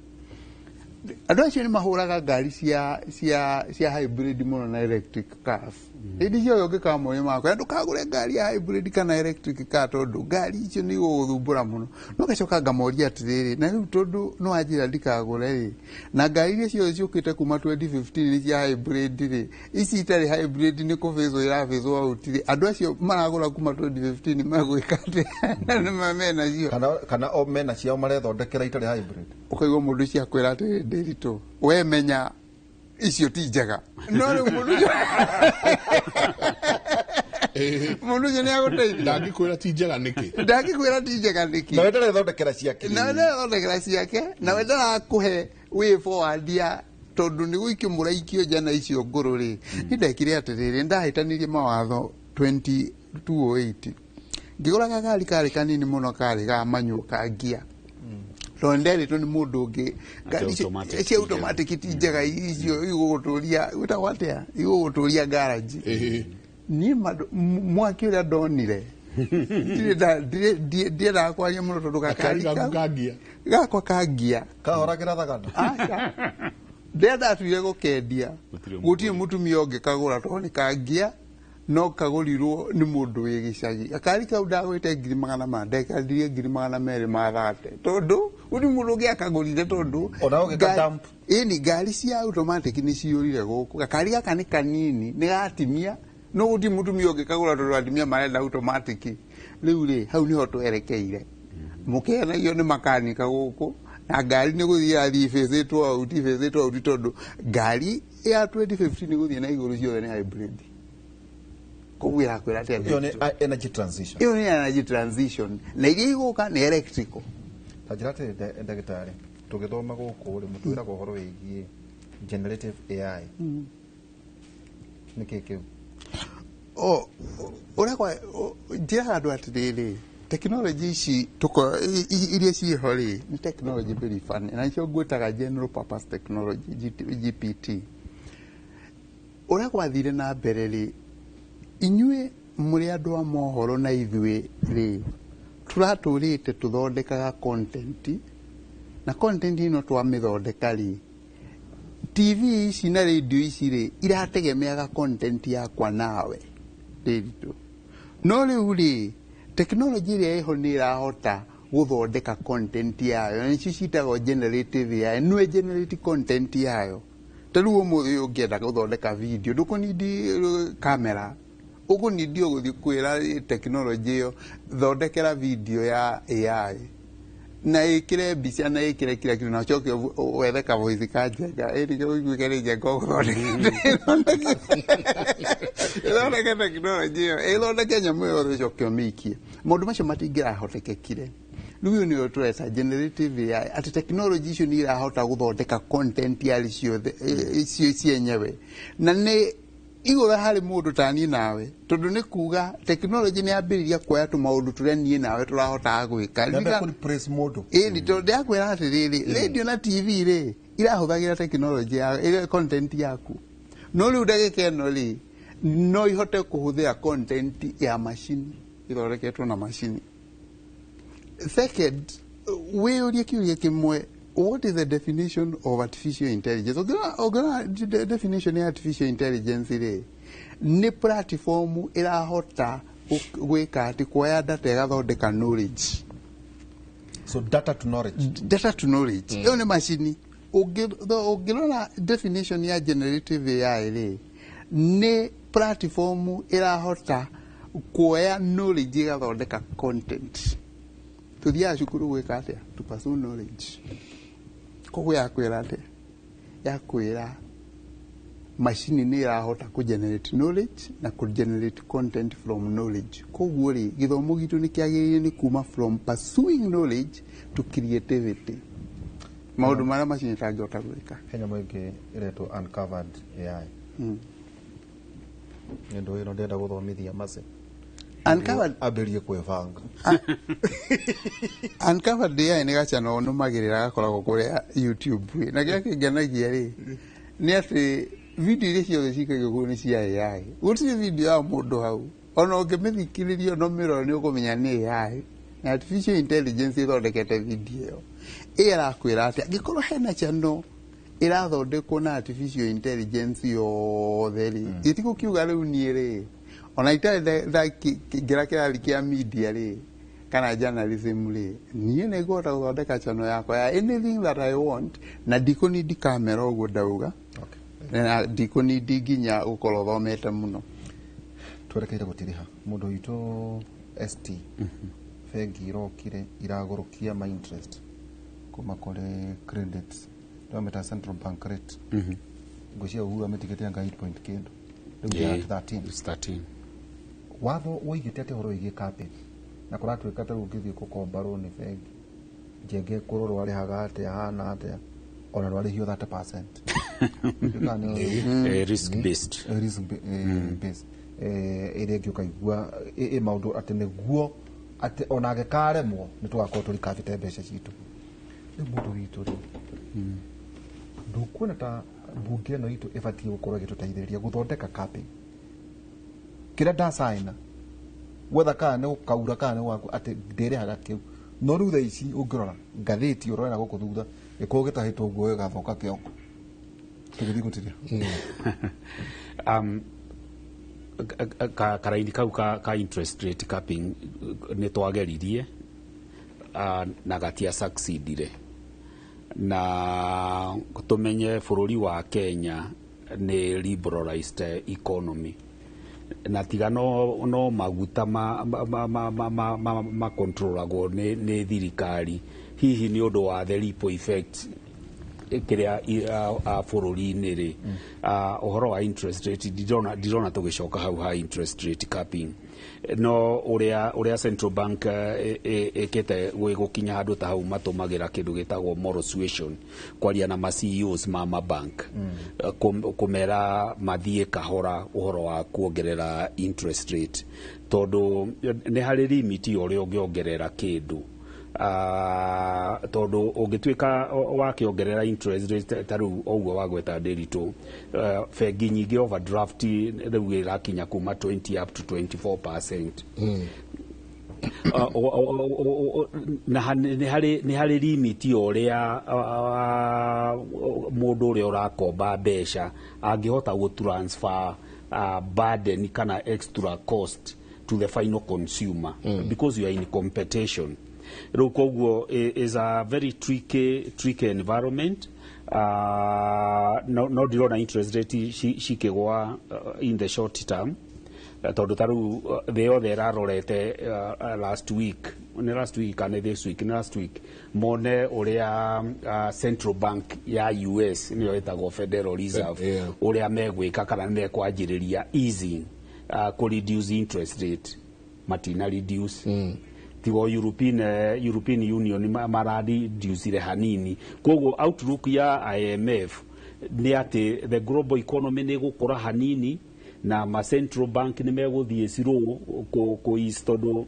D: Andũ acio nĩ mahũraga ngari cia hybrid mũno na electric cars. Hĩndĩ ciothe ũngĩkamoria makwĩra ndũkagũre ngari ya hybrid kana electric car, tondũ ngari icio nĩ igũgũthumbũra mũno. No ngacoka ngamoria atĩrĩrĩ, na rĩu tondũ no wanjĩra ndikagũre rĩ, na ngari iria ciothe ciũkĩte kuma 2015 nĩ cia hybrid rĩ, ici itarĩ hybrid nĩ kũbĩcwo irabĩcwo out rĩ, andũ acio maragũra kuma 2015 megwĩka atĩa? Nĩ menacio.
B: Kana o mena ciao marethondekera itarĩ hybrid.
D: Ũkaigua mũndũ ũcio akwĩra atĩrĩ, Ndĩritũ, we menya icio ti njega, no rĩu mũndũ ũcio Mũndũ ũcio nĩ agũteithia.
A: Ndangĩkwĩra ti njega nĩkĩ.
D: Ndangĩkwĩra ti njega nĩkĩ.
B: Nawe ndarethondekera ciake.
D: Nawe ndarathondekera ciake, nawe ndarakũhe way forward ya tondũ nĩ gũikio mũraikio njana icio ngũrũ rĩ. Nĩ ndekire atĩrĩrĩ, ndahĩtanirie mawatho 2208, ngĩgũra gakari karĩ kanini mũno, karĩ ga manyuo ka ngia, tondũ nderĩtwo nĩ mũndũ ũngĩ ngari icio
C: automatic
D: cia automatic ti njega, icio igũgũtũria, gwĩtagwo atĩa, igũgũtũria garage. Niĩ mwaki ũrĩa ndonire, ndiendaga kwaria mũno tondũ
A: gakari
D: gakari
A: gaku
D: kau
A: kangia
D: gakwa kangia
B: kahoragĩra thagana.
D: Aca, ndĩrĩa ndatuire gũkendia,
C: Gũtirĩ
D: gũtirĩ mũtumia ũngĩ kagũra tondũ nĩ kangia, no kagũrirwo nĩ mũndũ wĩ gĩcagi. Gakari kau ndagũrĩte 400,000, ndekandirie 230,000 tondũ gũtirĩ mũndũ ũngĩ akagũrire tondũ
B: Ona ũgĩka dump.
D: Ĩni ngari cia automatic nĩ ciyũrire gũkũ. Gakari gaka nĩ kanini, nĩ gatimia, no gũtirĩ mũtumia ũngĩ kagũra tondũ atimia marenda automatic. Rĩu rĩ, hau nĩho twerekeire, mũkenagio nĩ makanika gũkũ na ngari nĩ gũthiĩ ĩrathiĩ ĩbĩcĩtwo out, ĩbĩcĩtwo out, tondũ ngari ya 2015 nĩ gũthiĩ na igũrũ, ciothe nĩ hybrid. Koguo ĩrakwĩra atĩa?
B: Ĩyo nĩ energy transition.
D: Ĩyo nĩ energy transition, na iria igũka nĩ electrical.
B: Ta njĩra atĩrĩ, ndagĩtarĩ, tũgĩthoma gũkũ rĩ, mũtwĩraga ũhoro wĩgiĩ generative AI. Nĩ kĩĩ kĩu?
D: O ũrĩa kwa njĩraga andũ atĩrĩrĩ, tekinoronjĩ ici iria ciĩho rĩ, nĩ technology very funny, na nĩcio ngwĩtaga general purpose technology, GPT. Ũrĩa gwathire na mbere rĩ, inyuĩ mũrĩ andũ a mohoro na ithuĩ rĩ, tũratũrĩte tũthondekaga content, na content ĩno twamĩthondeka rĩ, TV ici na radio ici rĩ, irategemeaga content yakwa nawe rĩritũ. No rĩu rĩ, tekinoronjĩ ĩrĩa ĩho nĩ ĩrahota gũthondeka content yayo, na nĩcio ciĩtagwo generative AI. Nĩwe generate content yayo. Ta rĩu ũmũthĩ ũyũ ũngĩenda gũthondeka video, ndũkũnindi kamera, ũkũnindi ũgũthiĩ kwĩra tekinoronjĩ ĩyo, thondekera video ya AI na ĩkĩre mbica na ĩkĩre kila kitu, na ũcoke wethe ka voice ka Njenga ĩrĩ ũiguĩke nĩ Njenga ũgũthondekete, ĩthondeke tekinoronjĩ ĩyo, ĩthondeke nyamũ yothe, ũcoke ũmĩikie. Maũndũ macio matingĩrahotekekire. Rĩu ĩyo nĩyo tũreta generative AI, atĩ tekinoronjĩ icio nĩ irahota gũthondeka content yarĩ ciothe icio cienyewe, na nĩ igũrũ harĩ mũndũ ta niĩ nawe, tondũ nĩ kuga tekinoronjĩ nĩ yambĩrĩria kuoya tũmaũndũ tũrĩa niĩ nawe tũrahotaga gwĩka.
B: Nĩamba kũ replace mũndũ.
D: Ĩni tondũ ndĩrakwĩra atĩrĩrĩ, radio na TV rĩ, irahũthagĩra tekinoronjĩ ya ĩrĩa content yaku, no rĩu ndagĩka ĩno rĩ, no ihote kũhũthĩra content ya macini ĩthondeketwo na macini. Second, wĩyũrie kĩũria kĩmwe: what is the definition of artificial intelligence? Ũngĩrora definition ya artificial intelligence rĩ, nĩ platform ĩrahota gwĩka atĩ kuoya data ĩgathondeka knowledge.
B: So data to knowledge.
D: Data to knowledge. Ĩyo nĩ macini. Ũngĩrora definition ya generative AI rĩ, nĩ platform ĩrahota kuoya knowledge ĩgathondeka content. Tũthiaga cukuru gwĩka atĩa? To pursue knowledge. Koguo yakwĩra atĩa? Yakwĩra macini nĩ ĩrahota kũ generate knowledge na kũ generate content from knowledge. Koguo rĩ, gĩthomo gitũ nĩ kĩagĩrĩire nĩ kuma from pursuing knowledge to creativity, maũndũ marĩa macini ĩtangĩhota gwĩka.
B: He nyamũ ĩngĩ ĩretwo uncovered AI. Nĩ ũndũ ĩno ndĩrenda gũthomithia mace
D: Uncovered
B: ambĩrie kwĩbanga.
D: Uncovered AI nĩ gachannel nũmagĩrĩra, gakoragwo kũrĩa YouTube, na kĩrĩa kĩngenagia rĩ, nĩ atĩ video iria ciothe cikagio kũu nĩ cia AI. Gũtirĩ video ya mũndũ hau. Ona ũngĩmĩthikĩrĩria ona ũmĩrore, nĩ ũkũmenya nĩ AI na artificial intelligence ĩthondekete video ĩyo. Ĩyo ĩrakwĩra atĩ angĩkorwo hena channel ĩrathondekwo na artificial intelligence yothe rĩ, ĩtigũkiuga rĩu niĩ rĩ, ona itarĩ ngĩra kĩrathi kĩa media rĩ kana journalism rĩ, niĩ nĩ ngũhota gũthondeka channel yakwa ya anything that I want, na ndikũnindi kamera ũguo ndauga, na ndikũnindi nginya gũkorwo thomete mũno.
B: Twerekeire gũtiriha mũndũ witũ ST bengi irokire iragũrũkia ma interest kuma kũrĩ credit ndĩramĩta central bank rate. Ngwĩciria Uhuru amĩtigĩte anga 8 point kĩndũ, rĩu ĩ at 13.
C: It's 13.
B: Watho woigĩte atĩ ũhoro wĩgiĩ capping na kũratuĩka ta rĩu ũngĩthiĩ gũkomba nĩ bengi njenge kũrorwo arĩhaga atĩa hana atĩa ona ndwarĩhio 30%. Ndũkaga nĩ
C: Risk based.
B: Risk based ĩrĩa ĩngĩ ũkaigua ĩ maũndũ atĩ nĩguo atĩ ona angĩkaremwo nĩ tũgakorwo tũrikabĩte mbeca citũ. Rĩu mũndũ witũ rĩ, ndũkuona ta mbunge ĩno itũ ĩbatiĩ gũkorwo ĩgĩtũteithĩrĩria gũthondeka capping kĩrĩa ndacaina gwetha kana nĩ gũkaura kana nĩ gwaku atĩ ndĩrĩhaga kĩu, no rĩu thaa ici ũngĩrora ngathĩti ũrore na gũkũ thutha gĩkorwo gĩtahĩtwo guo gĩgathoka kĩoko tũgĩthiĩ gũtiria.
C: Karaini kau ka interest rate capping nĩ twageririe na gatia succeedire, na tũmenye bũrũri wa Kenya nĩ liberalized economy na tiga no maguta ma controlagwo nĩ thirikari, hihi nĩ ũndũ wa the ripple effect kĩrĩa bũrũri-inĩ rĩ, ũhoro wa interest rate ndirona tũgĩcoka hau ha interest rate capping. No ũrĩa central bank ĩkĩte gũkinya handũ ta hau, matũmagĩra kĩndũ gĩtagwo moral suasion, kwaria na ma CEOs ma mabank, kũmera mathiĩ kahora ũhoro wa kuongerera interest rate, tondũ nĩ harĩ limit ya ũrĩa ũngĩongerera kĩndũ, tondũ ũngĩtuĩka wakĩongerera interest rate ta rĩu ũguo wagweta Ndĩritũ, bengi nyingĩ overdraft rĩu ĩrakinya kuma 20 up to 24%. Na nĩ harĩ limit ya ũrĩa mũndũ ũrĩa ũrakomba mbeca angĩhota gũ transfer burden kana extra cost to the final consumer, because you are in competition. Rĩu koguo is a very tricky environment. No ndirona interest rate cikĩgwa in the short term, tondũ ta rĩu thĩ yothe ĩrarorete last week, nĩ last week kana this week, nĩ last week, mone ũrĩa central bank ya US, nĩyo ĩtagwo Federal Reserve, ũrĩa megwĩka kana nĩ mekwanjĩrĩria easing, kũ reduce interest rate. Matina reduce, tigo European Union marareducire hanini. Koguo outlook ya IMF nĩ atĩ the global economy nĩ ĩgũkũra hanini na ma central bank nĩ megũthiĩ slow kũ ease, tondũ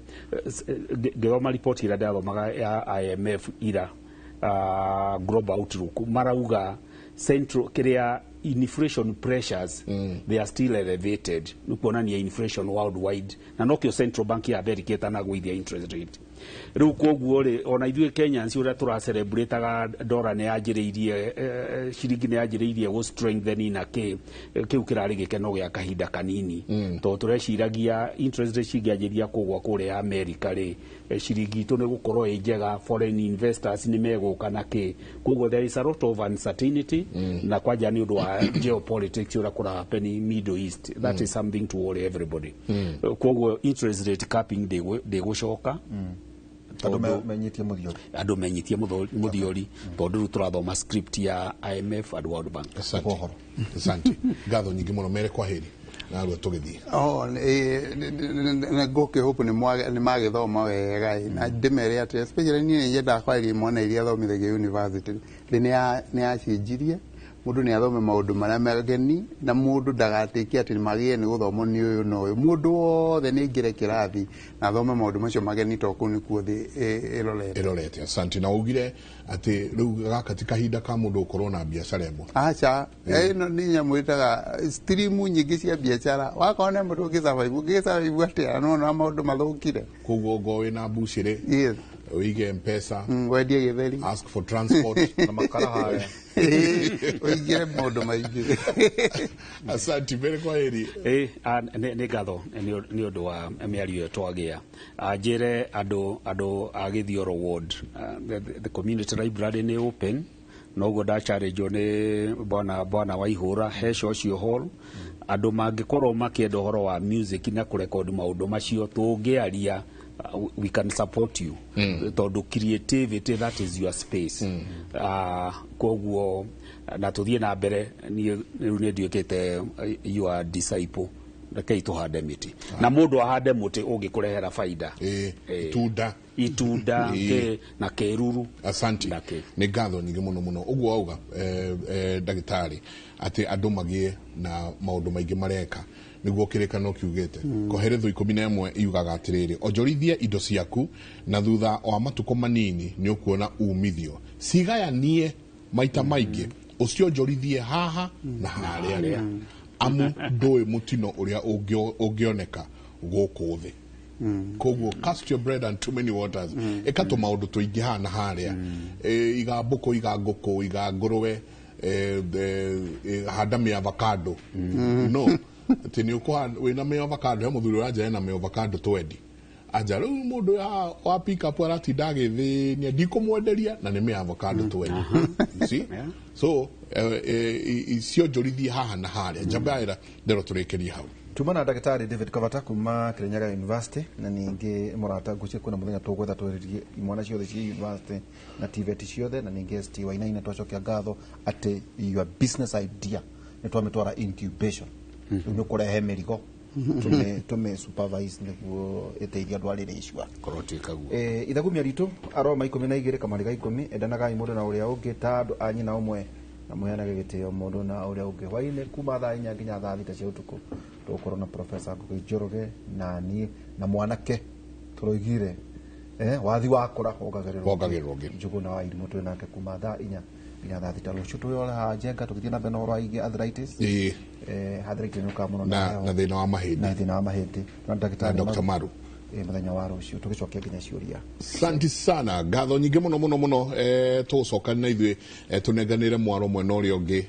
C: ngĩthoma report ĩrĩa ndathomaga ya IMF ira, global outlook marauga central kĩrĩa inflation pressures, they are still elevated, nĩ kuonania inflation worldwide, na nokĩo central bank ya America ĩtanagũithia interest rate rĩu. Koguo rĩ, ona ithuĩ Kenyans ũrĩa tũracelebrataga dora nĩ yanjĩrĩirie, ciringi nĩ yanjĩrĩirie gũ strengthen na kĩ, kĩu kĩrarĩ gĩkeno gĩa kahinda kanini, tondũ tũreciragia interest rate cingĩanjĩria kũgwa kũrĩa America rĩ, ciringi itũ nĩ gũkorwo ĩ njega, foreign investors nĩ megũka na kĩ. Koguo there is a lot of uncertainty, na kwanja nĩ ũndũ wa geopolitics ũrĩa kũra happen Middle East. That is something to worry everybody. Koguo interest rate capping ndĩgũcoka.
B: Andũ menyitie mũthiori.
C: Andũ menyitie mũthiori, tondũ rĩu tũrathoma script ya IMF and World Bank.
A: Asante.
B: Ũhoro.
A: Asante, ngatho nyingĩ mũno, mere kwa heri narua tũgĩthiĩ.
D: Oh, ngũkĩhope nĩ magĩthoma wega ĩ, na ndĩmere atĩ especially niĩ nĩ nyendaga kwarĩria imwana iria thomithagia university. Thĩ nĩ yacenjirie, mũndũ nĩ athome maũndũ marĩa mageni na mũndũ ndagatĩke atĩ magĩrĩire nĩ gũthomwo nĩ ũyũ na ũyũ. Mũndũ wothe nĩ aingĩre kĩrathi na athome maũndũ macio mageni, to kũu nĩkuo thĩ ĩrorete.
A: Ĩrorete. Asante. Na ugire atĩ rĩu gaka ti kahinda ka mũndũ gũkorwo na biacara ĩmwe.
D: Aca, ĩno nĩ nyamũ ĩtaga stream nyingĩ cia biacara. Wakorwo nĩ mũndũ ũngĩsurvive, ũngĩsurvive atĩa nona maũndũ mathũkire?
A: Koguo ngo wĩna mbucĩrĩ, wĩige Mpesa,
D: wendie gĩtheri,
A: ask for transport.
B: Na makara haya.
D: Ũingĩre maũndũ maingĩ.
A: Asante, mbere kwa heri.
C: Nĩ ngatho nĩ ũndũ wa mĩario ĩyo twagĩa. Njĩre andũ a Gĩthioro ward, the community library nĩ open, noguo ndacharĩnjwo nĩ bwana Waihũra he Social Hall. Andũ mangĩkorwo makĩenda ũhoro wa music na kũrekodi maũndũ macio tũngĩaria, we can support you, tondũ creativity, that is your space. Koguo na tũthiĩ na mbere. Niĩ rĩu nĩ nduĩkĩte your disciple. Rekei tũhande mĩtĩ, na mũndũ ahande mũtĩ ũngĩkũrehera baida.
A: Itunda.
C: Itunda na kĩruru.
A: Asante.
C: Na kĩ.
A: Nĩ ngatho nyingĩ mũno mũno. Ũguo wauga, ndagĩtarĩ, atĩ andũ magĩe na maũndũ maingĩ mareka nĩguo kĩrĩkanĩro kiugĩte. Koheretho 11 yugaga atĩrĩrĩ, onjorithia indo ciaku na thutha wa matukũ manini nĩ ũkuona umithio, cigayanie maita maingĩ, ũcionjorithie haha na harĩa, amu ndũĩ mũtino ũrĩa ũngĩoneka gũkũ thĩ. Koguo cast your bread and too many waters, ĩka tũmaũndũ tũingĩ haha na harĩa. Iga mbũkũ, iga ngũkũ, iga ngũrũwe, handa mĩavocado. No atĩ nĩ ũkũhanda wĩna mĩavocado, he mũthuri ũranja ena mĩavocado 20, anja rĩu mũndũ wa pick up aratinda agĩthĩnia, ndikũmwenderia na nĩ mĩavocado 20. You see?
C: Yeah.
A: So cionjorithie haha na harĩa. Njamba ya ĩra ndero tũrĩkĩrie hau.
B: Tuma na ndagĩtarĩ David Kavata kuma Kirinyaga University, na ningĩ mũrata ngũcie kwĩna mũthenya tũgwetha twarĩrie imwana ciothe ciĩ university na TVET ciothe, na ningĩ ST Wainaina. Twacokia ngatho atĩ your business idea nĩ twamĩtwara incubation. Rĩu nĩ kũrehe mĩrigo tũme supervise nĩguo ĩteithie andũ arĩ rĩcua.
C: Korwo twĩkaguo.
B: Ithagumia ritũ, Aroma 12 kamari ga 10, endanagai mũndũ na ũrĩa ũngĩ ta andũ a nyina ũmwe, na mũheanage gĩtĩo mũndũ na ũrĩa ũngĩ. Hwainĩ kuma thaa 4 nginya thaa 6 cia ũtukũ tũgũkorwo na Profesa Ngugi Njoroge na niĩ na mwanake tũroigire, wathi wakũra wongagĩrĩrwo.
A: Wongagĩrĩrwo ũngĩ.
B: Njũgũna wa Irimũ twĩ nake kuma thaa 4 nginya thaa 6. Rũciũ twĩrora Njenga tũgĩthiĩ na mbere na ũhoro wa igĩ arthritis. Arthritis nĩ ũkaga mũno
A: na
B: heho.
A: Na thĩna wa mahĩndĩ.
B: Na thĩna wa mahĩndĩ na ndagĩtarĩ
A: Na Dr. Maru.
B: Mũthenya wa rũciũ tũgĩcokia nginya ciũria.
A: Asante sana, ngatho nyingĩ mũno mũno mũno. Tũgũcokania na ithuĩ, tũnenganĩre mwaro mwena ũrĩa ũngĩ,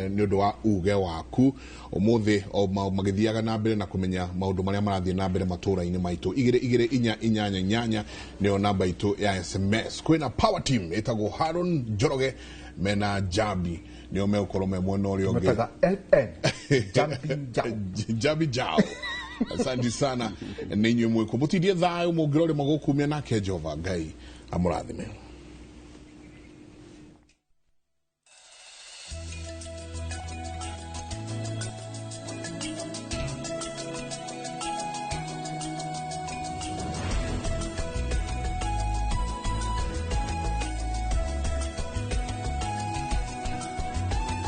A: nĩ ũndũ wa uge waku ũmũthĩ o magĩthiaga na mbere na kũmenya maũndũ marĩa marathiĩ na mbere matũũra-inĩ maitũ. 22488 nĩyo namba itũ ya SMS. Kwĩna power team ĩtagwo Haron Njoroge mena Jambi, nĩo megũkorwo me mwena ũrĩa ũngĩ.
B: Metaga LN Jumping Jack.
A: Jambi Jao. Asante sana, nĩ inyuĩ mwĩkũ mũtindie thayũ mũngĩrore magũkumia, nake Jehova Ngai amũrathime.